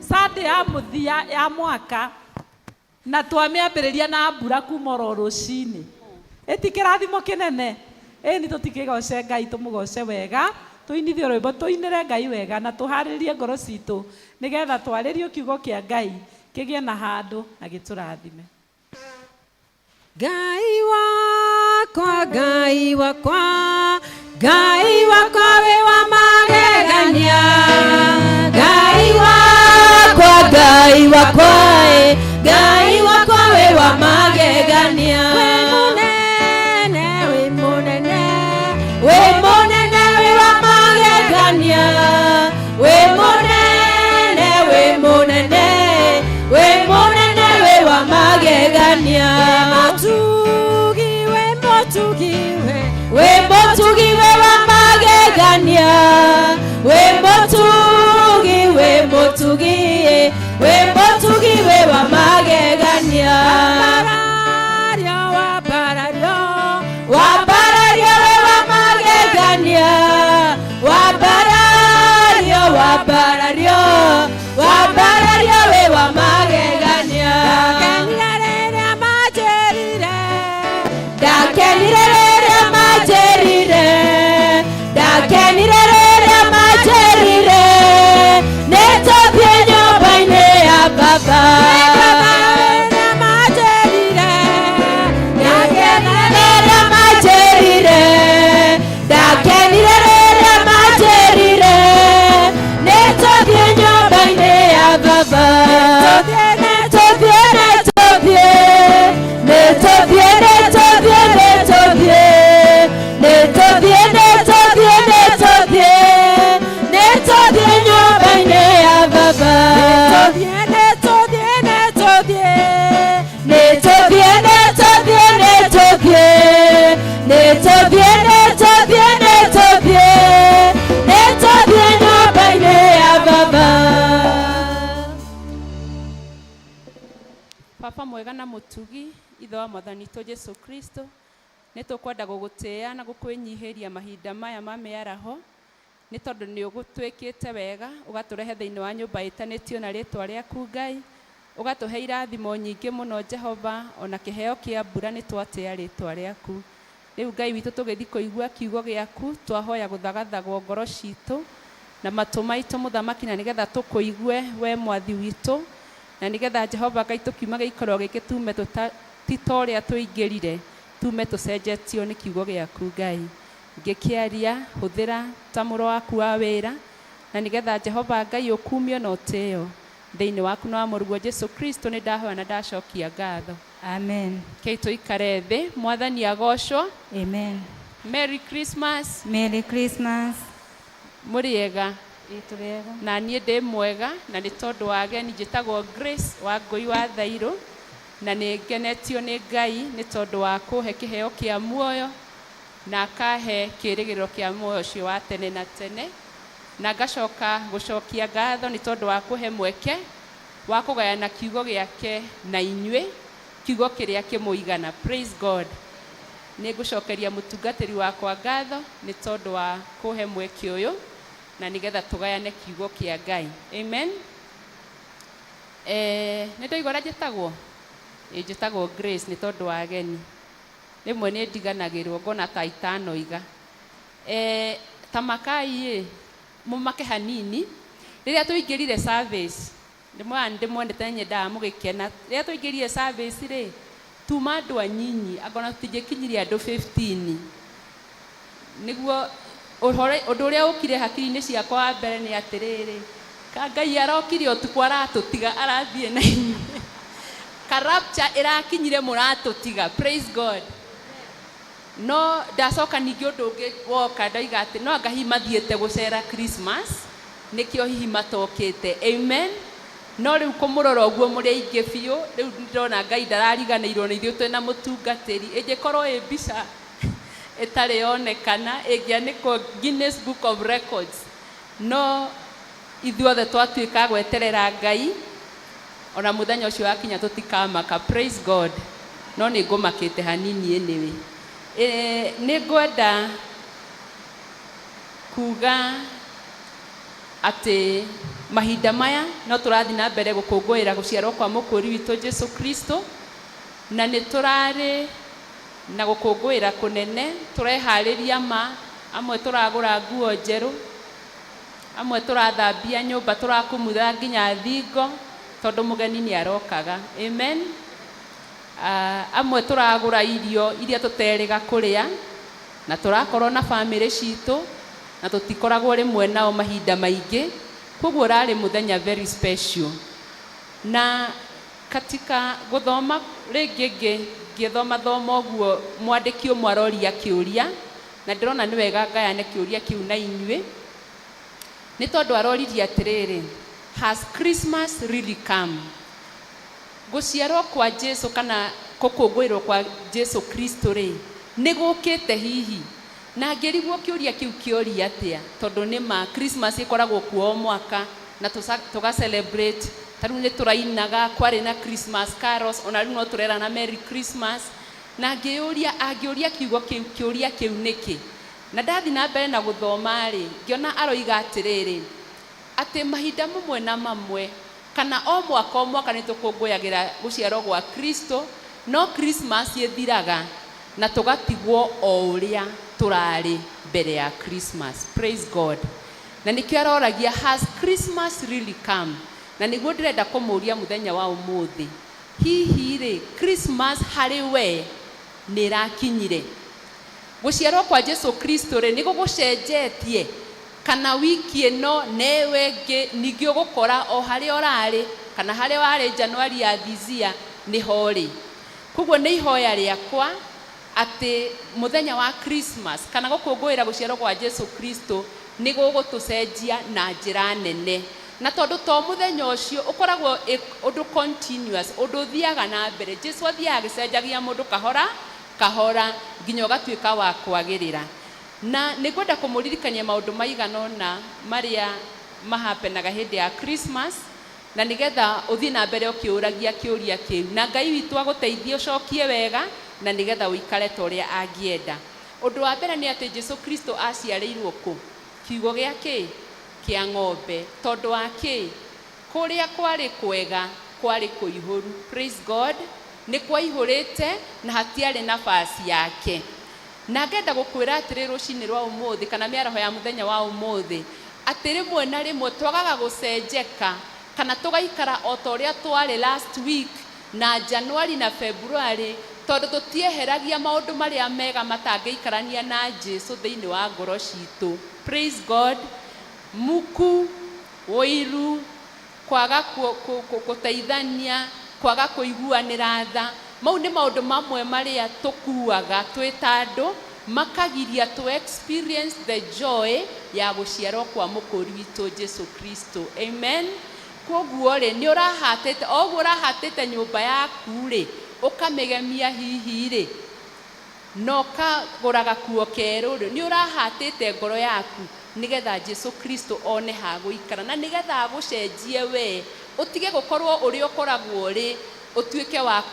Sunday ya mũthia ya mwaka na twamĩambĩrĩria na mbura kuma oro rũcinĩ ĩti kĩrathimo kĩnene ĩni tũtikĩgoce Ngai tũmũgoce wega tũinithie rwĩmbo tũinĩre Ngai wega na tũharĩrie ngoro citũ nĩgetha twarĩrio kiugo kĩa Ngai kĩgĩe na handũ na gĩtũrathime. Ngai wakwa, Ngai wakwa, Ngai wakwa wĩ wa magegania. Ngai wakwa, Ngai wakwa, Ngai wakwa wĩ wa magegania. Wĩ mũnene, wĩ mũnene, wĩ mũnene wĩ wa magegania. Wĩ mũnene, wĩ mũnene, wĩ mũnene wĩ wa magegania. Mũtugi, wĩ mũtugi, wĩ mũtugi wĩ wa magegania. Wĩ mũtugi, wĩ mũtugi, wĩ mũtugi wĩ wa magegania. Wambarario, wambarario, wambarario wĩ wa magegania. Wambarario, wambarario, wambarario wĩ wa magegania. Ndakenire rĩrĩa manjĩrire, ndakenire rĩrĩa manjĩrire, ndakenire Baba mwega na mũtugi, Ithe wa Mwathani witũ Jesu Kristo, nĩ tũkwenda gũgũtĩĩa na gũkwĩnyihĩria mahinda maya ma mĩaraho, nĩ tondũ nĩ ũgũtwĩkĩte wega, ũgatũrehe thĩinĩ wa nyũmba ĩtanĩtio na rĩtwa rĩaku Ngai, ũgatũhe irathimo nyingĩ mũno Jehova, ona kĩheo kĩa mbura nĩ twatĩa rĩtwa rĩaku. Rĩu Ngai witũ tũgĩthiĩ kũigua kiugo gĩaku, twahoya gũthagathagwo ngoro citũ na matũ maitũ mũthamaki, na nĩgetha tũkũigue we mwathi witũ, na nĩgetha Jehova Ngai tũkiuma gĩikaro gĩkĩ tume ti ta ũrĩa tũingĩrire, tume tũcenjetio nĩ kiugo gĩaku Ngai. Ngĩkĩaria, hũthĩra ta mũro waku wa wĩra, na nĩgetha Jehova Ngai ũkumio na ũtĩo thĩinĩ waku na wa mũrũguo Jesu Kristo, nĩ ndahoya na ndacokia ngatho. Amen. Kei tũikare thĩ, mwathani agocwo. Amen. Merry Christmas. Merry Christmas. Mũrĩega? Ĩ tũrĩega. Na niĩ ndĩ mwega, na nĩ tondũ wa ageni njĩtagwo Grace wa Ngũi wa Thairũ, na nĩ ngenetio nĩ Ngai nĩ tondũ wa kũhe kĩheo kĩa muoyo na akahe kĩĩrĩgĩrĩro kĩa muoyo ũcio wa tene na tene, na ngacoka gũcokia ngatho nĩ tondũ wa kũhe mweke wa kũgayana kiugo gĩake na inyuĩ, kiugo kĩrĩa kĩmũigana. Praise God. Nĩ ngũcokeria mũtungatĩri wakwa ngatho nĩ tondũ wa kũhe mweke ũyũ na nĩgetha tũgayane kiugo kĩa Ngai. Amen. Nĩ ndoiga ũrĩa njĩtagwo? Ĩ, njĩtagwo Grace nĩ tondũ wa ageni. Rĩmwe nĩ ndiganagĩrwo ngona ta itanoiga. Ta makai ĩ, mũmake hanini. Rĩrĩa tũingĩrire service, ndĩmwona ndĩmwendete nyendaga mũgĩkena. Rĩrĩa tũingĩrire service rĩ, tuma andũ anyinyi, angona tũtingĩkinyirie andũ 15. Nĩguo ũndũ ũrĩa ũkire hakiri-inĩ ciakwa wa mbere nĩ atĩrĩrĩ, ka Ngai arokire ũtukũ aratũtiga arathiĩ na inyuĩ. Ka rapture ĩrakinyire mũratũtiga. Praise God. No ndacoka ningĩ ũndũ ũngĩ woka ndoiga atĩ no anga hihi mathiĩte gũcera Christmas, nĩkĩo hihi matokĩte. Amen. No rĩu kũmũrora ũguo mũrĩ aingĩ biũ, rĩu ndĩrona Ngai ndarariganĩirwo nĩ ithuĩ twĩna mũtungatĩri. Ĩngĩkorwo ĩ mbica ĩtarĩ yonekana, ĩngĩanĩkwo Guinness Book of Records. No ithuothe twatuĩka gweterera Ngai, ona mũthenya ũcio wakinya tũtikamaka. Praise God. No nĩ ngũmakĩte hanini anyway. Nĩ ngwenda kuga atĩ mahinda maya no tũrathiĩ na mbere gũkũngũĩra gũciarwo kwa mũkũri witũ Jesu Kristo, na nĩ tũrarĩ na gũkũngũĩra kũnene, tũreharĩria ma, amwe tũragũra nguo njerũ, amwe tũrathambia nyũmba, tũrakumutha nginya thingo tondũ mũgeni nĩ arokaga. Amen. Amwe tũragũra irio iria tũterĩga kũrĩa, na tũrakorwo na bamĩrĩ citũ, na tũtikoragwo rĩmwe nao mahinda maingĩ. Koguo ũrarĩ mũthenya very special. Na katika gũthoma rĩngĩ ngĩthoma thoma ũguo, mwandĩki ũmwe aroria kĩũria, na ndĩrona nĩ wega ngayane kĩũria kĩu na inyuĩ, nĩ tondũ aroririe atĩrĩrĩ, has Christmas really come? Gũciarwo kwa Jesu kana gũkũngũĩrwo kwa Jesu Kristo rĩ, nĩ gũkĩte hihi? Na ngĩrigwo kĩũria kĩu kĩoria atĩa, tondũ nĩ ma Christmas ĩkoragwo kuo o mwaka na tũga celebrate. Ta rĩu nĩ tũrainaga, kwarĩ na Christmas carols, ona rĩu no tũrerana Merry Christmas. Na ngĩyũria, angĩũria kiugo kĩu, kĩũria kĩu nĩkĩ? Na ndathiĩ na mbere na gũthoma rĩ, ngĩona aroiga atĩrĩrĩ, atĩ mahinda mamwe na mamwe, kana o mwaka o mwaka nĩ tũkũngũyagĩra gũciarwo gwa Kristo, no Christmas ĩthiraga na tũgatigwo o ũrĩa tũrarĩ mbere ya Christmas. Praise God. Na nĩkĩo aroragia, has Christmas really come? Na nĩguo ndĩrenda kũmũria mũthenya wa ũmũthĩ, hihi rĩ, Christmas harĩ we nĩ ĩrakinyire? Gũciarwo kwa Jesu Kristo rĩ, nĩ gũgũcenjetie? Kana wiki ĩno newe ĩngĩ ningĩ ũgũkora o harĩa ũrarĩ, kana harĩa warĩ Januari ya this year nĩho ũrĩ. Koguo nĩ ihoya rĩakwa atĩ mũthenya wa Christmas kana gũkũngũĩra gũciarwo kwa Jesu Kristo nĩ gũgũtũcenjia na njĩra nene. Na tondũ to mũthenya ũcio ũkoragwo ũndũ continuous, ũndũ ũthiaga na mbere. Jesu athiaga agĩcenjagia mũndũ kahora kahora nginya ũgatuĩka wa kwagĩrĩra. Na nĩ ngwenda kũmũririkania maũndũ maigana ũna marĩa mahapenaga hĩndĩ ya Christmas. Na nĩgetha ũthiĩ na mbere ũkĩũragia kĩũria kĩu, na Ngai witũ agũteithie ũcokie wega, na nĩgetha ũikare ta ũrĩa angĩenda. Ũndũ wa mbere nĩ atĩ Jesu Kristo aciarĩirwo kũ? Kiugo gĩa kĩ? Kĩa ng'ombe. Tondũ wa kĩ? Kũrĩa kwarĩ kwega kwarĩ kũihũru. Praise God. Nĩ kwaihũrĩte na hatiarĩ nafasi yake. Na ngenda gũkwĩra atĩrĩ rũcinĩ rwa ũmũthĩ, kana mĩaraho ya mũthenya wa ũmũthĩ, atĩ rĩmwe na rĩmwe twagaga gũcenjeka, kana tũgaikara o ta ũrĩa twarĩ last week na January na February, tondũ tũtieheragia maũndũ marĩa mega matangĩikarania na Jesu thĩinĩ wa ngoro citũ. Praise God. Muku, ũiru, kwaga gũteithania, kwaga kũiguanĩra tha, mau nĩ maũndũ mamwe marĩa tũkuaga twĩ ta andũ, makagiria to experience the joy ya gũciarwo kwa mũkũri witũ Jesu Kristo. Amen. Koguo rĩ, nĩ ũrahatĩte, o ũguo ũrahatĩte nyũmba yaku rĩ, ũkamĩgemia hihi rĩ, na ũkagũra gakuo kerũ rĩ, nĩ ũrahatĩte ngoro yaku nĩgetha Jesu Kristo one ha gũikara, na nĩgetha agũcenjie we, ũtige gũkorwo ũrĩa ũkoragwo ũrĩ, ũtuĩke wa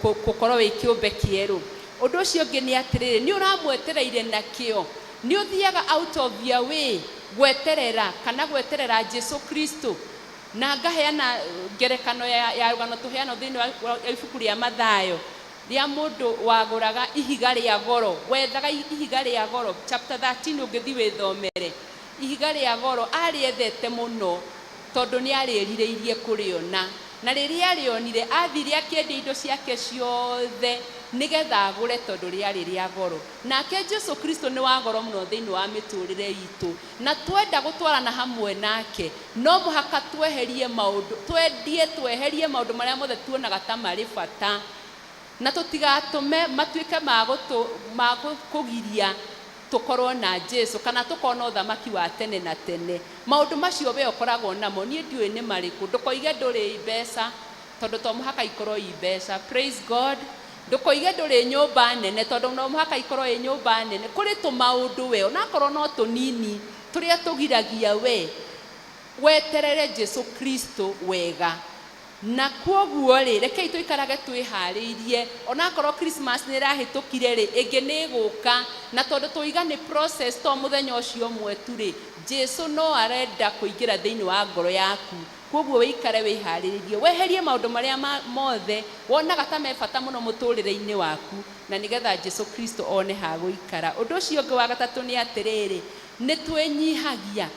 gũkorwo wĩ kĩũmbe kĩerũ. Ũndũ ũcio ũngĩ nĩ atĩrĩrĩ, nĩ ũramwetereire na kĩo, nĩ ũthiaga out of your way gweterera kana gweterera Jesu Kristo. Na ngaheana ngerekano ya rũgano tũheanwo thĩinĩ wa ibuku rĩa Mathayo, rĩa mũndũ wagũraga ihiga rĩa goro, wethaga ihiga rĩa goro, chapter 13 ũngĩthiĩ wĩthomere. Ihiga rĩa goro arĩethete mũno tondũ nĩ arĩrirĩirie kũrĩona, na rĩrĩa arĩonire athire akĩendia indo ciake ciothe nĩgetha agũre tondũ rĩarĩ rĩa goro. Nake Jesu Kristo nĩ wa goro mũno thĩinĩ wa mĩtũrĩre itũ, na twenda gũtwarana hamwe nake no mũhaka tweherie maũndũ, twendie tweherie maũndũ marĩa mothe tuonaga ta marĩ bata, na tũtigatũme matuĩke ma kũgiria tũkorwo na Jesu kana tũkona ũthamaki wa tene na tene. Maũndũ macio we ũkoragwo namo, niĩ ndiũĩ nĩ marĩkũ. Ndũkoige ndũrĩ mbeca, tondũ to mũhaka ikorwo i mbeca. Praise God. Ndũkoige ndũrĩ nyũmba nene, tondũ no mũhaka ikorwo ĩ nyũmba nene. Kũrĩ tũmaũndũ we onakorwo no tũnini tũrĩa tũgiragia we weterere Jesu Kristo wega. Na kwoguo rĩ, rekei tũikarage twĩharĩirie, onakorwo Christmas nĩ ĩrahĩtũkire rĩ, ĩngĩ nĩ ĩgũka, na tondũ tũiga nĩ process to mũthenya ũcio ũmwe tu rĩ, Jesu no arenda kũingĩra thĩinĩ wa ngoro yaku. Kwoguo wĩikare wĩharĩrĩrie, weherie maũndũ marĩa mothe wonaga ta me bata mũno mũtũrĩre-inĩ waku, na nĩgetha Jesu Kristo one ha gũikara. Ũndũ ũcio ũngĩ wa gatatũ nĩ atĩrĩrĩ, nĩ twĩnyihagia.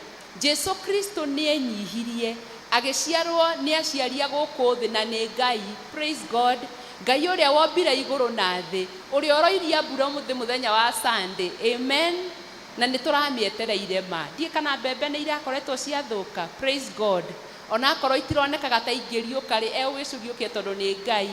Jesu Kristo nĩ enyihirie, agĩciarwo nĩ aciari a gũkũ thĩ na nĩ Ngai. Praise God. Ngai ũrĩa wombire igũrũ na thĩ, ũrĩa ũroiria mbura ũmũthĩ mũthenya wa Sunday. Amen. Na nĩ tũramĩetereire ma. Ndiĩ kana mbembe nĩ irakoretwo ciathũka. Praise God. Onakorwo itironekaga ta ingĩriũka rĩ, egũgĩcuriũkia tondũ nĩ Ngai.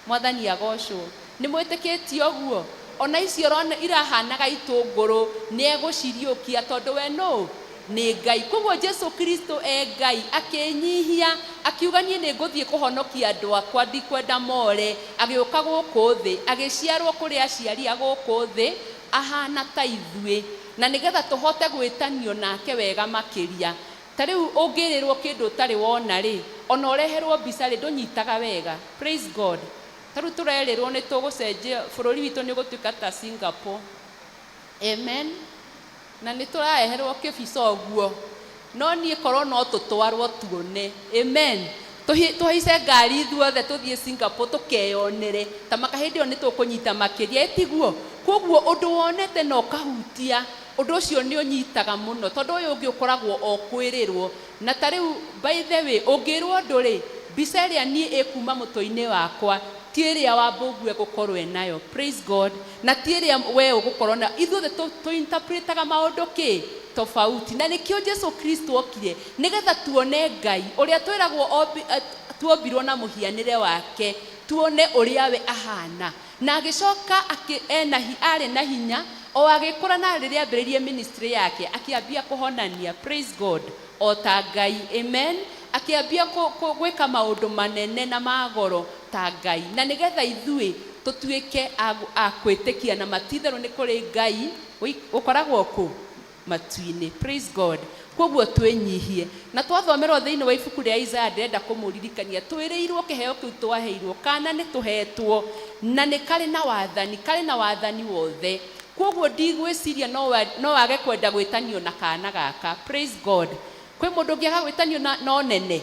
Mwathani agocwo. Nĩ mwĩtĩkĩtie ũguo? Ona icio ũrona irahanaga itũngũrũ, nĩ egũciriũkia tondũ we nũ? Nĩ Ngai. Koguo Jesu Kristo e Ngai, akĩnyihia, akiuga niĩ nĩ ngũthiĩ kũhonokia andũ akwa, ndikwenda more. Agĩũka gũkũ thĩ, agĩciarwo kũrĩ aciari a gũkũ thĩ, ahana ta ithuĩ, na nĩgetha tũhote gwĩtanio nake wega makĩria. Ta rĩu ũngĩrĩrwo kĩndũ ũtarĩ wona rĩ, ona ũreherwo mbica rĩ, ndũnyitaga wega. Praise God. Ta rĩu tũrerĩrwo nĩ tũgũcenjia, bũrũri witũ nĩ ũgũtuĩka ta Singapore. Amen. Na nĩ tũrareherwo kĩbica ũguo, no niĩ korwo no tũtwarwo tuone. Amen. Tũhaice ngari ithuothe tũthiĩ Singapore tũkeyonere, ta maka hĩndĩ ĩyo nĩ tũkũnyita makĩria, ĩtiguo? Koguo ũndũ wonete na ũkahutia, ũndũ ũcio nĩ ũnyitaga mũno, tondũ ũyũ ũngĩ ũkoragwo o kwĩrĩrwo. Na ta rĩu by the way, ũngĩrwo ũndũ rĩ, mbica ĩrĩa niĩ ĩkuma mũtwe-inĩ wakwa ti ĩrĩa Wambũgu egũkorwo enayo. Praise God. Na ti ĩrĩa we ũgũkorwo nayo. Ithuothe tũinterpretaga maũndũ kĩ tofauti. Na nĩkĩo Jesu Kristo okire, nĩgetha tuone Ngai ũrĩa twĩragwo tuombirwo na mũhianĩre wake, tuone ũrĩa we ahana. Na agĩcoka arĩ na hinya o agĩkũra, na rĩrĩa ambĩrĩirie ministry yake akĩambia kũhonania. Praise God. O ta Ngai. Amen. Akĩambia gwĩka maũndũ manene na magoro ta Ngai, na nĩgetha ithuĩ tũtuĩke a kwĩtĩkia na matitherũ nĩ kũrĩ Ngai ũkoragwo kũ? Matu-inĩ. Praise God. Koguo twĩnyihie na twathomerwo thĩinĩ wa ibuku rĩa Isaya, ndĩrenda kũmũririkania twĩrĩirwo kĩheo kĩu twaheirwo kana nĩ tũhetwo na nĩ karĩ na wathani, karĩ na wathani wothe. Koguo ndigwĩciria no wage kwenda gwĩtanio na kana gaka. Praise God. Kwĩ mũndũ ũngĩaga gwĩtanio na ũnene?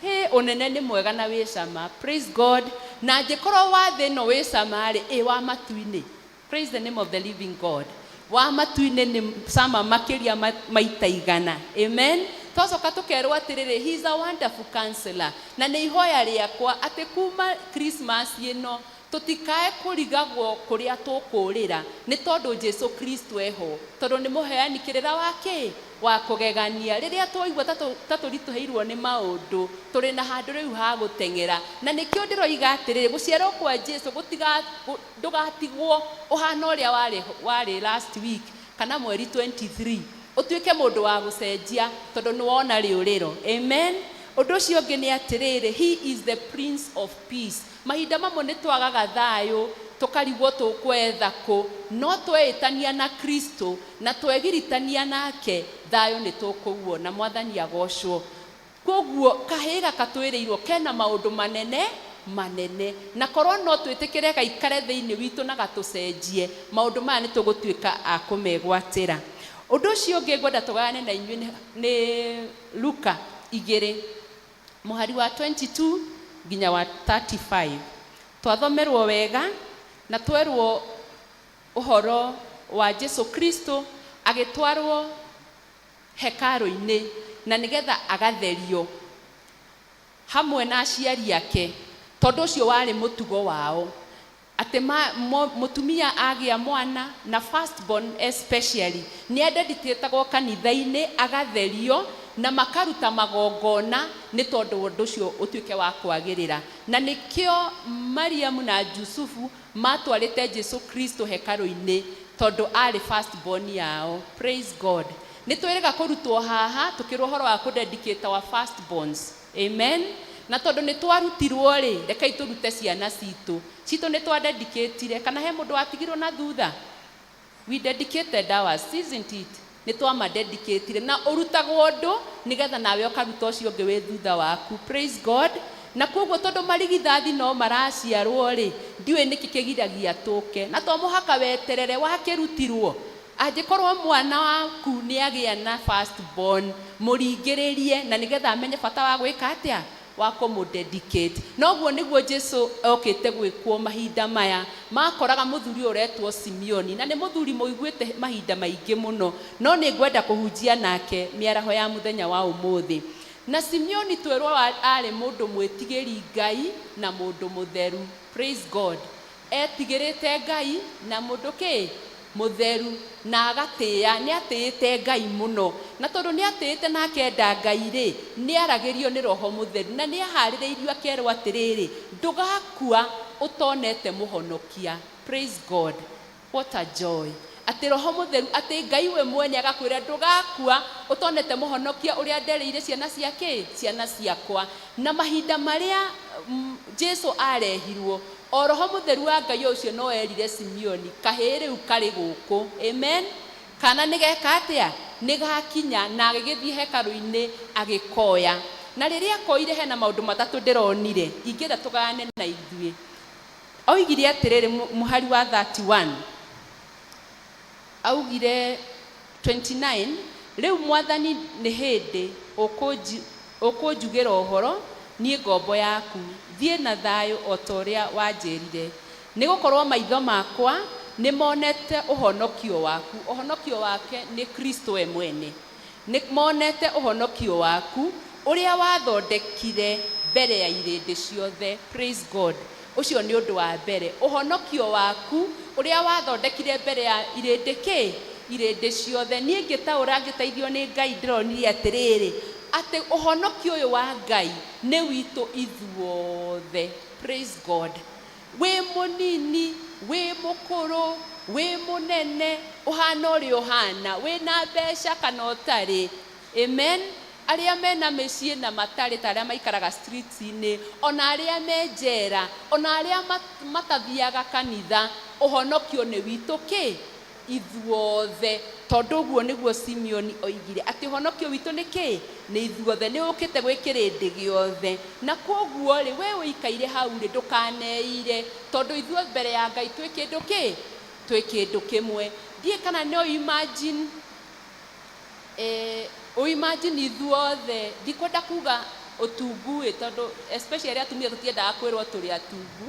Hĩ, ũnene nĩ mwega na wĩ cama. Praise God. Na angĩkorwo wa thĩ ĩno wĩ cama rĩ, ĩ wa matu-inĩ? Praise the name of the living God. Wa matu-inĩ nĩ cama makĩria maita 100. Amen. Twacoka tũkerwo atĩrĩrĩ, he is a wonderful counselor. Na nĩ ihoya rĩakwa atĩ kuma Christmas ĩno tũtikae kũrigagwo kũrĩa tũkũrĩra, nĩ tondũ Jesu Kristo eho, tondũ nĩ mũheani kĩrĩra wa kĩ wa kũgegania. Rĩrĩa twaigua ta tũritũhĩirwo nĩ maũndũ, tũrĩ na handũ rĩu ha gũteng'era. Na nĩkĩo ndĩroiga atĩrĩrĩ, gũciarwo kwa Jesu ndũgatigwo ũhana ũrĩa warĩ last week kana mweri 23, ũtuĩke mũndũ wa gũcenjia tondũ nĩ wona rĩũrĩro. Amen. Ũndũ ũcio ũngĩ nĩ atĩrĩrĩ, he is the Prince of Peace. Mahinda mamwe nĩ twagaga thayũ, tũkarigwo tũkwetha kũ, no tweĩtania na Kristo na twegiritania nake, thayũ nĩ tũkũwona. Mwathani agocwo. Koguo kahĩĩ gaka twĩrĩirwo kena maũndũ manene manene, na korwo no twĩtĩkĩre gaikare thĩinĩ witũ na gatũcenjie, maũndũ maya nĩ tũgũtuĩka a kũmegwatĩra. Ũndũ ũcio ũngĩ ngwenda tũgayane na inyuĩ nĩ Luka 2 mũhari wa 22 nginya wa 35. Twathomerwo wega na twerwo ũhoro wa Jesu Kristo agĩtwarwo hekarũ-inĩ na nĩgetha agatherio hamwe na aciari ake, tondũ ũcio warĩ mũtugo wao atĩ mũtumia agĩa mwana, na firstborn especially, nĩ adedicatagwo kanitha-inĩ agatherio na makaruta magongona nĩ tondũ ũndũ ũcio ũtuĩke wa kwagĩrĩra. Na nĩkĩo Mariamu na Jusufu matwarĩte Jesu Kristo hekarũ-inĩ, tondũ arĩ firstborn yao. Praise God. Nĩ twĩrĩga kũrutwo haha tũkĩrwo ũhoro wa kũdedicate our firstborns. Amen. Na tondũ nĩ twarutirwo rĩ, rekei tũrute ciana citũ. Citũ nĩ twadedicatire, kana he mũndũ watigirwo na thutha? We dedicated ours, isn't it? Nĩ twamadedicatire. Na ũrutagwo ũndũ nĩgetha nawe ũkaruta ũcio ũngĩ wĩ thutha waku. Praise God. Na koguo tondũ marigithathi no maraciarwo rĩ, ndiũĩ nĩkĩ kĩgiragia tũke. Na to mũhaka weterere wakĩrutirwo. Angĩkorwo mwana waku nĩ agĩa na first born, mũringĩrĩrie na nĩgetha amenye bata wa gwĩka atĩa, wa kũmũdedicate. Noguo nĩguo Jesu okĩte gwĩkwo. Mahinda maya makoraga mũthuri ũyũ ũretwo Simeoni, na nĩ mũthuri mũiguĩte mahinda maingĩ mũno, no nĩ ngwenda kũhunjia nake mĩaraho ya mũthenya wa ũmũthĩ. Na Simeoni twerwo arĩ mũndũ mwĩtigĩri Ngai na mũndũ mũtheru. Praise God. Etigĩrĩte Ngai na mũndũ kĩ mũtheru, na agatĩĩa, nĩ atĩĩte Ngai mũno. Na tondũ nĩ atĩĩte na akenda Ngai rĩ, nĩ aragĩrio nĩ Roho Mũtheru na nĩ aharĩrĩirio akerwo atĩrĩrĩ, ndũgakua ũtonete mũhonokia. Praise God. What a joy, atĩ Roho Mũtheru, atĩ Ngai we mwene agakwĩra ndũgakua ũtonete mũhonokia ũrĩa nderĩire ciana ciake, ciana ciakwa. Na mahinda marĩa Jesu arehirwo, o Roho Mũtheru wa Ngai ũcio no erire Simeoni, kahĩĩ rĩu karĩ gũkũ. Amen. Kana nĩ geka atĩa, nĩ gakinya. Na agĩgĩthiĩ hekarũ-inĩ agĩkoya. Na rĩrĩa akoire, hena maũndũ matatũ ndĩronire ingĩenda tũgayane na ithuĩ. Oigire atĩrĩrĩ, mũhari wa 31, augire 29, "Rĩu Mwathani, nĩ hĩndĩ ũkũnjugĩra ũhoro niĩ ngombo yaku. Thiĩ na thayũ o ta ũrĩa wanjĩrire, nĩ gũkorwo maitho makwa nĩ monete ũhonokio waku." Ũhonokio wake nĩ Kristo we mwene. "Nĩ monete ũhonokio waku ũrĩa wathondekire mbere ya irĩndĩ ciothe." Praise God. Ũcio nĩ ũndũ wa mbere, ũhonokio waku ũrĩa wathondekire mbere ya irĩndĩ kĩ irĩndĩ ciothe. Niĩ ngĩtaũra, ngĩteithio nĩ Ngai, ndĩronire atĩrĩrĩ, atĩ ũhonokio ũyũ wa Ngai nĩ witũ ithuothe. Praise God. Wĩ mũnini, wĩ mũkũrũ, wĩ mũnene, ũhana ũrĩa ũhana, wĩna mbeca kana ũtarĩ. Amen. Arĩa mena mĩciĩ na matarĩ, ta arĩa maikaraga streets-inĩ, ona arĩa me njera, ona arĩa matathiaga kanitha, ũhonokio nĩ witũ kĩ. Ithuothe. Tondũ ũguo nĩguo Simeoni oigire, atĩ ũhonokio witũ nĩ kĩĩ? Nĩ ithuothe. Nĩ ũkĩte gwĩ kĩrĩndĩ gĩothe. Na kwoguo-rĩ, wee ũikaire hau-rĩ, ndũkaneire, tondũ ithuĩ mbere ya Ngai twĩ kĩndũ kĩ? Twĩ kĩndũ kĩmwe. Ndiũĩ kana no imagine, eh, ũ imagine ithuothe, ndikwenda kuga ũtungu-ĩ, tondũ especially atumia tũtiendaga kwĩrwo tũrĩ atungu.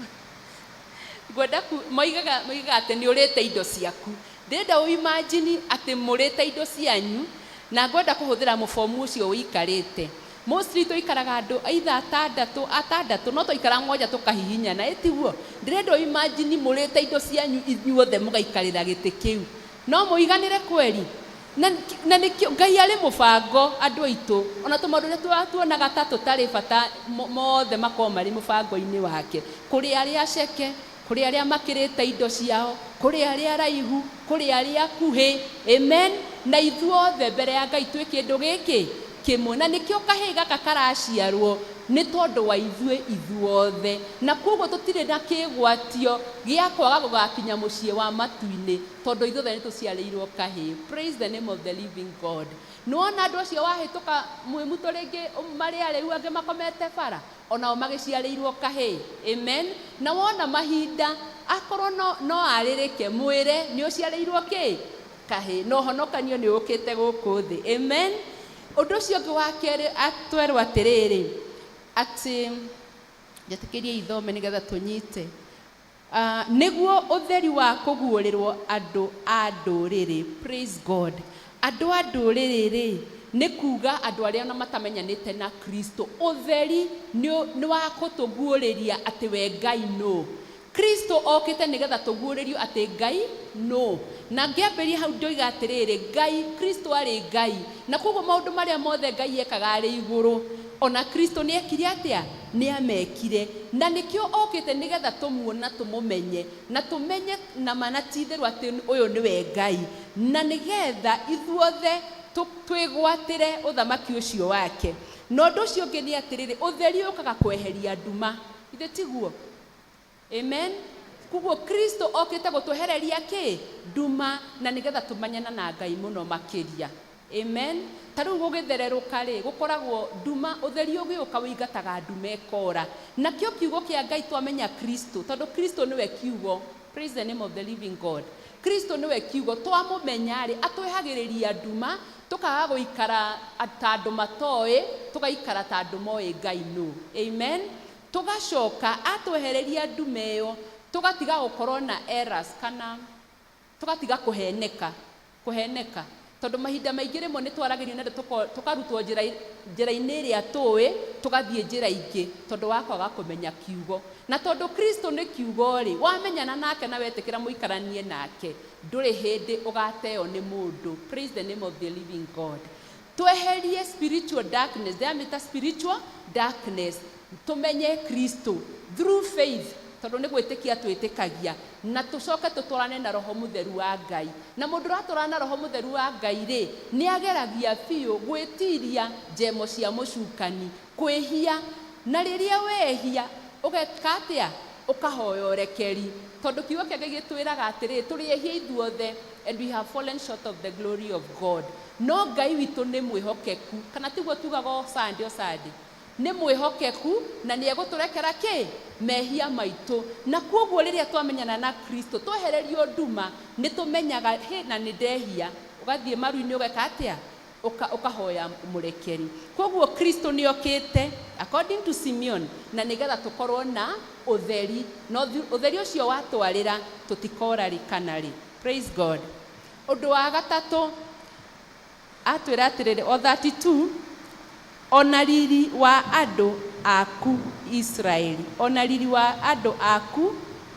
Ngwenda ku, moigaga, moigaga atĩ nĩ ũrĩte indo ciaku. Ndĩrenda ũ imagine atĩ mũrĩte indo cianyu, na ngwenda kũhũthĩra mũbomu ũcio ũikarĩte. Mostly tũikaraga andũ either atandatũ, atandatũ, no twaikara mũgwanja tũkahihinyana, ĩ tiguo? Ndĩrenda ũ imagine mũrĩte indo cianyu inyuothe mũgaikarĩra gĩtĩ kĩu. No mũiganĩre kweri? Na, na nĩkĩo Ngai arĩ mũbango andũ aitũ, ona tũmaũndũ tũrĩa tuonaga ta tũtarĩ bata mothe makoragwo marĩ mũbango-inĩ wake. Kũrĩ arĩa aceke, kũrĩ arĩa makĩrĩte indo ciao, kũrĩ arĩa araihu, kũrĩ arĩa akuhĩ. Amen. Na ithuothe mbere ya Ngai twĩ kĩndũ gĩkĩ kĩmwe. Na nĩkĩo kahĩĩ gaka karaciarwo nĩ tondũ wa ithuĩ ithuothe. Na kwoguo tũtirĩ na kĩgwatio gĩa kwaga gũgakinya mũciĩ wa matu-inĩ. Tondũ ithuothe nĩ tũciarĩirwo kahĩĩ. Praise the name of the living God. Nĩ wona andũ acio wahĩtũka mwĩ mutũ rĩngĩ marĩ arĩu angĩ makomete bara, onao magĩciarĩirwo kahĩĩ. Amen. Na wona mahinda, akorwo no, no arĩrĩke, mwĩre nĩ ũciarĩirwo kĩ? Kahĩĩ. Na ũhonokanio nĩ ũkĩte gũkũ thĩ. Amen. Ũndũ ũcio ũngĩ wa kerĩ atwerwo atĩrĩrĩ, atĩ, njĩtĩkĩrie ithome nĩgetha tũnyite. Nĩguo ũtheri wa kũguũrĩrwo andũ a ndũrĩrĩ. Praise God. Andũ a ndũrĩrĩ-rĩ, nĩ kuuga andũ arĩa ona matamenyanĩte na Kristo. Ũtheri nĩ, nĩ wa gũtũguũrĩria atĩ we Ngai nũ. Kristo okĩte nĩgetha tũguũrĩrio atĩ Ngai nũ. Na ngĩambĩrĩria hau ndoiga atĩrĩrĩ, Ngai, Kristo arĩ Ngai. Na kwoguo maũndũ marĩa mothe Ngai ekaga arĩ igũrũ, ona Kristo nĩ ekire atĩa? Nĩamekire. Na nĩkĩo okĩte nĩgetha tũmuone na tũmũmenye, na tũmenye na ma na ti itherũ atĩ ũyũ nĩwe Ngai, na nĩgetha ithuothe twĩgwatĩre ũthamaki ũcio wake. Na ũndũ ũcio ũngĩ nĩ atĩrĩrĩ, ũtheri ũkaga kweheria nduma. Githĩ tiguo? Amen. Koguo Kristo okĩte gũtwehereria kĩ? Nduma, na nĩgetha tũmenyane na Ngai mũno makĩria. Amen. Ta rĩu gũgĩthererũka-rĩ, gũkoragwo nduma, ũtheri ũgĩũka ũingataga nduma ĩkora. Nakĩo kiugo kĩa Ngai twamenya Kristo, tondũ Kristo nĩwe kiugo. Praise the name of the living God. Kristo nĩwe kiugo, twamũmenya-rĩ, atwehagĩrĩria nduma, tũkaga gũikara ta andũ matoĩ, tũgaikara ta andũ moĩ Ngai nũ. Amen. Tũgacoka, atwehereria nduma ĩyo, tũgatiga gũkorwo na errors kana tũgatiga kũheneka, kũheneka. Tondũ mahinda maingĩ rĩmwe nĩ twaragĩrio na andũ tũkarutwo njĩra, njĩra-inĩ ĩrĩa tũĩ, tũgathiĩ njĩra ingĩ tondũ wa kwaga kũmenya kiugo. Na tondũ Kristo nĩ kiugo-rĩ, wamenyana nake na wetĩkĩra mũikaranie nake, ndũrĩ hĩndĩ ũgateo nĩ mũndũ. Praise the name of the living God. Tweherie spiritual darkness, ndĩramĩta spiritual darkness, tũmenye Kristo through faith, tondũ nĩ gwĩtĩkia twĩtĩkagia, na tũcoke tũtwarane na Roho Mũtheru wa Ngai. Na mũndũ ũratwarana na Roho Mũtheru wa Ngai-rĩ, nĩ ageragia biũ gwĩtiria njemo cia mũcukani, kwĩhia. Na rĩrĩa wehia, ũgeka atĩa? Ũkahoya ũrekeri. Tondũ kiugo kĩa Ngai gĩtwĩraga atĩrĩrĩ, tũrĩ ehia ithuothe, and we have fallen short of the glory of God. No Ngai witũ nĩ mwĩhokeku, kana tiguo tugaga o Sunday o Sunday? Nĩ mwĩhokeku na nĩ egũtũrekera kĩ? Mehia maitũ. Na kwoguo rĩrĩa twamenyana na Kristo, twehererio nduma, nĩ tũmenyaga, hĩ, na nĩ ndehia. Ũgathiĩ maru-inĩ ũgeka atĩa? Ũka, ũkahoya mũrekeri. Kwoguo Kristo nĩ okĩte, according to Simeon, na nĩgetha tũkorwo na ũtheri. Na ũtheri ũcio watwarĩra, tũtikora rĩ kana rĩ. Praise God. Ũndũ wa gatatũ, atwĩra atĩrĩrĩ, o 32, O na riri wa andũ aku Isiraeli, o na riri wa andũ aku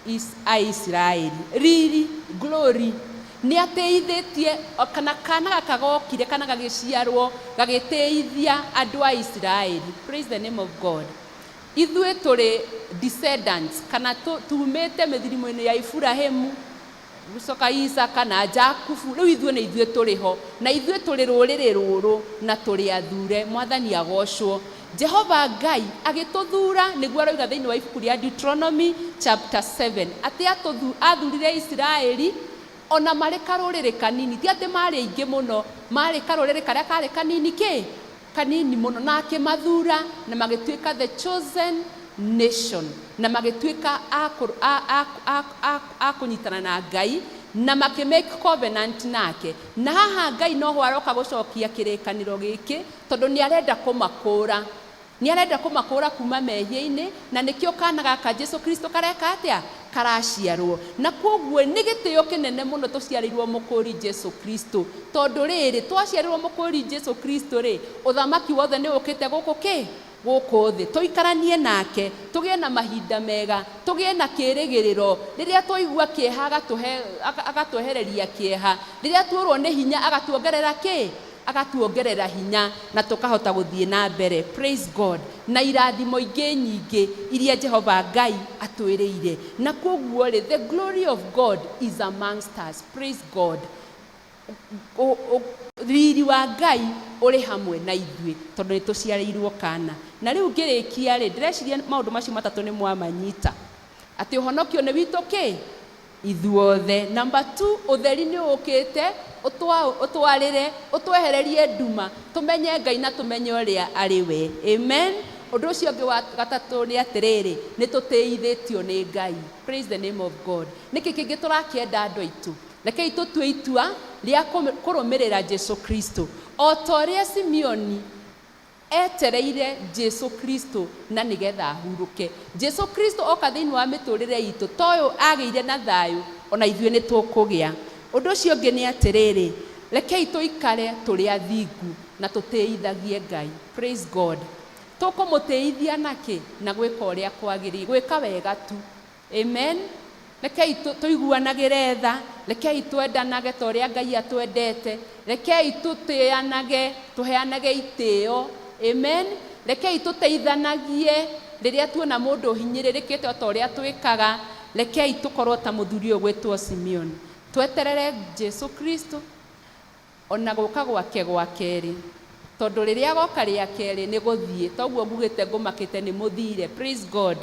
is, a Isiraeli. Riri, glory, nĩ atĩithĩtie, kana kana gaka gokire kana gagĩciarwo gagĩtĩithia andũ a Isiraeli. Praise the name of God. Ithuĩ tũrĩ descendants, kana tumĩte mĩthirimo-inĩ ya Iburahimu, Gũcoka Isaaka na Jakubu, rĩu ithuĩ nĩ ithuĩ tũrĩ ho, na ithuĩ tũrĩ rũrĩrĩ rũrũ, na tũrĩ athure. Mwathani agoocwo. Jehova Ngai agĩtũthura, nĩguo aroiga thĩinĩ wa ibuku rĩa Deuteronomy chapter 7, atĩ athurire Isiraeli Ona marĩ karũrĩrĩ kanini, ti atĩ marĩ aingĩ mũno, marĩ karũrĩrĩ karĩa karĩ kanini kĩ kanini mũno, na akĩmathura na magĩtuĩka the chosen nation, na magĩtuĩka a kũ- a- a- a- a- a kũnyitana na Ngai na makĩ make covenant nake. Na haha Ngai noho aroka gũcokia kĩrĩkanĩro gĩkĩ, tondũ nĩ arenda kũmakũra, nĩ arenda kũmakũra kuma mehia-inĩ, na nĩkĩo kana gaka Jesu Kristo kareka atĩa? Karaciarwo. Na kwoguo nĩ gĩtĩo kĩnene mũno tũciarĩirwo mũkũri Jesu Kristo, tondũ rĩrĩ twaciarĩrwo mũkũri Jesu Kristo rĩ, ũthamaki wothe nĩ ũkĩte gũkũ kĩ gũkũ thĩ, tũikaranie nake, tũgĩe na mahinda mega, tũgĩe na kĩrĩgĩrĩro. Rĩrĩa twaigua kĩeha agatwehereria kĩeha, rĩrĩa tuorwo nĩ hinya agatuongerera kĩ agatuongerera hinya, na tũkahota gũthiĩ na mbere. Praise God. Na irathimo ingĩ nyingĩ iria Jehova Ngai atwĩrĩire. Na kwoguo rĩ, the glory of God is amongst us. Praise God. Riri wa Ngai ũrĩ hamwe na ithuĩ, tondũ nĩ tũciarĩirwo kana. Na rĩu ngĩrĩkia rĩ, ndĩreciria maũndũ macio matatũ nĩ mwamanyita, atĩ ũhonokio nĩ witũ kĩ ithuothe. Number 2, ũtheri nĩ ũkĩte ũtwarĩre, ũtwehererie nduma, tũmenye Ngai na tũmenye ũrĩa arĩ we. Amen. Ũndũ ũcio ũngĩ wa gatatũ nĩ atĩrĩrĩ, nĩ tũtĩithĩtio nĩ Ngai. Praise the name of God. Nĩkĩ kĩngĩ tũrakĩenda andũ aitũ? Rekei tũtue itua rĩa kũrũmĩrĩra Jesu Kristo, o ta ũrĩa Simeoni etereire Jesu Kristo na nĩgetha ahurũke. Jesu Kristo oka thĩinĩ wa mĩtũrĩre itũ, ta ũyũ agĩire na thayũ, ona ithuĩ nĩ tũkũgĩa. Ũndũ ũcio ũngĩ nĩ atĩrĩrĩ, rekei tũikare tũrĩ athingu na tũtĩithagie Ngai. Praise God. Tũkũmũtĩithia nakĩ? Na gwĩka ũrĩa kwagĩrĩire, gwĩka wega tu. Amen. Rekei tũiguanagĩre tha, rekei twendanage ta ũrĩa Ngai atwendete, rekei tũtĩanage, tũheanage itĩo. Amen. Rekei tũteithanagie rĩrĩa tuona mũndũ ũhinyĩrĩrĩkĩte o ta ũrĩa twĩkaga. Rekei tũkorwo ta mũthuri ũyũ gwĩtwo Simeon, tweterere Jesu Kristo ona gũka gwake gwa kerĩ, tondũ rĩrĩa agoka rĩa kerĩ nĩ gũthiĩ toguo ngugĩte ngũmakĩte nĩ mũthire. Praise God.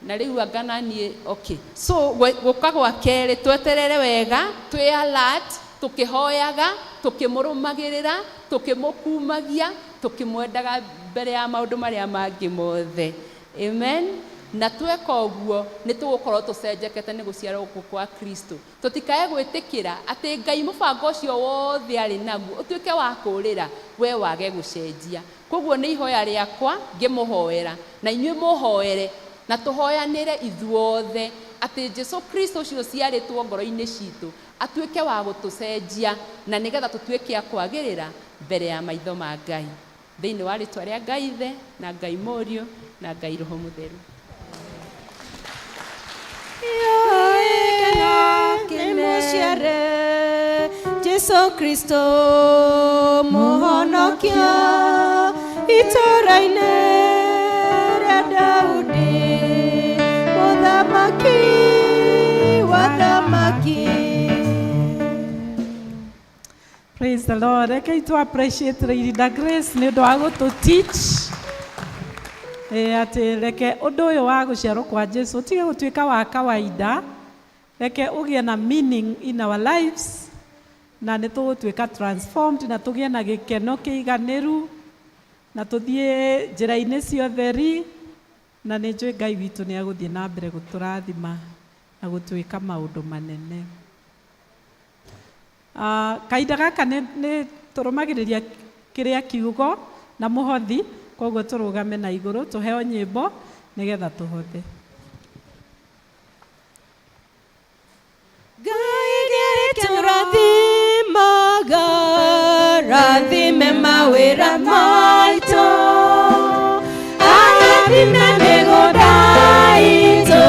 Na rĩu anga naniĩ okay. So gũka gwa kerĩ tweterere wega, twĩ alert, tũkĩhoyaga, tũkĩmũrũmagĩrĩra, tũkĩmũkumagia, tũkĩmwendaga mbere ya maũndũ marĩa mangĩ mothe. Amen. Na tweka ũguo nĩ tũgũkorwo tũcenjekete nĩ gũciarwo gũkũ kwa Kristo. Tũtikae gwĩtĩkĩra atĩ Ngai mũbango ũcio wothe arĩ naguo ũtuĩke wa kũũrĩra, we wage gũcenjia. Koguo nĩ ihoya rĩakwa ngĩmũhoera, na inyuĩ mũhoere, na tũhoyanĩre ithuothe atĩ Jesu Kristo ũcio ũciarĩtwo ngoro-inĩ citũ atuĩke wa gũtũcenjia, na nĩgetha tũtuĩke a kwagĩrĩra mbere ya maitho ma Ngai. Thĩinĩ wa rĩtwa rĩa Ngai Ithe na Ngai Mũriũ na Ngai Roho Mũtheru. Nĩ mũciare Jesu Kristo mũhonokia itũũra-inĩ rĩa Daudi, mũthamaki wa thamaki. Praise the Lord. Rekei to appreciate Lady Grace nĩ ũndũ wa gũtũ teach. Atĩ reke ũndũ ũyũ wa gũciarwo kwa Jesu ũtige gũtuĩka wa kawaida, reke ũgĩe na meaning in our lives, na nĩ tũgũtuĩka transformed na tũgĩe na gĩkeno kĩiganĩru, na tũthiĩ njĩra-inĩ cia ũtheri, na nĩ njũĩ Ngai witũ nĩ agũthiĩ na mbere gũtũrathima na gũtwĩka maũndũ manene. Kahinda gaka nĩ tũrũmagĩrĩria kĩrĩa kiugo na mũhothi, koguo tũrũgame na igũrũ tũheo nyĩmbo nĩgetha tũhothe. Ngai nĩarĩtũrathimaga, rathime mawĩra maitũ, arathime mĩgũnda itũ,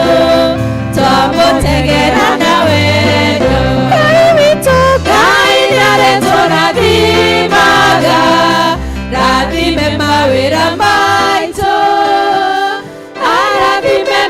twamũtegera na wendo. Ngai witũ, Ngai nĩarĩtũrathimaga, rathime mawĩra maitũ, arathime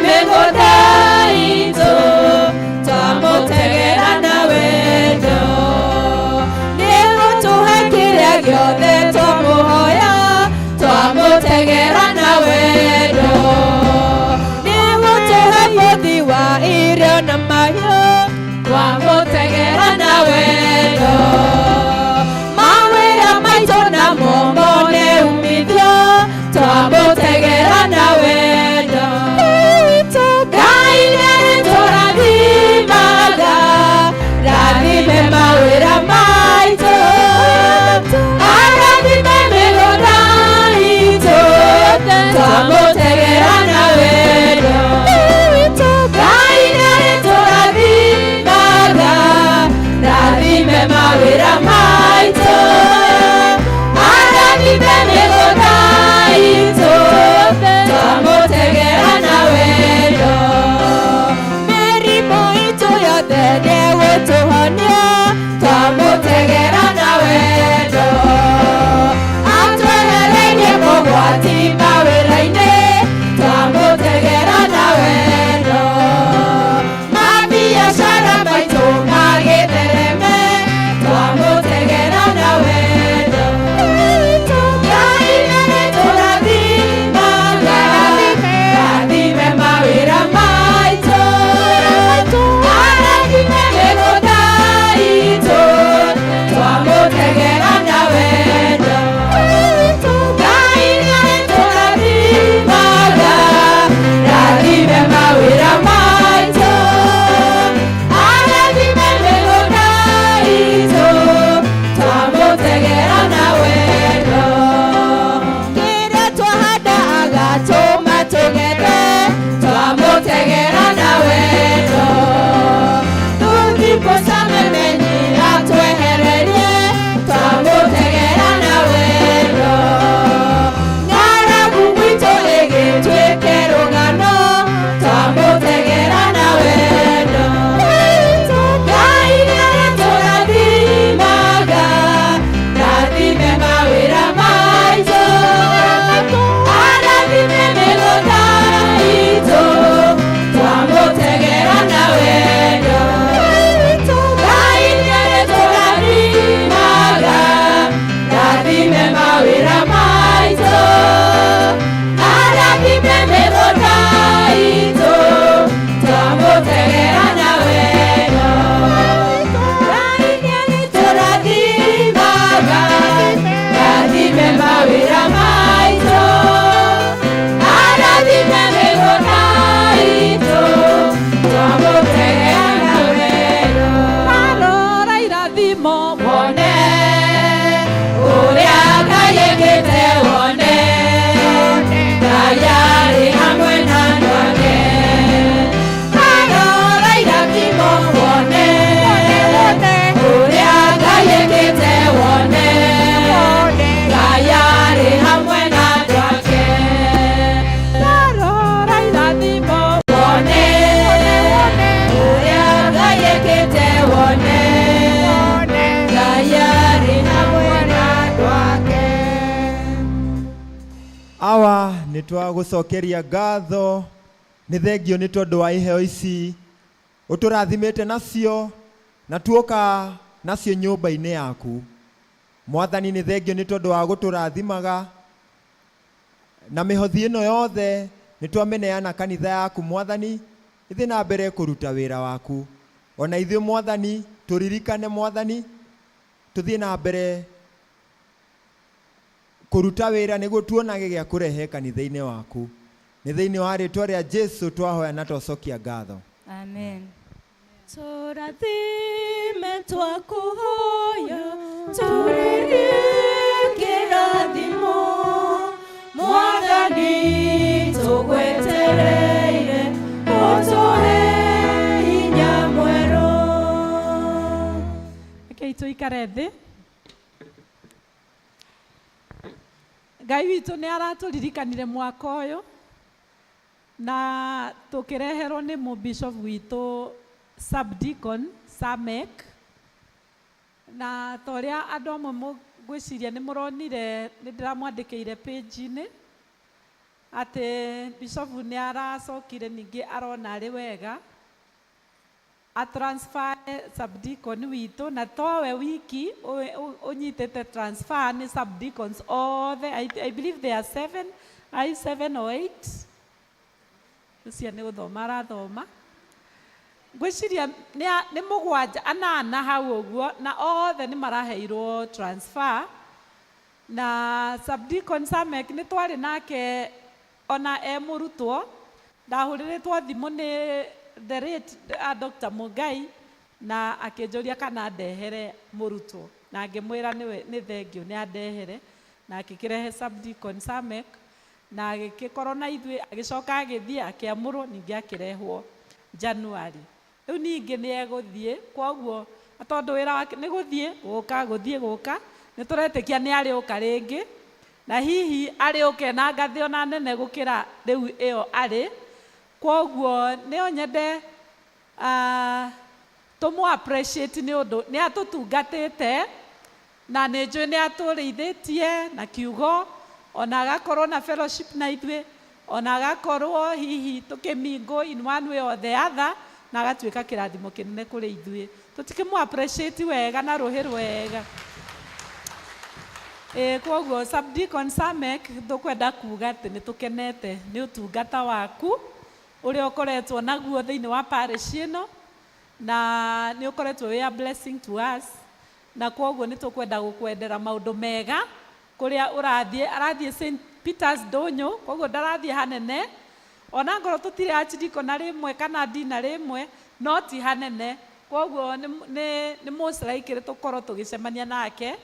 Awa nĩ twagũcokeria ngatho nĩ thengio nĩ tondũ wa iheo ici ũtũrathimĩte nacio na tuoka nacio nyũmba-inĩ yaku. Mwathani nĩ thengio nĩ tondũ wa gũtũrathimaga na mĩhothi ĩno yothe nĩ twamĩneana kanitha yaku Mwathani ĩthiĩ na mbere kũruta wĩra waku. Ona ithuĩ Mwathani tũririkane Mwathani tũthiĩ na mbere kũruta wĩra nĩguo tuonage gĩa kũrehe kanitha-inĩ waku. Nĩ thĩinĩ wa rĩtwa rĩa Jesu twahoya na twacokia ngatho. Amen. Tũrathime twakũhoya tũrĩrie kĩrathimo Mwathani tũgwetereire ũtũhe hinya mwerũ. Rekei tũikare thĩ. Ngai witũ nĩ aratũririkanire mwaka ũyũ na tũkĩreherwo nĩ mũbishop witũ subdeacon Samek na ta ũrĩa andũ amwe ngwĩciria nĩ mũronire nĩ ndĩramwandĩkĩire page-inĩ atĩ bishop nĩ aracokire ningĩ arona arĩ wega atransfer subdeacon witũ na towe wiki ũnyitĩte transfer nĩ subdeacons othe. I believe there are seven, I seven or eight. Ũcio nĩ gũthoma arathoma ngwĩciria nĩ mũgwanja anana hau ũguo na othe nĩ maraheirwo transfer na subdeacon Samek nĩ twarĩ nake ona e mũrutwo ndahũrĩrĩtwo thimũ nĩ the late Dr. Mugai na akĩnjũria kana ndehere mũrutwo na ngĩmwĩra nĩwe nĩ thengio nĩ andehere na akĩkĩrehe subdeacon Samek na agĩgĩkorwo na ithuĩ agĩcoka agĩthiĩ akĩamũrwo ningĩ akĩrehwo January rĩu ningĩ nĩ egũthiĩ kwoguo tondũ wĩra wake nĩ gũthiĩ gũka gũthiĩ gũka nĩ tũretĩkia nĩ arĩũka rĩngĩ na hihi arĩũke na ngathĩ ona nene gũkĩra rĩu ĩyo arĩ kwoguo nĩ nyende tũmũ appreciate nĩ ũndũ nĩ atũtungatĩte na nĩ njũĩ nĩ atũrĩithĩtie na kiugo ona agakorwo na fellowship na ithuĩ ona agakorwo hihi tũkĩmingo in one way or the other na agatuĩka kĩrathimo kĩnene kũrĩ ithuĩ tũtikĩmũ appreciate wega na rũhĩ rwega. Ĩ kwoguo subdeacon Samek tũkwenda kuga atĩ nĩ tũkenete nĩ ũtungata waku ũrĩa ũkoretwo naguo thĩinĩ wa parish ĩno na nĩ ũkoretwo wĩ a blessing to us na kwoguo nĩ tũkwenda gũkwendera maũndũ mega kũrĩa ũrathiĩ. Arathiĩ St Peters Ndũnyũ kwoguo ndarathiĩ hanene ona ngorwo tũtirĩ archdeacon rĩmwe kana dina rĩmwe no ti hanene kwoguo nĩ most likely tũkorwo tũgĩcemania nake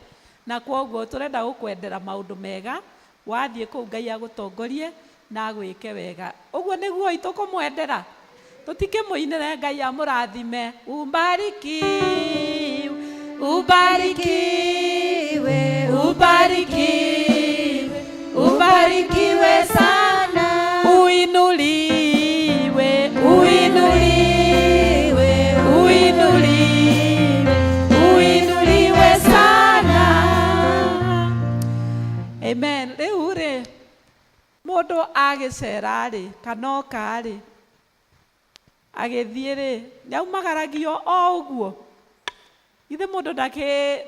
na kwoguo tũrenda gũkwendera maũndũ mega wathiĩ kũu Ngai agũtongorie na agwĩke wega ũguo nĩguo itũkũmwendera tũtikĩmũinĩre Ngai amũrathime. Ubarikiwe, ubarikiwe, ubarikiwe, ubarikiwe sana, uinuliwe, uinuliwe, uinuliwe, uinuliwe sana. Amen. Rĩu rĩ mũndũ agĩcera rĩ kana oka rĩ agĩthiĩ rĩ nĩaumagaragio o ũguo githĩ mũndũ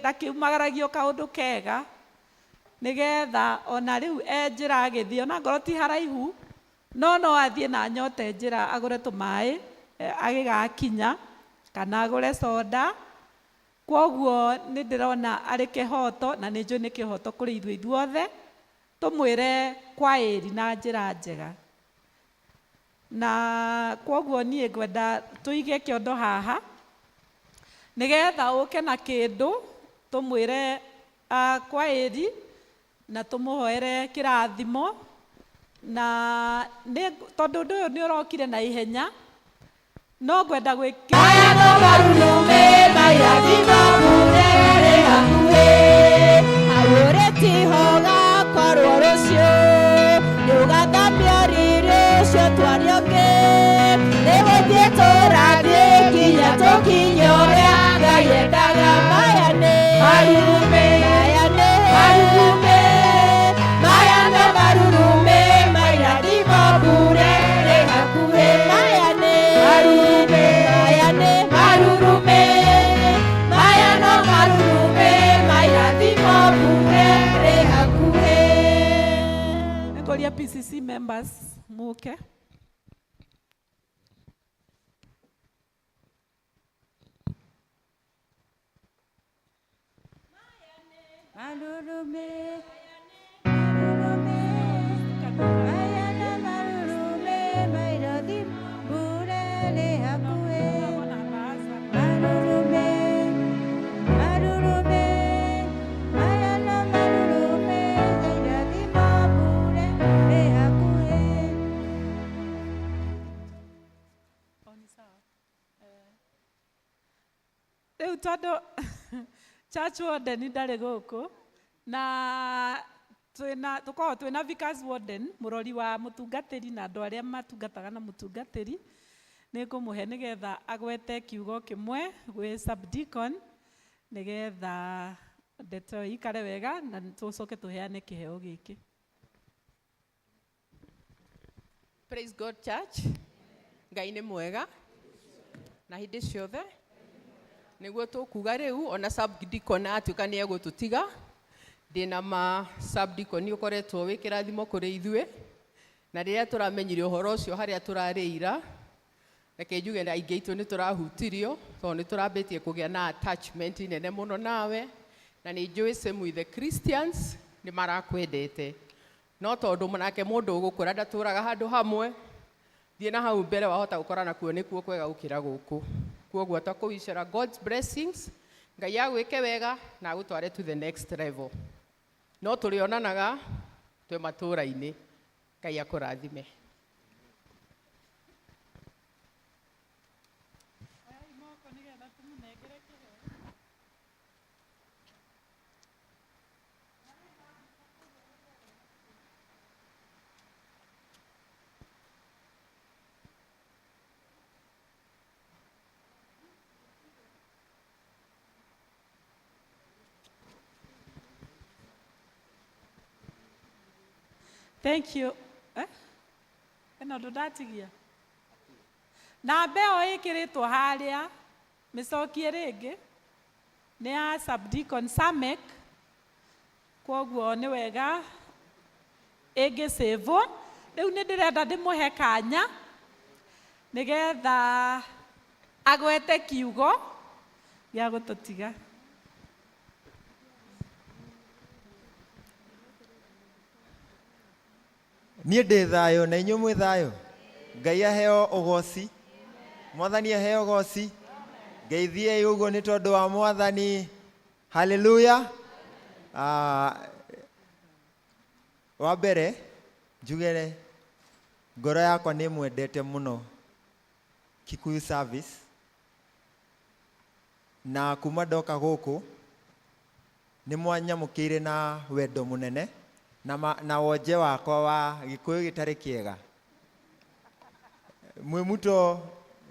ndakiumagaragio kaũndũ kega nĩgetha ona rĩu e njĩra agĩthiĩ ona ngorwo ti haraihu no no athiĩ na nyote njĩra agũre tũmaĩ agĩgakinya kana agũre soda kwoguo nĩ ndĩrona arĩ kĩhoto na nĩ njũĩ nĩ kĩhoto kũrĩ ithuĩ ithuothe tũmwĩre kwaĩri na njĩra njega na kwoguo niĩ ngwenda tũige kĩondo haha nĩgetha ũke na kĩndũ tũmwĩre kwaĩri na tũmũhoere kĩrathimo na nĩ tondũ ũndũ ũyũ nĩ ũrokire na ihenya no ngwenda gwĩkĩra Maya no marurume maya mũnene hakuhĩ Aũrĩtiho gakorwo rũciũ nĩũgathamia riri ũcio twariũngĩ nĩgũthiĩ tũrathiĩ nginya tũkinye ũrĩa Ngai endaga. Maya nĩ marurume, maya nĩ marurume, maya no marurume. Atongoria PCC members muke. Marurume, marurume, aya na marurume, mairathi mbura rĩ hakuhĩ. Marurume, marurume, aya na marurume, mairathi mbura rĩ hakuhĩ. Rĩu tondũ church warden ndarĩ gũkũ na twĩna tũkoragwo twĩna vicars warden, mũrori wa mũtungatĩri na andũ arĩa matungataga na mũtungatĩri, nĩ ngũmũhe nĩgetha agwete kiugo kĩmwe gwĩ subdeacon nĩgetha ndeto ĩyo ĩikare wega na tũcoke tũheane kĩheo gĩkĩ. Praise God Church. Ngai nĩ mwega na hĩndĩ ciothe. Nĩguo tũkuga rĩu ona subdeacon atuĩka nĩ egũtũtiga, ndĩna ma subdeacon ũkoretwo wĩ kĩrathimo kũrĩ ithuĩ, na rĩrĩa tũramenyire ũhoro ũcio harĩa tũrarĩira, reke njuge na aingĩ aitũ nĩ tũrahutirio tondũ nĩ tũrambĩtie kũgĩa na attachment nene mũno nawe, na nĩ njũĩ same with the Christians nĩ marakwendete, no tondũ nake mũndũ ũgũkũra ndatũraga handũ hamwe, thiĩ na hau mbere wahota gũkora nakuo nĩkuo kwega gũkĩra gũkũ. Kwoguo twakũwicĩra God's blessings, Ngai agwĩke wega na agũtware to the next level. No tũrĩonanaga twĩ matũũra-inĩ. Ngai akũrathime. Thank you. Eh? Ĩno ndũ ndatigia. Namba ĩyo ĩkĩrĩtwo harĩa, mĩcokie rĩngĩ, nĩ ya subdeacon Samek, kwoguo nĩ wega ĩngĩcĩvwo. Rĩu nĩ ndĩrenda ndĩmũhe kanya nĩgetha agwete kiugo gĩa gũtũtiga. Niĩ ndĩ thayũ na inyuĩ mwĩ thayũ. Ngai aheo ũgoci, Mwathani aheo ũgoci. Ngeithiei ũguo nĩ tondũ wa Mwathani. Haleluya. Wa mbere njugere ngoro yakwa nĩ mwendete mũno Kikuyu Service, na kuma ndoka gũkũ nĩ mwanyamũkĩire na wendo mũnene na wonje wakwa wa Gĩkũyũ gĩtarĩ kĩega. Mwĩ muto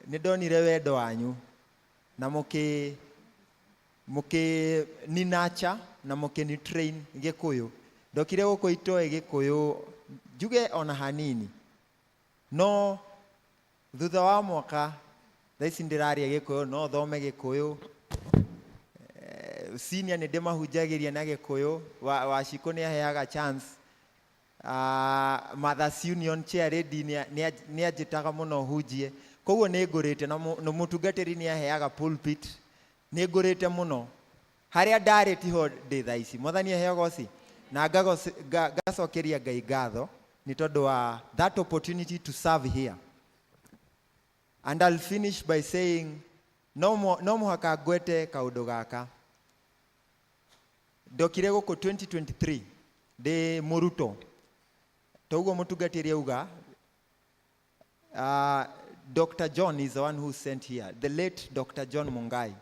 nĩ ndonire wendo wanyu na mũkĩ ninacha na mũkĩ ni train Gĩkũyũ. Ndokire gũkũ itoĩ Gĩkũyũ njuge ona hanini, no thutha wa mwaka thaa ici ndĩraria Gĩkũyũ, no thome Gĩkũyũ. Senior nĩ ndĩmahunjagĩria na Gĩkũyũ, Wacikũ nĩ aheaga chance. Mothers Union chair lady nĩ anjĩtaga mũno hunjie, koguo nĩ ngũrĩte na mũtungatĩri nĩ aheaga pulpit, nĩ ngũrĩte mũno. Harĩa ndarĩ tiho ndĩ thaa ici. Mwathani aheo goci na ngacokeria Ngai ngatho nĩ tondũ wa that opportunity to serve here. And I'll finish by saying no mũhaka ngwete kaũndũ gaka. Ndokire gũkũ 2023 ndĩ mũrutwo, toguo mũtungatĩri auga, Dr. John is the one who sent here, the late Dr. John Mungai.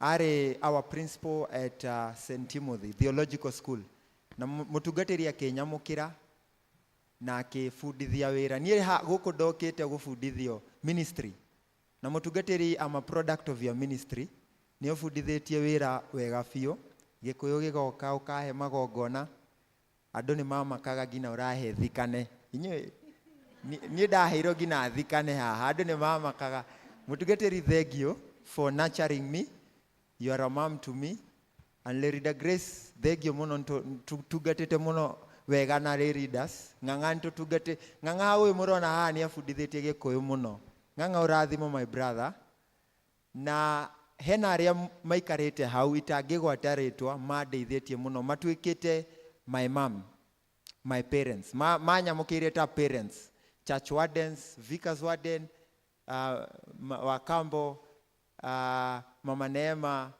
Arĩ our principal at St. Timothy Theological School. Na mũtungatĩri akĩnyamũkĩra na akĩbundithia wĩra. Niĩ gũkũ ndokĩte gũbundithio ministry. Na mũtungatĩri, I'm a product of your ministry. Nĩ ũbundithĩtie wĩra wega biũ. Gĩkũyũ gĩgoka ũkahe magongona. Andũ nĩ mamakaga nginya ũrahe thikane. Inyuĩ niĩ ndaheirwo nginya thikane haha. Andũ nĩ mamakaga. Mũtungatĩri, thank you for nurturing me. You are a mom to me. And Lerida Grace, thank you mũno, tungatĩte mũno wega na lay leaders. Ng'ang'a nĩtũtungati Ng'ang'a ũyũ mũrona haha nĩ abundithĩtie Gĩkũyũ mũno. Ng'ang'a ũrathimo my brother. Na hena arĩa maikarĩte hau itangĩgwata rĩtwa mandeithĩtie mũno, matuĩkĩte my mom, my parents, manyamũkĩire ta parents, church wardens, vicars warden, Wakambo, Mama Neema,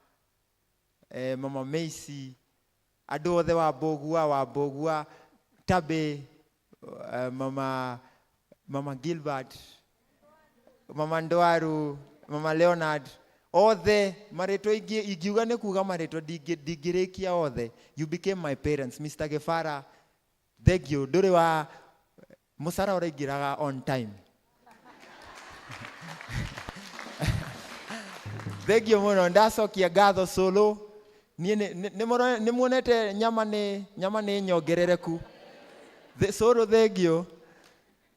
Mama Macy, andũ othe wa Mbũgua, Tabe, Mama Gilbert, Mama Ndwaru, Mama Leonard, othe marĩtwa ingiuga nĩ kuga marĩtwa ndingĩrĩkia othe. You became my parents. Mr. Gefara, thank you. Ndũrĩ wa mũcara ũraingĩraga on time. Thank you mũno. Ndacokia ngatho solo. Niĩ nĩ muonete nyama nĩ nyongerereku. Solo, thank you.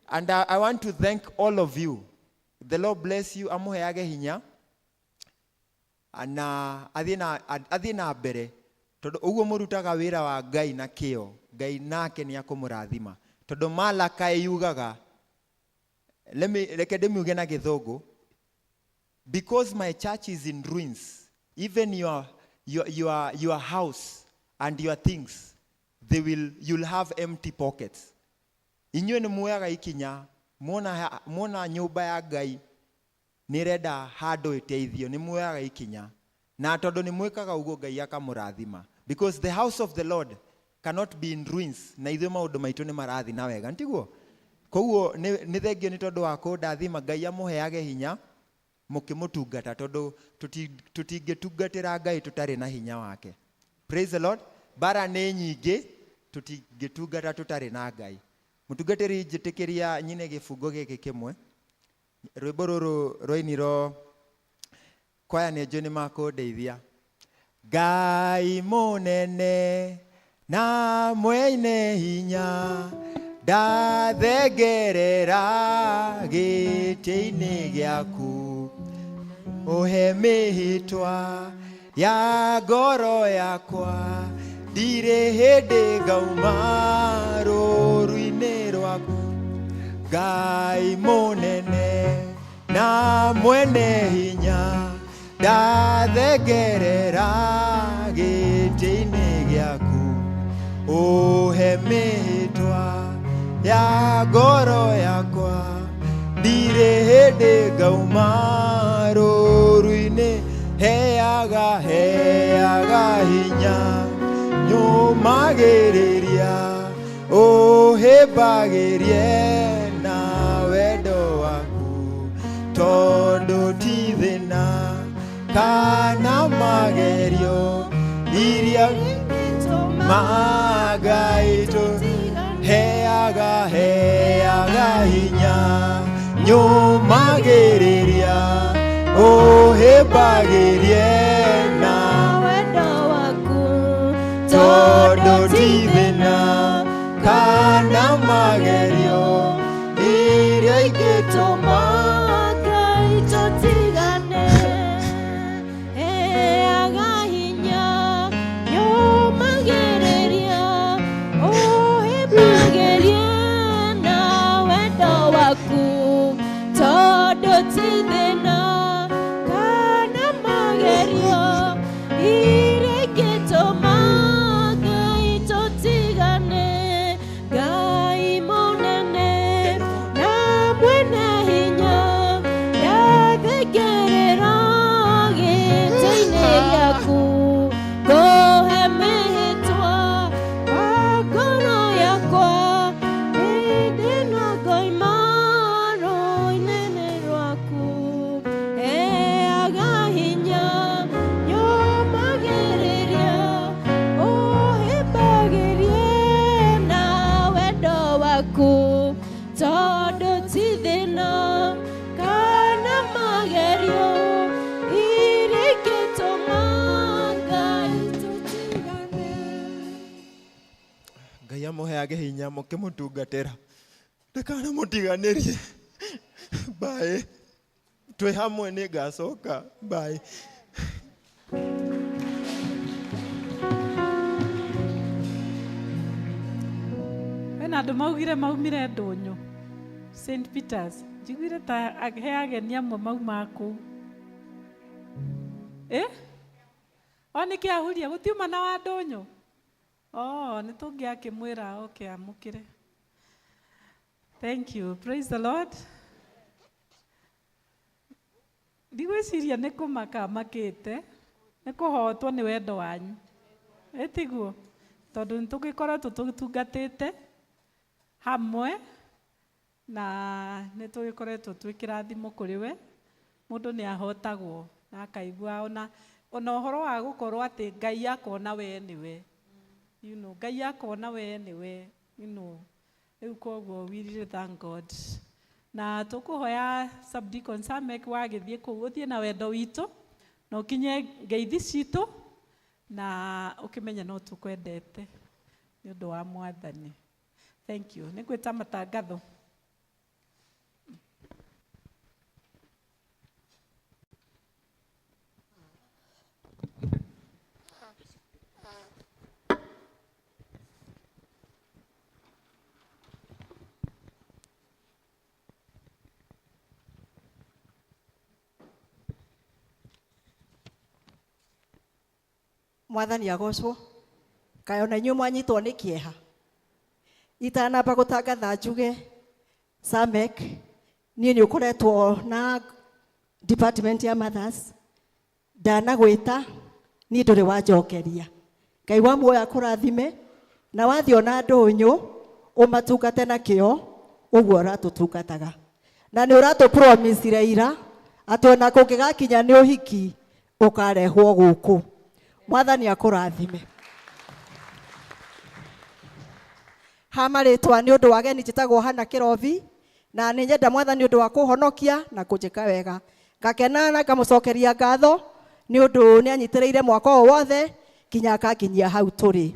And I want to thank all of you. The Lord bless you. Amũheage hinya na athiĩ na mbere, tondũ ũguo mũrutaga wĩra wa Ngai na kĩo, Ngai nake nĩ akũmũrathima. Tondũ Malaka yugaga, reke ndĩmiuge na Gĩthũngũ, because my church is in ruins, even your house and your things, you'll have empty pockets. Inyuĩ nĩ muoyaga ikinya, muona nyũmba ya Ngai nĩrenda handũ ĩteithio, nĩ muoyaga ikinya. Na tondũ nĩ mwĩkaga ũguo, Ngai akamũrathima. Because the house of the Lord cannot be in ruins, na ithuĩ maũndũ maitũ nĩ marathiĩ na wega, ntiguo? Koguo nĩ thengio nĩ tondũ wa kũndathima, Ngai amũheage hinya mũkĩmũtungata, tondũ tũtingĩtungatĩra Ngai tũtarĩ na hinya wake. Praise the Lord. Bara nĩ nyingĩ, tũtingĩtungata tũtarĩ na Ngai. Mũtungatĩri, njĩtĩkĩria nyine gĩbungo gĩkĩ kĩmwe. Rwĩmbo rũrũ rwainirwo kwaya nĩ njũĩ nĩ makũndeithia. Ngai mũnene na mwene hinya, ndathengerera gĩtĩ-inĩ gĩaku, ũhe mĩhĩtwa ya ngoro yakwa, ndirĩ hĩndĩ ngauma rũũru-inĩ rwaku. Ngai mũnene na mwene hinya, ndathengerera gĩtĩ-inĩ gĩaku, ũhe mĩhĩtwa ya ngoro yakwa, ndirĩ hĩndĩ ngauma rũũru-inĩ. Heaga, heaga hinya, nyũmagĩrĩria, ũhĩmbagĩrie na wendo waku, tondũ ti thĩna kana magerio iria Ngai heaga, heaga hinya, nyũmagĩrĩria, ũhĩmbagĩrie na wendo waku, tondũ ti thĩna kana magerio iria ingĩtũma Ngai tũtigane. Heaga hinya, nyũmagĩrĩria, ũhĩmbagĩrie na wendo waku, tondũ ti thĩna kana magerio iria ingĩtũma Ngai tũtigane. Ngai mũnene na mwene hinya, ndathengerera gĩtĩ-inĩ gĩaku, ngũhe mĩhĩtwa wa ngoro yakwa, hĩndĩ ĩno ngoima rũũĩ-inĩ rwaku. Heaga hinya, nyũmagĩrĩria, ũhĩmbagĩrie na wendo waku, tondũ ti thĩna kana magerio iria ingĩtũma Ngai tũtigane. Ngai amũheage hinya mũkĩmũtungatĩra, ndakanamũtiganĩrie. Bye. Twĩ hamwe nĩ ngacoka. Bye. Kwĩna andũ maugire maumire ndũnyũ St Peters. Njiguire ta he ageni amwe mauma kũu. Eh? O nĩ kĩahuria gũtiuma na wa ndũnyũ? Oh, nĩ tũngĩakĩmwĩra oke amũkĩre. Thank you. Praise the Lord. Ndigwĩciria nĩ kũmaka makĩte, nĩ kũhotwo nĩ wendo wanyu. Ĩtiguo? Tondũ nĩ tũgĩkoretwo tũtungatĩte hamwe na nĩ tũgĩkoretwo twĩ kĩrathimo kũrĩ we. Mũndũ nĩ ahotagwo na akaigua ona ona ũhoro wa gũkorwo atĩ Ngai akona we nĩwe. You know, Ngai akona we nĩwe. You know, rĩu koguo we really thank God. Na tũkũhoya Subdeacon Samek wagĩthiĩ kũu ũthiĩ na wendo witũ na ũkinye ngeithi citũ na ũkĩmenye no tũkwendete nĩ ũndũ wa Mwathani. Thank you. Nĩ ngwĩta matangatho. Mwathani agocwo. Kaĩ ona inyuĩ mwanyitwo nĩ kĩeha. Itanamba gũtangatha njuge Samek, niĩ nĩ ũkoretwo na department ya mothers, ndanagwĩta niĩ ndũrĩ wanjokeria. Ngai wa muoyo akũrathime na wathiĩ ona ndũnyũ ũmatungate na kĩo ũguo ũratũtungataga. Na nĩ ũratũ promise ira atĩ ona kũngĩgakinya nĩ ũhiki ũkarehwo gũkũ. Mwathani akũrathime. Ha marĩtwa nĩ ũndũ wa ageni njĩtagwo Hana Kĩrobi na nĩ nyenda Mwathani ũndũ wa kũhonokia na kũnjĩka wega. Ngakena na ngamũcokeria ngatho nĩ ũndũ nĩ anyitĩrĩire mwaka ũyũ wothe nginya akanginyia hau tũrĩ.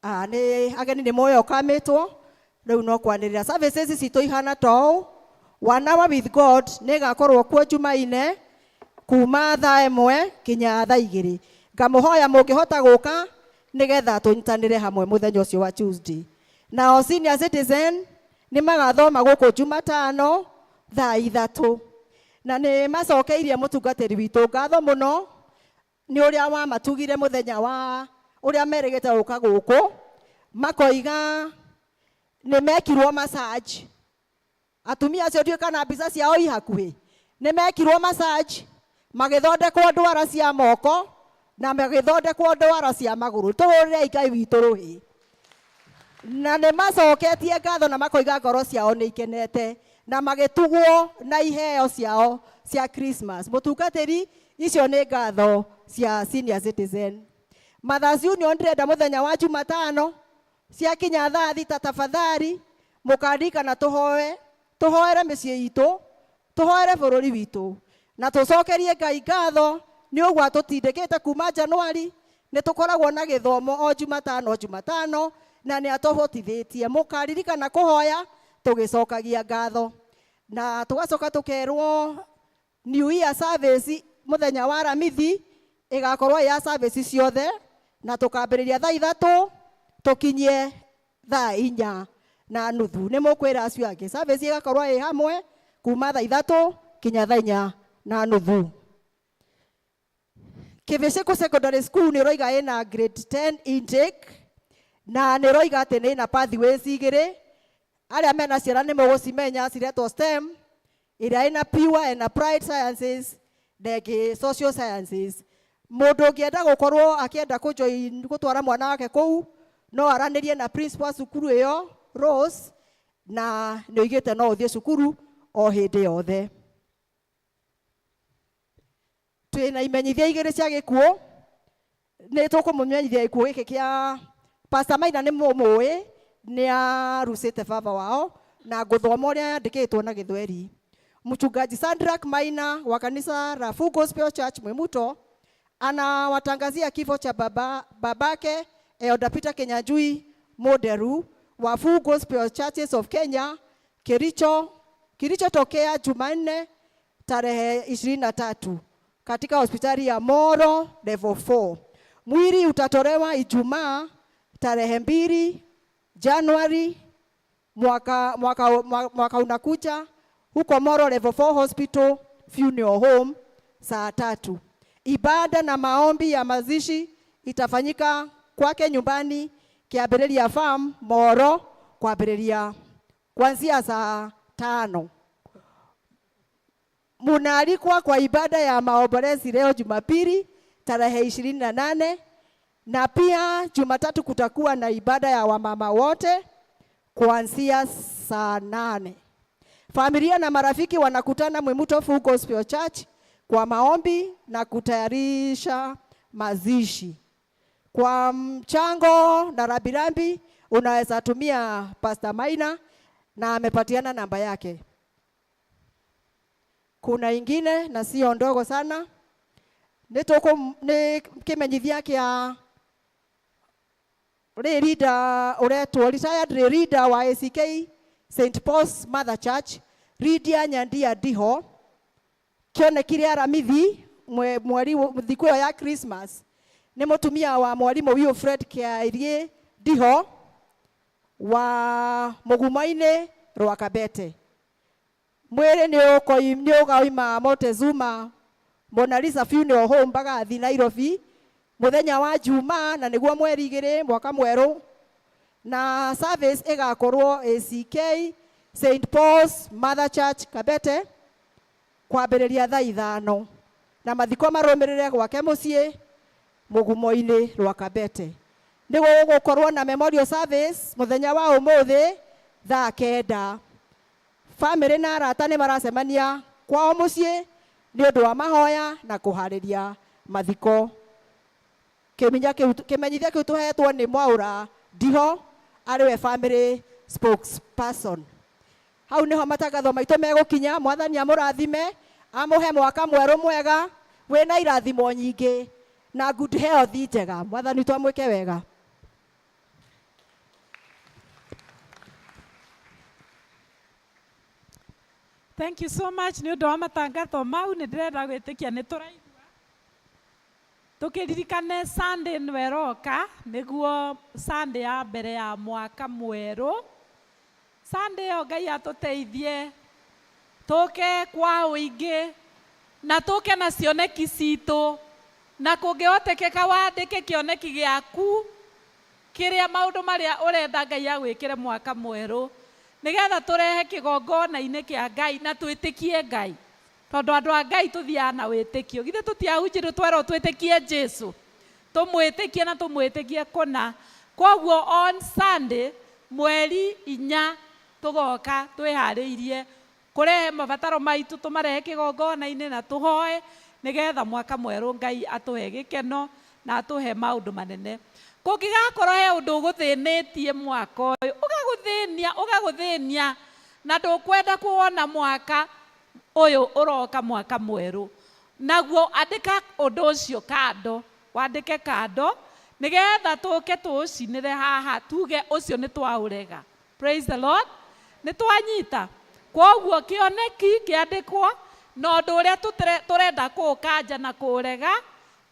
Nĩ ageni nĩ moĩ ũkamĩtwo rĩu no kwanĩrĩra. Services citũ ihana ta ũũ. One hour with God nĩ ĩgakorwo kuo Jumaine kuma thaa 1 nginya thaa 2. Ngamũhoya mũngĩhota gũka nĩgetha tũnyitanĩre hamwe mũthenya ũcio wa Tuesday. Nao senior citizen nĩ magathoma gũkũ Jumatano thaa 3. Na nĩ macokeirie mũtungatĩri witũ ngatho mũno nĩ ũrĩa wamatugire mũthenya wa ũrĩa merĩgĩte gũka gũkũ, makoiga nĩ mekirwo massage. Atumia acio ndiũĩ kana mbica ciao i hakuhĩ, nĩ mekirwo massage, magĩthondekwo ndwara cia moko na magĩthondekwo ndwara cia magũrũ. Tũhũrĩrei Ngai witũ rũhĩ. Na nĩ macoketie ngatho na makoiga ngoro ciao nĩ ikenete na magĩtugwo na iheo ciao cia Christmas. Mũtungatĩri, icio nĩ ngatho cia senior citizen. Mothers Union ndĩrenda mũthenya wa Jumatano ciakinya thaa 6 tafadhali mũkandirikana tũhoe, tũhoere mĩciĩ itũ, tũhoere bũrũri witũ na tũcokerie Ngai ngatho nĩ ũguo atũtindĩkĩte kuma Januari. Nĩ tũkoragwo na gĩthomo o Jumatano Jumatano na nĩ atũhotithĩtie. Mũkaririkana kũhoya tũgĩcokagia ngatho. Na tũgacoka tũkerwo New Year service mũthenya wa Aramithi ĩgakorwo ya service ciothe na tũkambĩrĩria thaa 3 tũkinyie thaa 4:30. Nĩ mũkwĩra acio angĩ service ĩgakorwo ĩ hamwe kuma thaa 3 kinya thaa 4:30. Kĩbĩcĩkũ Secondary School nĩ ũroiga ĩna grade 10 intake na nĩ ũroiga atĩ nĩ ĩna pathways igĩrĩ. Arĩa mena ciana nĩ mũgũcimenya ciretwo STEM, ĩrĩa ĩna pure and applied sciences na ĩngĩ social sciences. Mũndũ ũngĩenda gũkorwo akĩenda kũjoin gũtwara mwana wake kũu no aranĩrie na principal cukuru ĩyo Rose, na nĩ oigĩte no ũthiĩ cukuru o hĩndĩ yothe. Twĩna imenyithia igĩrĩ cia gĩkuũ. Nĩ tũkũmũmenyithia gĩkuũ gĩkĩ kĩa Pastor Maina nĩ mũmũĩ, nĩ arucĩte baba wao na ngũthoma ũrĩa yandĩkĩtwo na Gĩthweri. Mchungaji Sandrak Maina wa kanisa la Full Gospel Church Mwimuto anawatangazia kifo cha babake Elder Peter Kinyanjui Moderu wa Full Gospel Churches of Kenya kilichotokea Jumanne tarehe 23 katika hospitali ya Moro level 4. Mwili utatolewa Ijumaa tarehe 2 Januari mwaka, mwaka, mwaka unakuja huko Moro Level 4 Hospital Funeral Home saa 3. Ibada na maombi ya mazishi itafanyika kwake nyumbani Kiambĩrĩria Farm Moro kuambĩrĩria kuanzia saa 5. Munaalikwa kwa ibada ya maombolezi leo Jumapili tarehe 28 na pia Jumatatu kutakuwa na ibada ya wamama wote kuanzia saa 8. Familia na marafiki wanakutana Mwimuto Full Gospel Church kwa maombi na kutayarisha mazishi. Kwa mchango na rambirambi unaweza tumia Pastor Maina na amepatiana namba yake. Kuna ingine na sio ndogo sana, nĩ kĩmenyithia kĩa lay leader ũretwo retired lay leader wa ACK St Paul's Mother Church Lydia Nyandia Ndiho kĩonekire Aramithi mweri thikũ ĩyo ya Christmas nĩ mũtumia wa mwarimũ Wilfred Kĩarie Ndiho wa Mũgumo-inĩ Rwakabete. Mwĩrĩ nĩ ũkauma Montezuma Mona Lisa Funeral Home Mbagathi Nairobi muthenya wa Juma na nĩguo mweri 2 mwaka mwerũ, na service ĩgakorwo ACK St Paul's Mother Church Kabete kwambĩrĩria thaa 5 na mathiko marũmĩrĩre gwake mũciĩ Mũgumo-inĩ Rwakabete. Nĩ gũgũkorwo na memorial service mũthenya wa ũmũthĩ thaa 9. Famĩlĩ na arata nĩ maracemania kwao mũciĩ nĩ ũndũ wa mahoya na kũharĩria mathiko. Kĩmenyithia kĩu tũhetwo nĩ Mwaũra Ndiho arĩ we family spokesperson. Hau nĩho matangatho maitũ megũkinya. Mwathani amũrathime, amũhe mwaka mwerũ mwega wĩna irathimo nyingĩ na good health njega. Mwathani witũ amwĩke wega. Thank you so much nĩ ũndũ wa matangatho mau. Nĩ ndĩrenda gwĩtĩkia nĩ tũraigua. Tũkĩririkane Sunday ĩno ĩroka nĩguo Sunday ya mbere ya mwaka mwerũ. Sunday ĩyo Ngai atũteithie tũke kwa ũingĩ na tũke na cioneki citũ, na kũngĩhotekeka wandĩke kĩoneki gĩaku kĩrĩa maũndũ marĩa ũrenda Ngai agwĩkĩre mwaka mwerũ, nĩgetha tũrehe kĩgongona-inĩ kĩa Ngai na twĩtĩkie Ngai, tondũ andũ a Ngai tũthiaga na wĩtĩkio. Githĩ tũtiahunjĩrio twerwo twĩtĩkie Jesũ, tũmwĩtĩkie na tũmwĩtĩkie kũna. Koguo on Sunday mweri 4 tũgoka twĩharĩirie kũrehe mabataro maitũ, tũmarehe kĩgongona-inĩ na tũhoe nĩgetha mwaka mwerũ Ngai atũhe gĩkeno na atũhe maũndũ manene. Kũngĩgakorwo he ũndũ ũgũthĩnĩtie mwaka ũyũ, ũgagũthĩnia, ũgagũthĩnia na ndũkwenda kuona mwaka ũyũ ũroka mwaka mwerũ, naguo andĩka ũndũ ũcio kando, wandĩke kando nĩgetha tũke tũũcinĩre haha tuge ũcio nĩ twaũrega. Praise the Lord. Nĩ twanyita. Koguo kĩoneki kĩandĩkwo na ũndũ ũrĩa tũrenda kũũkanja na kũũrega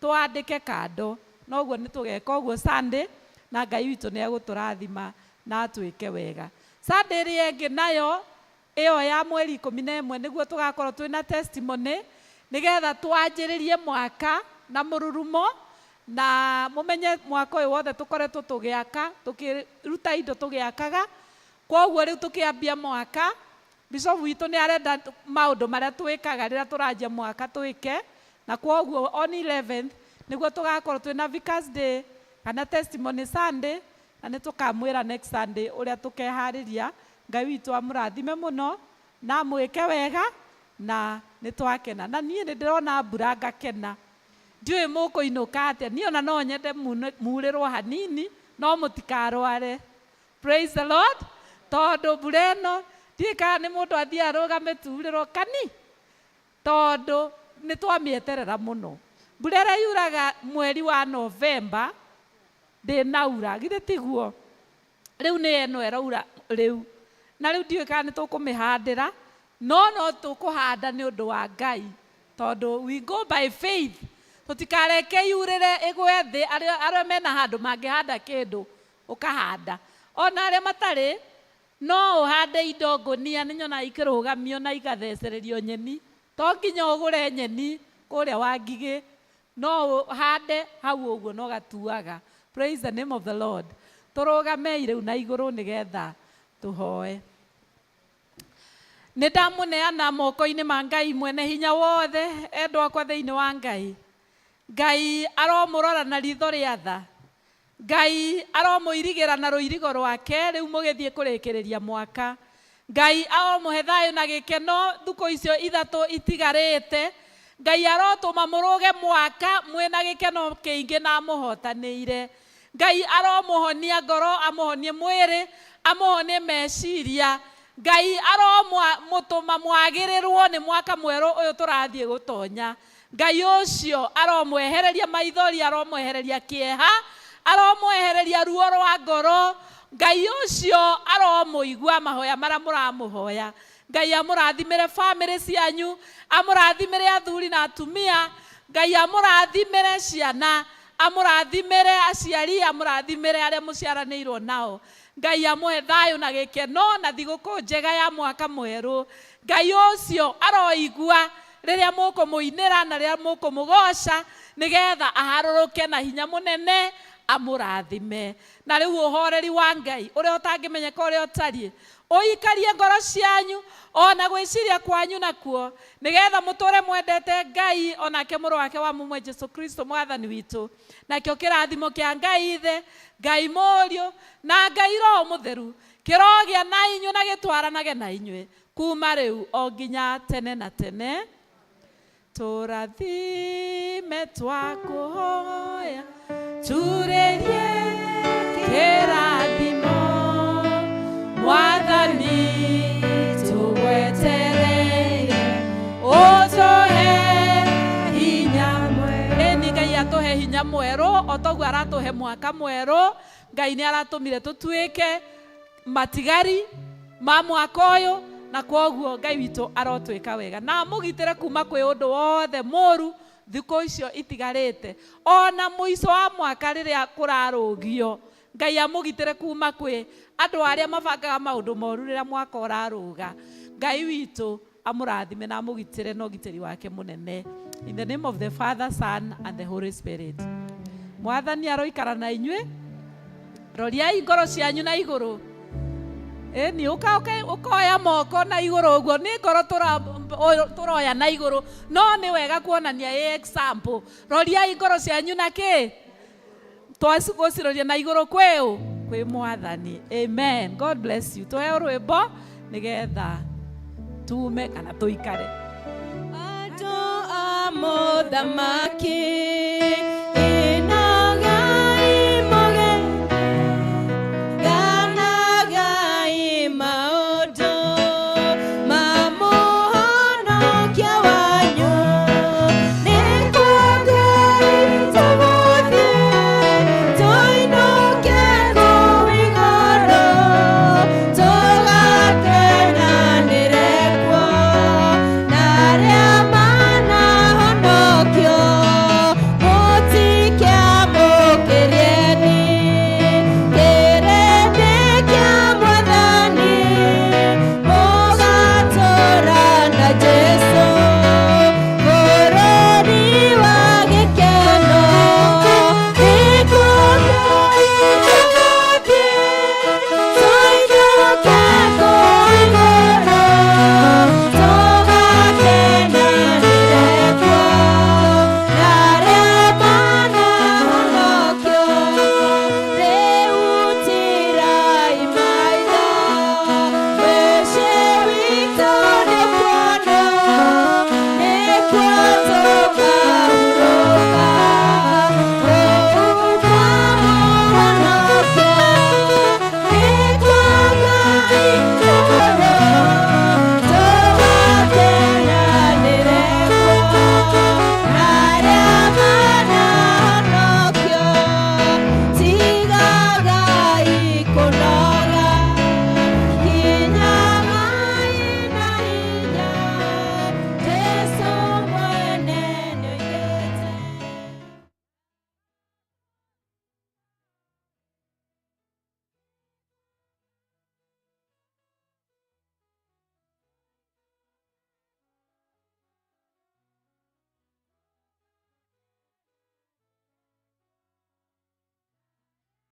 twandĩke kando. Noguo nĩ tũgeka ũguo Sunday na Ngai witũ nĩ egũtũrathima na atwĩke wega. Sunday ĩrĩa ĩngĩ nayo ĩyo ya mweri 11 nĩguo tũgakorwo twĩna testimony nĩgetha twanjĩrĩrie mwaka na mũrurumo, na mũmenye mwaka ũyũ wothe tũkoretwo tũgĩaka, tũkĩruta indo tũgĩakaga. Koguo rĩu tũkĩambia mwaka, Bishop witũ nĩ arenda maũndũ marĩa twĩkaga rĩrĩa tũranjia mwaka twĩke, na koguo on 11th nĩguo tũgakorwo twĩna Vicars Day kana Testimony Sunday, na nĩ tũkamwĩra next Sunday ũrĩa tũkeharĩria. Ngai witũ amũrathime mũno na amwĩke wega, na nĩ twakena. Na niĩ nĩ ndĩrona mbura ngakena. Ndiũĩ mũkũinũka atĩa, niĩ ona no nyende murĩrwo hanini, no mũtikarware. Praise the Lord. Tondũ mbura ĩno ndiũĩ kana nĩ mũndũ athiĩ arũgame turĩrwo kani, tondũ nĩ twamĩeterera mũno. Mbura ĩrĩa yuraga mweri wa November ndĩnaura, githĩ tiguo? Rĩu nĩ ĩno ĩraura rĩu, na rĩu ndiũĩ kana nĩ tũkũmĩhandĩra, no no tũkũhanda nĩ ũndũ wa Ngai, tondũ we go by faith. Tũtikareke yurĩre ĩgwe thĩ. Arĩa mena handũ mangĩhanda kĩndũ ũkahanda, Ona arĩa matarĩ, no ũhande indo ngũnia, nĩ nyonaga ikĩrũgamio na igathecererio nyeni. To nginya ũgũre nyeni kũrĩa wa Ngigĩ, no ũhande hau ũguo na ũgatuaga. Praise the name of the Lord. Tũrũgamei rĩu na igũrũ nĩgetha tũhoe. Nĩ ndamũneana moko-inĩ ma Ngai mwene hinya wothe, endwa akwa thĩinĩ wa Ngai. Ngai aromũrora na ritho rĩa tha. Ngai aromũirigĩra na rũirigo rwake rĩu mũgĩthiĩ kũrĩkĩrĩria mwaka. Ngai aromũhe thayũ na gĩkeno thukũ icio ithatũ itigarĩte. Ngai arotũma mũrũge mwaka mwĩna gĩkeno kĩingĩ na amũhotanĩire. Ngai aromũhonia ngoro, amũhonie mwĩrĩ, amũhonie meciria. Ngai aromũtũma mwagĩrĩrwo nĩ mwaka mwerũ ũyũ tũrathiĩ gũtonya. Ngai ũcio aromwehereria maithori, aromwehereria kĩeha, aromwehereria ruo rwa ngoro. Ngai ũcio aromũigua mahoya marĩa mũramũhoya. Ngai amũrathimĩre bamĩrĩ cianyu, amũrathimĩre athuri na atumia, Ngai amũrathimĩre ciana, amũrathimĩre aciari, amũrathimĩre arĩa mũciaranĩirwo nao. Ngai amũhe thayũ na gĩkeno na thigũkũ njega ya mwaka mwerũ. Ngai ũcio aroigua rĩrĩa mũkũmũinĩra na rĩrĩa mũkũmũgoca, nĩgetha aharũrũke na hinya mũnene amũrathime. Na rĩu ũhoreri wa Ngai ũrĩa ũtangĩmenyeka ũrĩa ũtariĩ, ũikarie ngoro cianyu o na gwĩciria kwanyu nakuo, nĩgetha mũtũre mwendete Ngai o nake mũrũ wake wa mũmwe Jesu Kristo mwathani witũ. Nakĩo kĩrathimo kĩa Ngai Ithe, Ngai Mũriũ, na Ngai Roho Mũtheru kĩrogĩa na inyuĩ na gĩtwaranage na inyuĩ kuma rĩu o nginya tene na tene. Tũrathime twakũhoya, turĩrie kĩrathimo, Mwathani tũgwetereire, ũtũhe hinya mwerũ. Ĩni Ngai atũhe hinya mwerũ, o toguo aratũhe mwaka mwerũ. Ngai nĩ aratũmire tũtuĩke matigari ma mwaka ũyũ, na kwoguo Ngai witũ arotwĩka wega na amũgitĩre kuma kwĩ ũndũ wothe mũru thikũ icio itigarĩte, ona mũico wa mwaka rĩrĩa kũrarũgio. Ngai amũgitĩre kuma kwĩ andũ arĩa mabangaga maũndũ moru rĩrĩa mwaka ũrarũga. Ngai witũ amũrathime na amũgitĩre na ũgitĩri wake mũnene. In the name of the Father, Son and the Holy Spirit. Mwathani aroikara na inyuĩ. Roriai ngoro cianyu na igũrũ. Ĩni ũkoya moko na igũrũ ũguo, nĩ ngoro tũroya na igũrũ, no nĩ wega kuonania ĩ example. Roriai ngoro cianyu na kĩ? Twagũciroria na igũrũ kwĩ ũ? Kwĩ Mwathani. Amen. God bless you. Tũheo rwĩmbo nĩgetha tume kana tũikare. Andũ a mũthamaki.